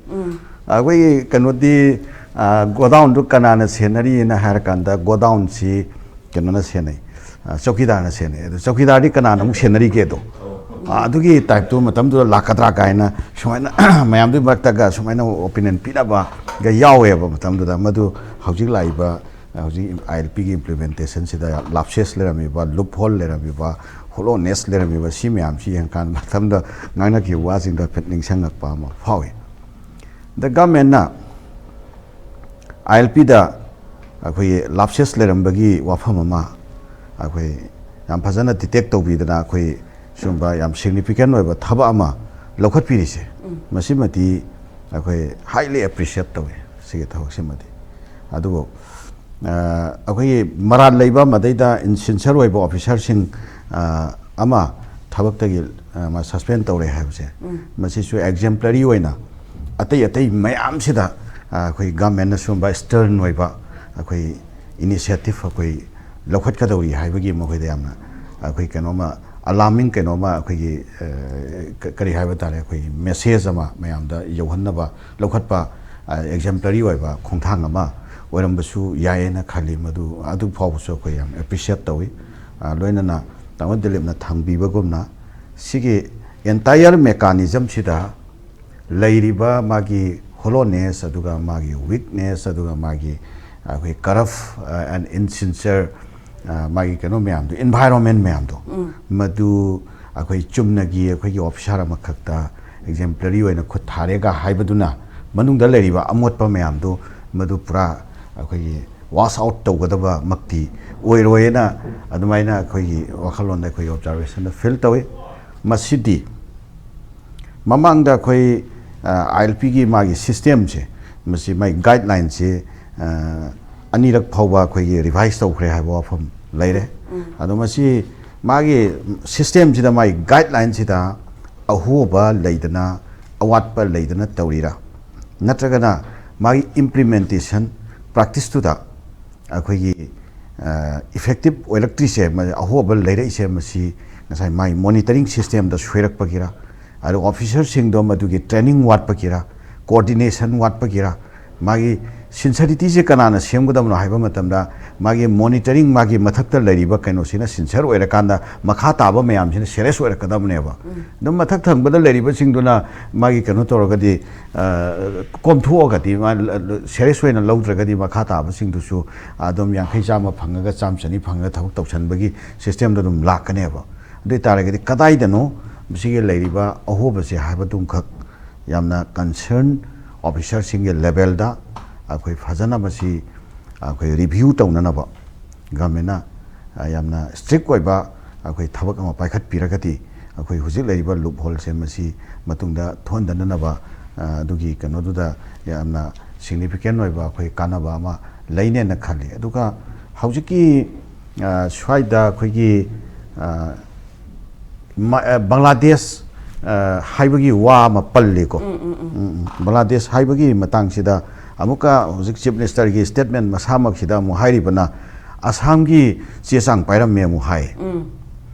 ꯑꯩꯈꯣꯏꯒꯤ ꯀꯩꯅꯣꯗꯤ, ꯑ, ꯒꯣꯗꯥꯎꯟꯗꯨ ꯀꯅꯥꯅ ꯁꯦꯟꯅꯔꯤꯅ ꯍꯥꯏꯔꯀꯥꯟꯗ, ꯒꯣꯗꯥꯎꯟꯁꯤ ꯀꯩꯅꯣꯅ ꯁꯦꯟꯅꯩ, ꯑ, ꯆꯧꯀꯤꯗꯥꯔꯅ ꯁꯦꯟꯅꯩ꯫ ꯑꯗꯣ ꯆꯧꯀꯤꯗꯥꯔꯗꯤ ꯀꯅꯥꯅ ꯑꯃꯨꯛ ꯁꯦꯟꯅꯔꯤꯒꯦꯗꯣ, ꯑ, ꯑꯗꯨꯒꯤ ꯇꯥꯏꯞꯇꯨ ꯃꯇꯝꯗꯨꯗ ꯂꯥꯛꯀꯗ꯭ꯔꯥ ꯀꯥꯏꯅ ꯁꯨꯃꯥꯏꯅ ꯃꯌꯥꯝꯗꯨꯒꯤ ꯃꯔꯛꯇꯒ ꯁꯨꯃꯥꯏꯅ ꯑꯣꯄꯤꯅꯤꯌꯟ ꯄꯤꯅꯕꯒ ꯌꯥꯎꯋꯦꯕ ꯃꯇꯝꯗꯨꯗ꯫ ꯃꯗꯨ ꯍꯧꯖꯤꯛ ꯂꯥꯛꯏꯕ ꯍꯧꯖꯤꯛ ꯑꯥꯏ ꯑꯦꯜ ꯄꯤꯒꯤ ꯏꯝꯄ꯭ꯂꯤꯃꯦꯟꯇꯦꯁꯟꯁꯤꯗ ꯌꯥꯝ ꯂꯥꯞꯁꯦꯁ ꯂꯩꯔꯝꯃꯤꯕ, ꯂꯨꯞ ꯍꯣꯜ ꯂꯩꯔꯝꯃꯤꯕ, ꯍꯣꯂꯣꯅꯦꯁ ꯂꯩꯔꯝꯃꯤꯕ, ꯁꯤ ꯃꯌꯥꯝꯁꯤ ꯌꯦꯡꯀꯥꯟꯗ ꯃꯇꯝꯗ ꯉꯥꯡꯅꯈꯤꯕ ꯋꯥꯁꯤꯡꯗꯣ ꯍꯥꯏꯐꯦꯠ ꯅꯤꯡꯁꯤꯡꯉꯛꯄ ꯑꯃ ꯐꯥꯎꯏ꯫ ꯗ ꯒꯃꯦꯟꯅ ꯑꯥꯏ ꯑꯦꯜ ꯄꯤꯗ ꯑꯩꯈꯣꯏꯒꯤ ꯂꯥꯞꯁꯦꯁ ꯂꯩꯔꯝꯕꯒꯤ ꯋꯥꯐꯝ ꯑꯃ ꯑꯩꯈꯣꯏ ꯌꯥꯝ ꯐꯖꯅ ꯗꯤꯇꯦꯛ ꯇꯧꯕꯤꯗꯅ ꯑꯩꯈꯣꯏ ꯁꯤꯒꯨꯝꯕ ꯌꯥꯝ ꯁꯤꯒꯅꯤꯐꯤꯀꯦꯟ ꯑꯣꯏꯕ ꯊꯕꯛ ꯑꯃ ꯂꯧꯈꯠꯄꯤꯔꯤꯁꯦ, ꯃꯁꯤꯃꯗꯤ ꯑꯩꯈꯣꯏ ꯍꯥꯏꯂꯤ ꯑꯦꯄ꯭ꯔꯤꯁꯤꯌꯦꯠ ꯇꯧꯏ ꯁꯤꯒꯤ ꯊꯕꯛꯁꯤꯃꯗꯤ꯫ ꯑꯗꯨꯕꯨ ꯑ, ꯑꯩꯈꯣꯏꯒꯤ ꯃꯔꯥꯜ ꯂꯩꯕ ꯃꯗꯩꯗ ꯏꯟꯁꯤꯟꯁꯔ ꯑꯣꯏꯕ ꯑꯣꯐꯤꯁꯥꯔꯁꯤꯡ, ꯑ, ꯑꯃ ꯊꯕꯛꯇꯒꯤ, ꯑ, ꯃꯥ ꯁꯁꯄꯦꯟ ꯇꯧꯔꯦ ꯍꯥꯏꯕꯁꯦ, ꯃꯁꯤꯁꯨ ꯑꯦꯛꯖꯦꯝꯄ꯭ꯂꯔꯤ ꯑꯣꯏꯅ ꯑꯇꯩ ꯑꯇꯩ ꯃꯌꯥꯝꯁꯤꯗ, ꯑ, ꯑꯩꯈꯣꯏ ꯒꯃꯦꯟꯅ ꯁꯤꯒꯨꯝꯕ ꯁ꯭ꯇꯔꯟ ꯑꯣꯏꯕ ꯑꯩꯈꯣꯏ ꯏꯅꯤꯁꯤꯌꯦꯇꯤꯚ ꯑꯩꯈꯣꯏ ꯂꯧꯈꯠꯀꯗꯧꯔꯤ ꯍꯥꯏꯕꯒꯤ ꯃꯈꯣꯏꯗ ꯌꯥꯝꯅ ꯑꯩꯈꯣꯏ ꯀꯩꯅꯣꯝꯃ ꯑꯂꯥꯔꯃꯤꯡ ꯀꯩꯅꯣꯝꯃ ꯑꯩꯈꯣꯏꯒꯤ, ꯑ, ꯀ-, ꯀꯔꯤ ꯍꯥꯏꯕ ꯇꯥꯔꯦ, ꯑꯩꯈꯣꯏꯒꯤ ꯃꯦꯁꯦꯖ ꯑꯃ ꯃꯌꯥꯝꯗ ꯌꯧꯍꯟꯅꯕ ꯂꯧꯈꯠꯄ, ꯑ, ꯑꯦꯛꯖꯦꯝꯄ꯭ꯂꯔꯤ ꯑꯣꯏꯕ ꯈꯣꯡꯊꯥꯡ ꯑꯃ ꯑꯣꯏꯔꯝꯕꯁꯨ ꯌꯥꯏꯌꯦꯅ ꯈꯜꯂꯤ꯫ ꯃꯗꯨ, ꯑꯗꯨ ꯐꯥꯎꯕꯁꯨ ꯑꯩꯈꯣꯏ ꯌꯥꯝ ꯑꯦꯄ꯭ꯔꯤꯁꯤꯌꯦꯠ ꯇꯧꯏ꯫ ꯑ, ꯂꯣꯏꯅꯅ ꯇꯥꯃꯣ ꯗꯤꯂꯤꯞꯅ ꯊꯝꯕꯤꯕꯒꯨꯝꯅ ꯁꯤꯒꯤ ꯑꯦꯟꯇꯥꯌꯔ ꯃꯦꯀꯥꯅꯤꯖꯝꯁꯤꯗ ꯂꯩꯔꯤꯕ ꯃꯥꯒꯤ ꯍꯣꯂꯣꯅꯦꯁ, ꯑꯗꯨꯒ ꯃꯥꯒꯤ ꯋꯤꯛꯅꯦꯁ, ꯑꯗꯨꯒ ꯃꯥꯒꯤ ꯑꯩꯈꯣꯏ ꯀꯔꯞ ꯑꯦꯟ ꯏꯟꯁꯤꯟꯁꯔ, ꯃꯥꯒꯤ ꯀꯩꯅꯣ ꯃꯌꯥꯝꯗꯣ, ꯏꯟꯚꯥꯏꯔꯣꯟꯃꯦꯟ ꯃꯌꯥꯝꯗꯣ, ꯃꯗꯨ ꯑꯩꯈꯣꯏ ꯆꯨꯝꯅꯒꯤ ꯑꯩꯈꯣꯏꯒꯤ ꯑꯣꯐꯤꯁꯥꯔ ꯑꯃꯈꯛꯇ ꯑꯦꯛꯖꯦꯝꯄ꯭ꯂꯔꯤ ꯑꯣꯏꯅ ꯈꯨꯠ ꯊꯥꯔꯦꯒ ꯍꯥꯏꯕꯗꯨꯅ ꯃꯅꯨꯡꯗ ꯂꯩꯔꯤꯕ ꯑꯃꯣꯠꯄ ꯃꯌꯥꯝꯗꯣ ꯃꯗꯨ ꯄꯨꯔꯥ ꯑꯩꯈꯣꯏꯒꯤ wash out ꯇꯧꯒꯗꯕꯃꯛꯇꯤ ꯑꯣꯏꯔꯣꯏꯅ ꯑꯗꯨꯃꯥꯏꯅ ꯑꯩꯈꯣꯏꯒꯤ ꯋꯥꯈꯜꯂꯣꯟꯗ ꯑꯩꯈꯣꯏꯒꯤ observation ꯗ feel ꯇꯧꯏ꯫ ꯃꯁꯤꯗꯤ ꯃꯃꯥꯡꯗ ꯑꯩꯈꯣꯏ ꯑꯥꯏ ꯑꯦꯜ ꯄꯤꯒꯤ ꯃꯥꯒꯤ system ꯁꯦ, ꯃꯁꯤ ꯃꯥꯒꯤ guideline ꯁꯦ ꯑꯅꯤꯔꯛ ꯐꯥꯎꯕ ꯑꯩꯈꯣꯏꯒꯤ revise ꯇꯧꯈ꯭ꯔꯦ ꯍꯥꯏꯕ ꯋꯥꯐꯝ ꯂꯩꯔꯦ꯫ ꯑꯗꯣ ꯃꯁꯤ ꯃꯥꯒꯤ system ꯁꯤꯗ, ꯃꯥꯒꯤ guideline ꯁꯤꯗ ꯑꯍꯣꯕ ꯂꯩꯗꯅ, ꯑꯋꯥꯠꯄ ꯂꯩꯗꯅ ꯇꯧꯔꯤꯔꯥ, ꯅꯠꯇ꯭ꯔꯒꯅ ꯃꯥꯒꯤ implementation practice ꯇꯨꯗ ꯑꯩꯈꯣꯏꯒꯤ effective ꯑꯣꯏꯔꯛꯇ꯭ꯔꯤꯁꯦ, ꯑꯍꯣꯕ ꯂꯩꯔꯛꯏꯁꯦ, ꯃꯁꯤ ꯉꯁꯥꯏ ꯃꯥꯒꯤ monitoring system ꯗ ꯁꯣꯏꯔꯛꯄꯒꯤꯔ, ꯑꯗꯨꯒ officer ꯁꯤꯡꯗꯣ ꯃꯗꯨꯒꯤ training ꯋꯥꯠꯄꯒꯤꯔ, coordination ꯋꯥꯠꯄꯒꯤꯔ, ꯃꯥꯒꯤ sincerity ꯁꯦ ꯀꯅꯥꯅ ꯁꯦꯝꯒꯗꯕꯅꯣ ꯍꯥꯏꯕ ꯃꯇꯝꯗ, ꯃꯥꯒꯤ monitoring, ꯃꯥꯒꯤ ꯃꯊꯛꯇ ꯂꯩꯔꯤꯕ ꯀꯩꯅꯣꯁꯤꯅ sincere ꯑꯣꯏꯔꯀꯥꯟꯗ ꯃꯈꯥ ꯇꯥꯕ ꯃꯌꯥꯝꯁꯤꯅ serious ꯑꯣꯏꯔꯛꯀꯗꯕꯅꯦꯕ꯫ ꯑꯗꯨꯝ ꯃꯊꯛ ꯊꯪꯕꯗ ꯂꯩꯔꯤꯕꯁꯤꯡꯗꯨꯅ ꯃꯥꯒꯤ ꯀꯩꯅꯣ ꯇꯧꯔꯒꯗꯤ, ꯀꯣꯝꯊꯣꯛꯑꯒꯗꯤ, ꯃꯥ serious ꯑꯣꯏꯅ ꯂꯧꯗ꯭ꯔꯒꯗꯤ ꯃꯈꯥ ꯇꯥꯕꯁꯤꯡꯗꯨꯁꯨ ꯑꯗꯨꯝ ꯌꯥꯡꯈꯩ ꯆꯥꯝꯃ ꯐꯪꯉꯒ, ꯆꯥꯝꯃ ꯆꯅꯤ ꯐꯪꯉꯒ ꯊꯕꯛ ꯇꯧꯁꯟꯕꯒꯤ system ꯗ ꯑꯗꯨꯝ ꯂꯥꯛꯀꯅꯦꯕ꯫ ꯑꯗꯨ ꯑꯣꯏ ꯇꯥꯔꯒꯗꯤ ꯀꯗꯥꯏꯗꯅꯣ ꯃꯁꯤꯒꯤ ꯂꯩꯔꯤꯕ ꯑꯍꯣꯕꯁꯦ ꯍꯥꯏꯕꯗꯨꯝꯈꯛ ꯌꯥꯝꯅ concern officer ꯁꯤꯡꯒꯤ level ꯗ ꯑꯩꯈꯣꯏ ꯐꯖꯅ ꯃꯁꯤ ꯑꯩꯈꯣꯏ review ꯇꯧꯅꯅꯕ government ꯅ ꯌꯥꯝꯅ strict ꯑꯣꯏꯕ ꯑꯩꯈꯣꯏ ꯊꯕꯛ ꯑꯃ ꯄꯥꯏꯈꯠꯄꯤꯔꯒꯗꯤ, ꯑꯩꯈꯣꯏ ꯍꯧꯖꯤꯛ ꯂꯩꯔꯤꯕ loophole ꯁꯦ ꯃꯁꯤ ꯃꯇꯨꯡꯗ ꯊꯣꯛꯍꯟꯗꯅꯕ, ꯑꯗꯨꯒꯤ ꯀꯩꯅꯣꯗꯨꯗ ꯌꯥꯝꯅ significant ꯑꯣꯏꯕ ꯑꯩꯈꯣꯏ ꯀꯥꯟꯅꯕ ꯑꯃ ꯂꯩꯅꯦꯅ ꯈꯜꯂꯤ꯫ ꯑꯗꯨꯒ ꯍꯧꯖꯤꯛꯀꯤ ꯁ꯭ꯋꯥꯏꯗ ꯑꯩꯈꯣꯏꯒꯤ ꯕꯪꯒ꯭ꯂꯥꯗꯦꯁ ꯍꯥꯏꯕꯒꯤ ꯋꯥ ꯑꯃ ꯄꯜꯂꯤꯀꯣ꯫ ꯎꯝ, ꯎꯝ, ꯎꯝ꯫ ꯕꯪꯒ꯭ꯂꯥꯗꯦꯁ ꯍꯥꯏꯕꯒꯤ ꯃꯇꯥꯡꯁꯤꯗ ꯑꯃꯨꯛꯀ ꯍꯧꯖꯤꯛ Chief Minister ꯒꯤ statement ꯃꯁꯥꯃꯛꯁꯤꯗ ꯑꯃꯨꯛ ꯍꯥꯏꯔꯤꯕꯅ, ꯑꯁꯥꯝꯒꯤ ꯆꯦ ꯆꯥꯡ ꯄꯥꯏꯔꯝꯃꯦ ꯑꯃꯨꯛ ꯍꯥꯏ꯫ ꯎꯝ꯫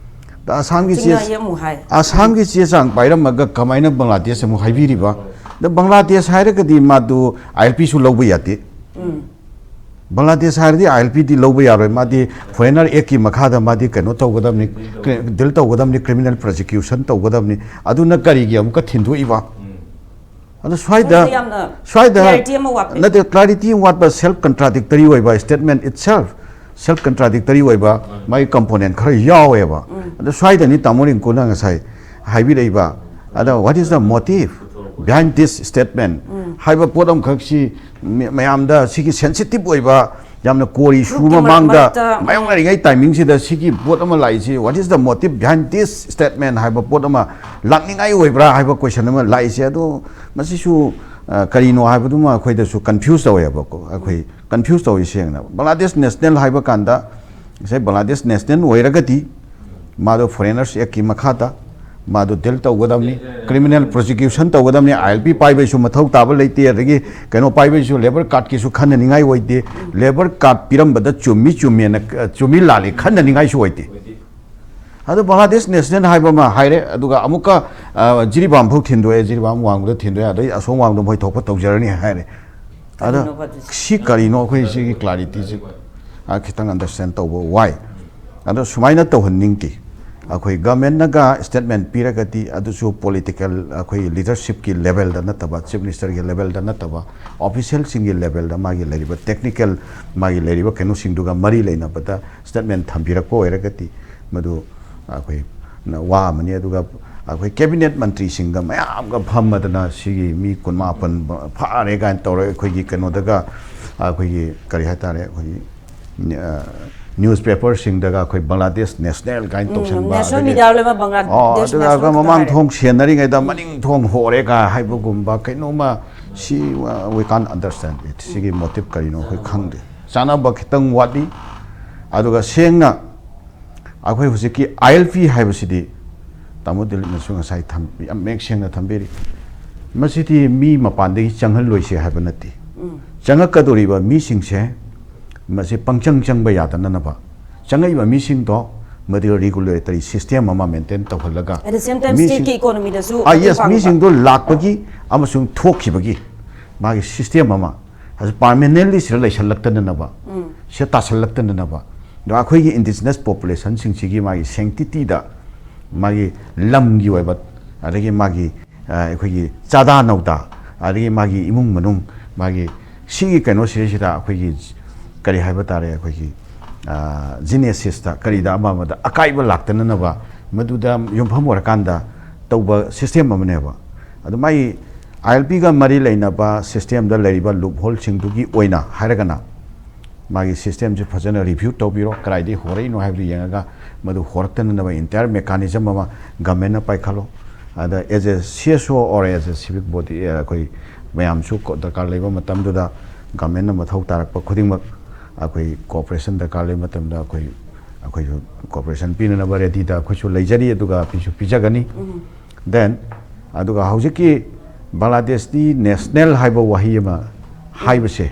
ꯑꯗ ꯑꯁꯥꯝꯒꯤ ꯆꯦ, ꯆꯤꯡꯅꯩ ꯑꯃꯨꯛ ꯍꯥꯏ꯫ ꯑꯁꯥꯝꯒꯤ ꯆꯦ ꯆꯥꯡ ꯄꯥꯏꯔꯝꯃꯒ ꯀꯃꯥꯏꯅ ꯕꯪꯒ꯭ꯂꯥꯗꯦꯁ ꯑꯃꯨꯛ ꯍꯥꯏꯕꯤꯔꯤꯕ? ꯑꯗ ꯕꯪꯒ꯭ꯂꯥꯗꯦꯁ ꯍꯥꯏꯔꯒꯗꯤ ꯃꯥꯗꯨ ꯑꯥꯏ ꯑꯦꯜ ꯄꯤ ꯁꯨ ꯂꯧꯕ ꯌꯥꯗꯦ꯫ ꯎꯝ꯫ ꯕꯪꯒ꯭ꯂꯥꯗꯦꯁ ꯍꯥꯏꯔꯗꯤ ꯑꯥꯏ ꯑꯦꯜ ꯄꯤ ꯗꯤ ꯂꯧꯕ ꯌꯥꯔꯣꯏ, ꯃꯥꯗꯤ Foreigner Act ꯀꯤ ꯃꯈꯥꯗ ꯃꯥꯗꯤ ꯀꯩꯅꯣ ꯇꯧꯒꯗꯕꯅꯤ, deal ꯇꯧꯒꯗꯕꯅꯤ, criminal prosecution ꯇꯧꯒꯗꯕꯅꯤ꯫ ꯑꯗꯨꯅ ꯀꯔꯤꯒꯤ ꯑꯃꯨꯛꯀ ꯊꯤꯟꯗꯣꯛꯏꯕ? ꯑꯗꯣ ꯁ꯭ꯋꯥꯏꯗ, ꯁ꯭ꯋꯥꯏꯗ ꯌꯥꯝꯅ ꯁ꯭ꯋꯥꯏꯗ clarity ꯑꯃ ꯋꯥꯠꯄ꯫ ꯅꯠꯇꯦ, clarity ꯑꯃ ꯋꯥꯠꯄ, self contradictory ꯑꯣꯏꯕ statement itself, self contradictory ꯑꯣꯏꯕ ꯃꯥꯒꯤ component ꯈꯔ ꯌꯥꯎꯋꯦꯕ꯫ ꯑꯗꯣ ꯁ꯭ꯋꯥꯏꯗꯅꯤ ꯇꯥꯃꯣ ꯔꯤꯡꯀꯨꯅ ꯉꯁꯥꯏ ꯍꯥꯏꯕꯤꯔꯛꯏꯕ, ꯑꯗ what is the motive behind this statement ꯍꯥꯏꯕ ꯄꯣꯠ ꯑꯃꯈꯛꯁꯤ ꯃꯤ-, ꯃꯌꯥꯝꯗ ꯁꯤꯒꯤ sensitive ꯑꯣꯏꯕ ꯌꯥꯝꯅ ꯀꯣꯔꯤ ꯁꯨ ꯃꯃꯥꯡꯗ ꯃꯥꯌꯣꯛꯅꯔꯤꯉꯩ timing ꯁꯤꯗ ꯁꯤꯒꯤ ꯄꯣꯠ ꯑꯃ ꯂꯥꯛꯏꯁꯤ, what is the motive behind this statement ꯍꯥꯏꯕ ꯄꯣꯠ ꯑꯃ ꯂꯥꯛꯅꯤꯡꯉꯥꯏ ꯑꯣꯏꯕ꯭ꯔꯥ ꯍꯥꯏꯕ question ꯑꯃ ꯂꯥꯛꯏꯁꯦ꯫ ꯑꯗꯣ ꯃꯁꯤꯁꯨ ꯀꯔꯤꯅꯣ ꯍꯥꯏꯕꯗꯨꯃ ꯑꯩꯈꯣꯏꯗꯁꯨ confuse ꯇꯧꯋꯦꯕꯀꯣ꯫ ꯑꯩꯈꯣꯏ confuse ꯇꯧꯋꯤ ꯁꯦꯡꯅ꯫ ꯕꯪꯒ꯭ꯂꯥꯗꯦꯁ national ꯍꯥꯏꯕ ꯀꯥꯟꯗ, ꯉꯁꯥꯏ ꯕꯪꯒ꯭ꯂꯥꯗꯦꯁ national ꯑꯣꯏꯔꯒꯗꯤ ꯃꯥꯗꯣ Foreigners Act ꯀꯤ ꯃꯈꯥꯗ ꯃꯥꯗꯣ deal ꯇꯧꯒꯗꯕꯅꯤ, criminal prosecution ꯇꯧꯒꯗꯕꯅꯤ, I L P ꯄꯥꯏꯕꯩꯁꯨ ꯃꯊꯧ ꯇꯥꯕ ꯂꯩꯇꯦ, ꯑꯗꯒꯤ ꯀꯩꯅꯣ ꯄꯥꯏꯕꯩꯁꯨ labour card ꯀꯤꯁꯨ ꯈꯟꯅꯅꯤꯡꯉꯥꯏ ꯑꯣꯏꯗꯦ꯫ Labour card ꯄꯤꯔꯝꯕꯗ ꯆꯨꯝꯃꯤ ꯆꯨꯝꯃꯦꯅ, ꯆꯨꯝꯃꯤ ꯂꯥꯜꯂꯤ ꯈꯟꯅꯅꯤꯡꯉꯥꯏꯁꯨ ꯑꯣꯏꯗꯦ꯫ ꯑꯗꯣ ꯕꯪꯒ꯭ꯂꯥꯗꯦꯁ national ꯍꯥꯏꯕ ꯑꯃ ꯍꯥꯏꯔꯦ, ꯑꯗꯨꯒ ꯑꯃꯨꯛꯀ ꯖꯤꯔꯤꯕꯥꯝ ꯐꯥꯎ ꯊꯤꯟꯗꯣꯛꯑꯦ, ꯖꯤꯔꯤꯕꯥꯝ ꯋꯥꯡꯃꯗ ꯊꯤꯟꯗꯣꯛꯑꯦ, ꯑꯗꯩ ꯑꯁꯣꯝ ꯋꯥꯡꯃꯗ ꯃꯣꯏ ꯊꯣꯛꯄ ꯇꯧꯖꯔꯅꯤ ꯍꯥꯏꯔꯦ꯫ ꯑꯗꯣ ꯁꯤ ꯀꯔꯤꯅꯣ? ꯑꯩꯈꯣꯏ ꯁꯤꯒꯤ clarity ꯁꯤ ꯈꯤꯇꯪ understand ꯇꯧꯕ ꯋꯥꯏ꯫ ꯑꯗꯣ ꯁꯨꯃꯥꯏꯅ ꯇꯧꯍꯟꯅꯤꯡꯗꯦ꯫ ꯑꯩꯈꯣꯏ government ꯅꯒ statement ꯄꯤꯔꯒꯗꯤ ꯑꯗꯨꯁꯨ political, ꯑꯩꯈꯣꯏ leadership ꯀꯤ level ꯗ ꯅꯠꯇꯕ, Chief Minister ꯒꯤ level ꯗ ꯅꯠꯇꯕ, official ꯁꯤꯡꯒꯤ level ꯗ ꯃꯥꯒꯤ ꯂꯩꯔꯤꯕ technical, ꯃꯥꯒꯤ ꯂꯩꯔꯤꯕ ꯀꯩꯅꯣꯁꯤꯡꯗꯨꯒ ꯃꯔꯤ ꯂꯩꯅꯕꯗ statement ꯊꯝꯕꯤꯔꯛꯄ ꯑꯣꯏꯔꯒꯗꯤ ꯃꯗꯨ ꯑꯩꯈꯣꯏ ꯋꯥ ꯑꯃꯅꯤ꯫ ꯑꯗꯨꯒ ꯑꯩꯈꯣꯏ cabinet ꯃꯟꯇ꯭ꯔꯤꯁꯤꯡꯒ ꯃꯌꯥꯝꯒ ꯐꯝꯃꯗꯅ ꯁꯤꯒꯤ ꯃꯤ ꯀꯨꯟꯃꯥꯄꯟ ꯐꯥꯔꯦ ꯀꯥꯏꯅ ꯇꯧꯔꯒ ꯑꯩꯈꯣꯏꯒꯤ ꯀꯩꯅꯣꯗꯒ ꯑꯩꯈꯣꯏꯒꯤ ꯀꯔꯤ ꯍꯥꯏꯇꯥꯔꯦ, ꯑꯩꯈꯣꯏꯒꯤ newspaper ꯁꯤꯡꯗꯒ ꯑꯩꯈꯣꯏ ꯕꯪꯒ꯭ꯂꯥꯗꯦꯁ national ꯀꯥꯏꯅ ꯇꯧꯁꯟꯕ, ꯑꯗꯒꯤ ꯑꯗꯨꯒ ꯃꯃꯥꯡ ꯊꯣꯡ ꯁꯦꯟꯅꯔꯤꯉꯩꯗ ꯃꯅꯤꯡ ꯊꯣꯡ ꯍꯣꯔꯦ ꯀꯥꯏ ꯍꯥꯏꯕꯒꯨꯝꯕ ꯀꯩꯅꯣꯝꯃ, ꯁꯤ we can't understand it꯫ ꯁꯤꯒꯤ motive ꯀꯔꯤꯅꯣ ꯑꯩꯈꯣꯏ ꯈꯪꯗꯦ꯫ ꯆꯥꯟꯅꯕ ꯈꯤꯇꯪ ꯋꯥꯠꯂꯤ꯫ ꯑꯗꯨꯒ ꯁꯦꯡꯅ ꯑꯩꯈꯣꯏ ꯍꯧꯖꯤꯛꯀꯤ I L P ꯍꯥꯏꯕꯁꯤꯗꯤ ꯇꯥꯃꯣ ꯗꯤꯂꯤꯞꯅꯁꯨ ꯉꯁꯥꯏ ꯊꯝ-, ꯌꯥꯝ ꯃꯌꯦꯛ ꯁꯦꯡꯅ ꯊꯝꯕꯤꯔꯤ꯫ ꯃꯁꯤꯗꯤ ꯃꯤ ꯃꯄꯥꯟꯗꯒꯤ ꯆꯪꯍꯜꯂꯣꯏꯁꯦ ꯍꯥꯏꯕ ꯅꯠꯇꯦ꯫ ꯆꯪꯉꯛꯀꯗꯧꯔꯤꯕ ꯃꯤꯁꯤꯡꯁꯦ ꯃꯁꯤ ꯄꯪꯆꯪ ꯆꯪꯕ ꯌꯥꯗꯅꯅꯕ, ꯆꯪꯉꯛꯏꯕ ꯃꯤꯁꯤꯡꯗꯣ ꯃꯗꯨ regulatory system ꯑꯃ maintain ꯇꯧꯍꯜꯂꯒ, at the same time state ꯀꯤ economy ꯗꯁꯨ ꯑꯥ, ꯃꯇꯦꯡ yes, ꯄꯥꯡꯕ꯫ ꯃꯤꯁꯤꯡꯗꯣ ꯂꯥꯛꯄꯒꯤ ꯑꯃꯁꯨꯡ ꯊꯣꯛꯈꯤꯕꯒꯤ ꯃꯥꯒꯤ system ꯑꯃ, ꯍꯧꯖꯤꯛ permanently ꯁꯤꯗ ꯂꯩꯁꯜꯂꯛꯇꯅꯅꯕ, ꯁꯤꯗ ꯇꯥꯁꯜꯂꯛꯇꯅꯅꯕ, ꯑꯗꯣ ꯑꯩꯈꯣꯏꯒꯤ indigenous population ꯁꯤꯡꯁꯤꯒꯤ ꯃꯥꯒꯤ sanctity ꯗ, ꯃꯥꯒꯤ ꯂꯝꯒꯤ ꯑꯣꯏꯕ, ꯑꯗꯒꯤ ꯃꯥꯒꯤ ꯑ, ꯑꯩꯈꯣꯏꯒꯤ ꯆꯥꯗꯥ ꯅꯧꯗꯥ, ꯑꯗꯒꯤ ꯃꯥꯒꯤ ꯏꯃꯨꯡ ꯃꯅꯨꯡ, ꯃꯥꯒꯤ ꯁꯤꯒꯤ ꯀꯩꯅꯣꯁꯤꯗꯩꯁꯤꯗ ꯑꯩꯈꯣꯏꯒꯤ ꯀꯔꯤ ꯍꯥꯏꯕ ꯇꯥꯔꯦ, ꯑꯩꯈꯣꯏꯒꯤ, ꯑ, genesis ꯇ ꯀꯔꯤꯗ ꯑꯃ ꯑꯃꯗ ꯑꯀꯥꯏꯕ ꯂꯥꯛꯇꯅꯅꯕ ꯃꯗꯨꯗ ꯌꯨꯝꯐꯝ ꯑꯣꯏꯔꯀꯥꯟꯗ ꯇꯧꯕ system ꯑꯃꯅꯦꯕ꯫ ꯑꯗꯨ ꯃꯥꯒꯤ I L P ꯒ ꯃꯔꯤ ꯂꯩꯅꯕ system ꯗ ꯂꯩꯔꯤꯕ loophole ꯁꯤꯡꯗꯨꯒꯤ ꯑꯣꯏꯅ ꯍꯥꯏꯔꯒꯅ, ꯃꯥꯒꯤ systemꯁꯦ ꯐꯖꯅ review ꯇꯧꯕꯤꯔꯣ, ꯀꯗꯥꯏꯗꯒꯤ ꯍꯣꯔꯛꯏꯅꯣ ꯍꯥꯏꯕꯗꯨ ꯌꯦꯡꯉꯒ ꯃꯗꯨ ꯍꯣꯔꯛꯇꯅꯅꯕ entire mechanism ꯑꯃ governmentꯅ ꯄꯥꯏꯈꯠꯂꯣ꯫ ꯑꯗ as a C S O or as a civic body, ꯑ, ꯑꯩꯈꯣꯏ ꯃꯌꯥꯝꯁꯨ ꯀꯣ-, ꯗꯔꯀꯥꯔ ꯂꯩꯕ ꯃꯇꯝꯗꯨꯗ governmentꯅ ꯃꯊꯧ ꯇꯥꯔꯛꯄ ꯈꯨꯗꯤꯡꯃꯛ ꯑꯩꯈꯣꯏ cooperation ꯗꯔꯀꯥꯔ ꯂꯩꯕ ꯃꯇꯝꯗ ꯑꯩꯈꯣꯏ, ꯑꯩꯈꯣꯏꯁꯨ cooperation ꯄꯤꯅꯅꯕ readyꯗ ꯑꯩꯈꯣꯏꯁꯨ ꯂꯩꯖꯔꯤ, ꯑꯗꯨꯒ ꯄꯤꯁꯨ ꯄꯤꯖꯒꯅꯤ꯫ Then ꯑꯗꯨꯒ ꯍꯧꯖꯤꯛꯀꯤ ꯕꯪꯒ꯭ꯂꯥꯗꯦꯁꯇꯤ national ꯍꯥꯏꯕ ꯋꯥꯍꯩ ꯑꯃ ꯍꯥꯏꯕꯁꯦ,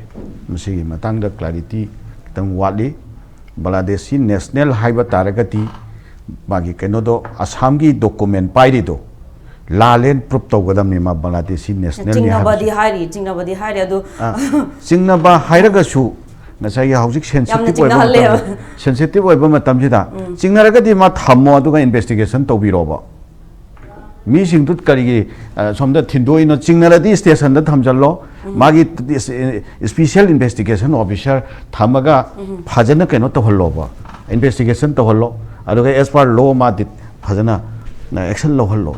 ꯃꯁꯤꯒꯤ ꯃꯇꯥꯡꯗ clarity ꯈꯤꯇꯪ ꯋꯥꯠꯂꯤ꯫ ꯕꯪꯒ꯭ꯂꯥꯗꯦꯁꯁꯤ national ꯍꯥꯏꯕ ꯇꯥꯔꯒꯗꯤ ꯃꯥꯒꯤ ꯀꯩꯅꯣꯗꯣ, ꯑꯁꯥꯝꯒꯤ document ꯄꯥꯏꯔꯤꯗꯣ ꯂꯥꯜꯂꯦꯅ prove ꯇꯧꯒꯗꯕꯅꯤ, ꯃꯥ ꯕꯪꯒ꯭ꯂꯥꯗꯦꯁꯁꯤ nationalꯅꯤ ꯆꯤꯡꯅꯕꯗꯤ ꯍꯥꯏꯕꯁꯦ꯫ ꯍꯥꯏꯔꯤ, ꯆꯤꯡꯅꯕꯗꯤ ꯍꯥꯏꯔꯤ ꯑꯗꯨ꯫ ꯑ, ꯆꯤꯡꯅꯕ ꯍꯥꯏꯔꯒꯁꯨ ꯉꯁꯥꯏꯒꯤ ꯍꯧꯖꯤꯛ sensitive ꯑꯣꯏꯕ ꯆꯤꯡꯅꯍꯜꯂꯦꯕ꯫ ꯃꯇꯝ, sensitive ꯑꯣꯏꯕ ꯃꯇꯝꯁꯤꯗ ꯆꯤꯡꯅꯔꯒꯗꯤ ꯃꯥ ꯊꯝꯃꯣ, ꯑꯗꯨꯒ investigation ꯇꯧꯕꯤꯔꯣꯕ꯫ ꯃꯤꯁꯤꯡꯗꯨ ꯀꯔꯤꯒꯤ, ꯑ, ꯁꯣꯝꯗ ꯊꯤꯟꯗꯣꯛꯏꯅꯣ? ꯆꯤꯡꯅꯔꯗꯤ stationꯗ ꯊꯝꯖꯜꯂꯣ, ꯃꯥꯒꯤ special investigation officer ꯊꯝꯃꯒ ꯐꯖꯅ ꯀꯩꯅꯣ ꯇꯧꯍꯜꯂꯣꯕ, investigation ꯇꯧꯍꯜꯂꯣ, ꯑꯗꯨꯒ as per law ꯃꯥꯗꯤ ꯐꯖꯅ action ꯂꯧꯍꯜꯂꯣ꯫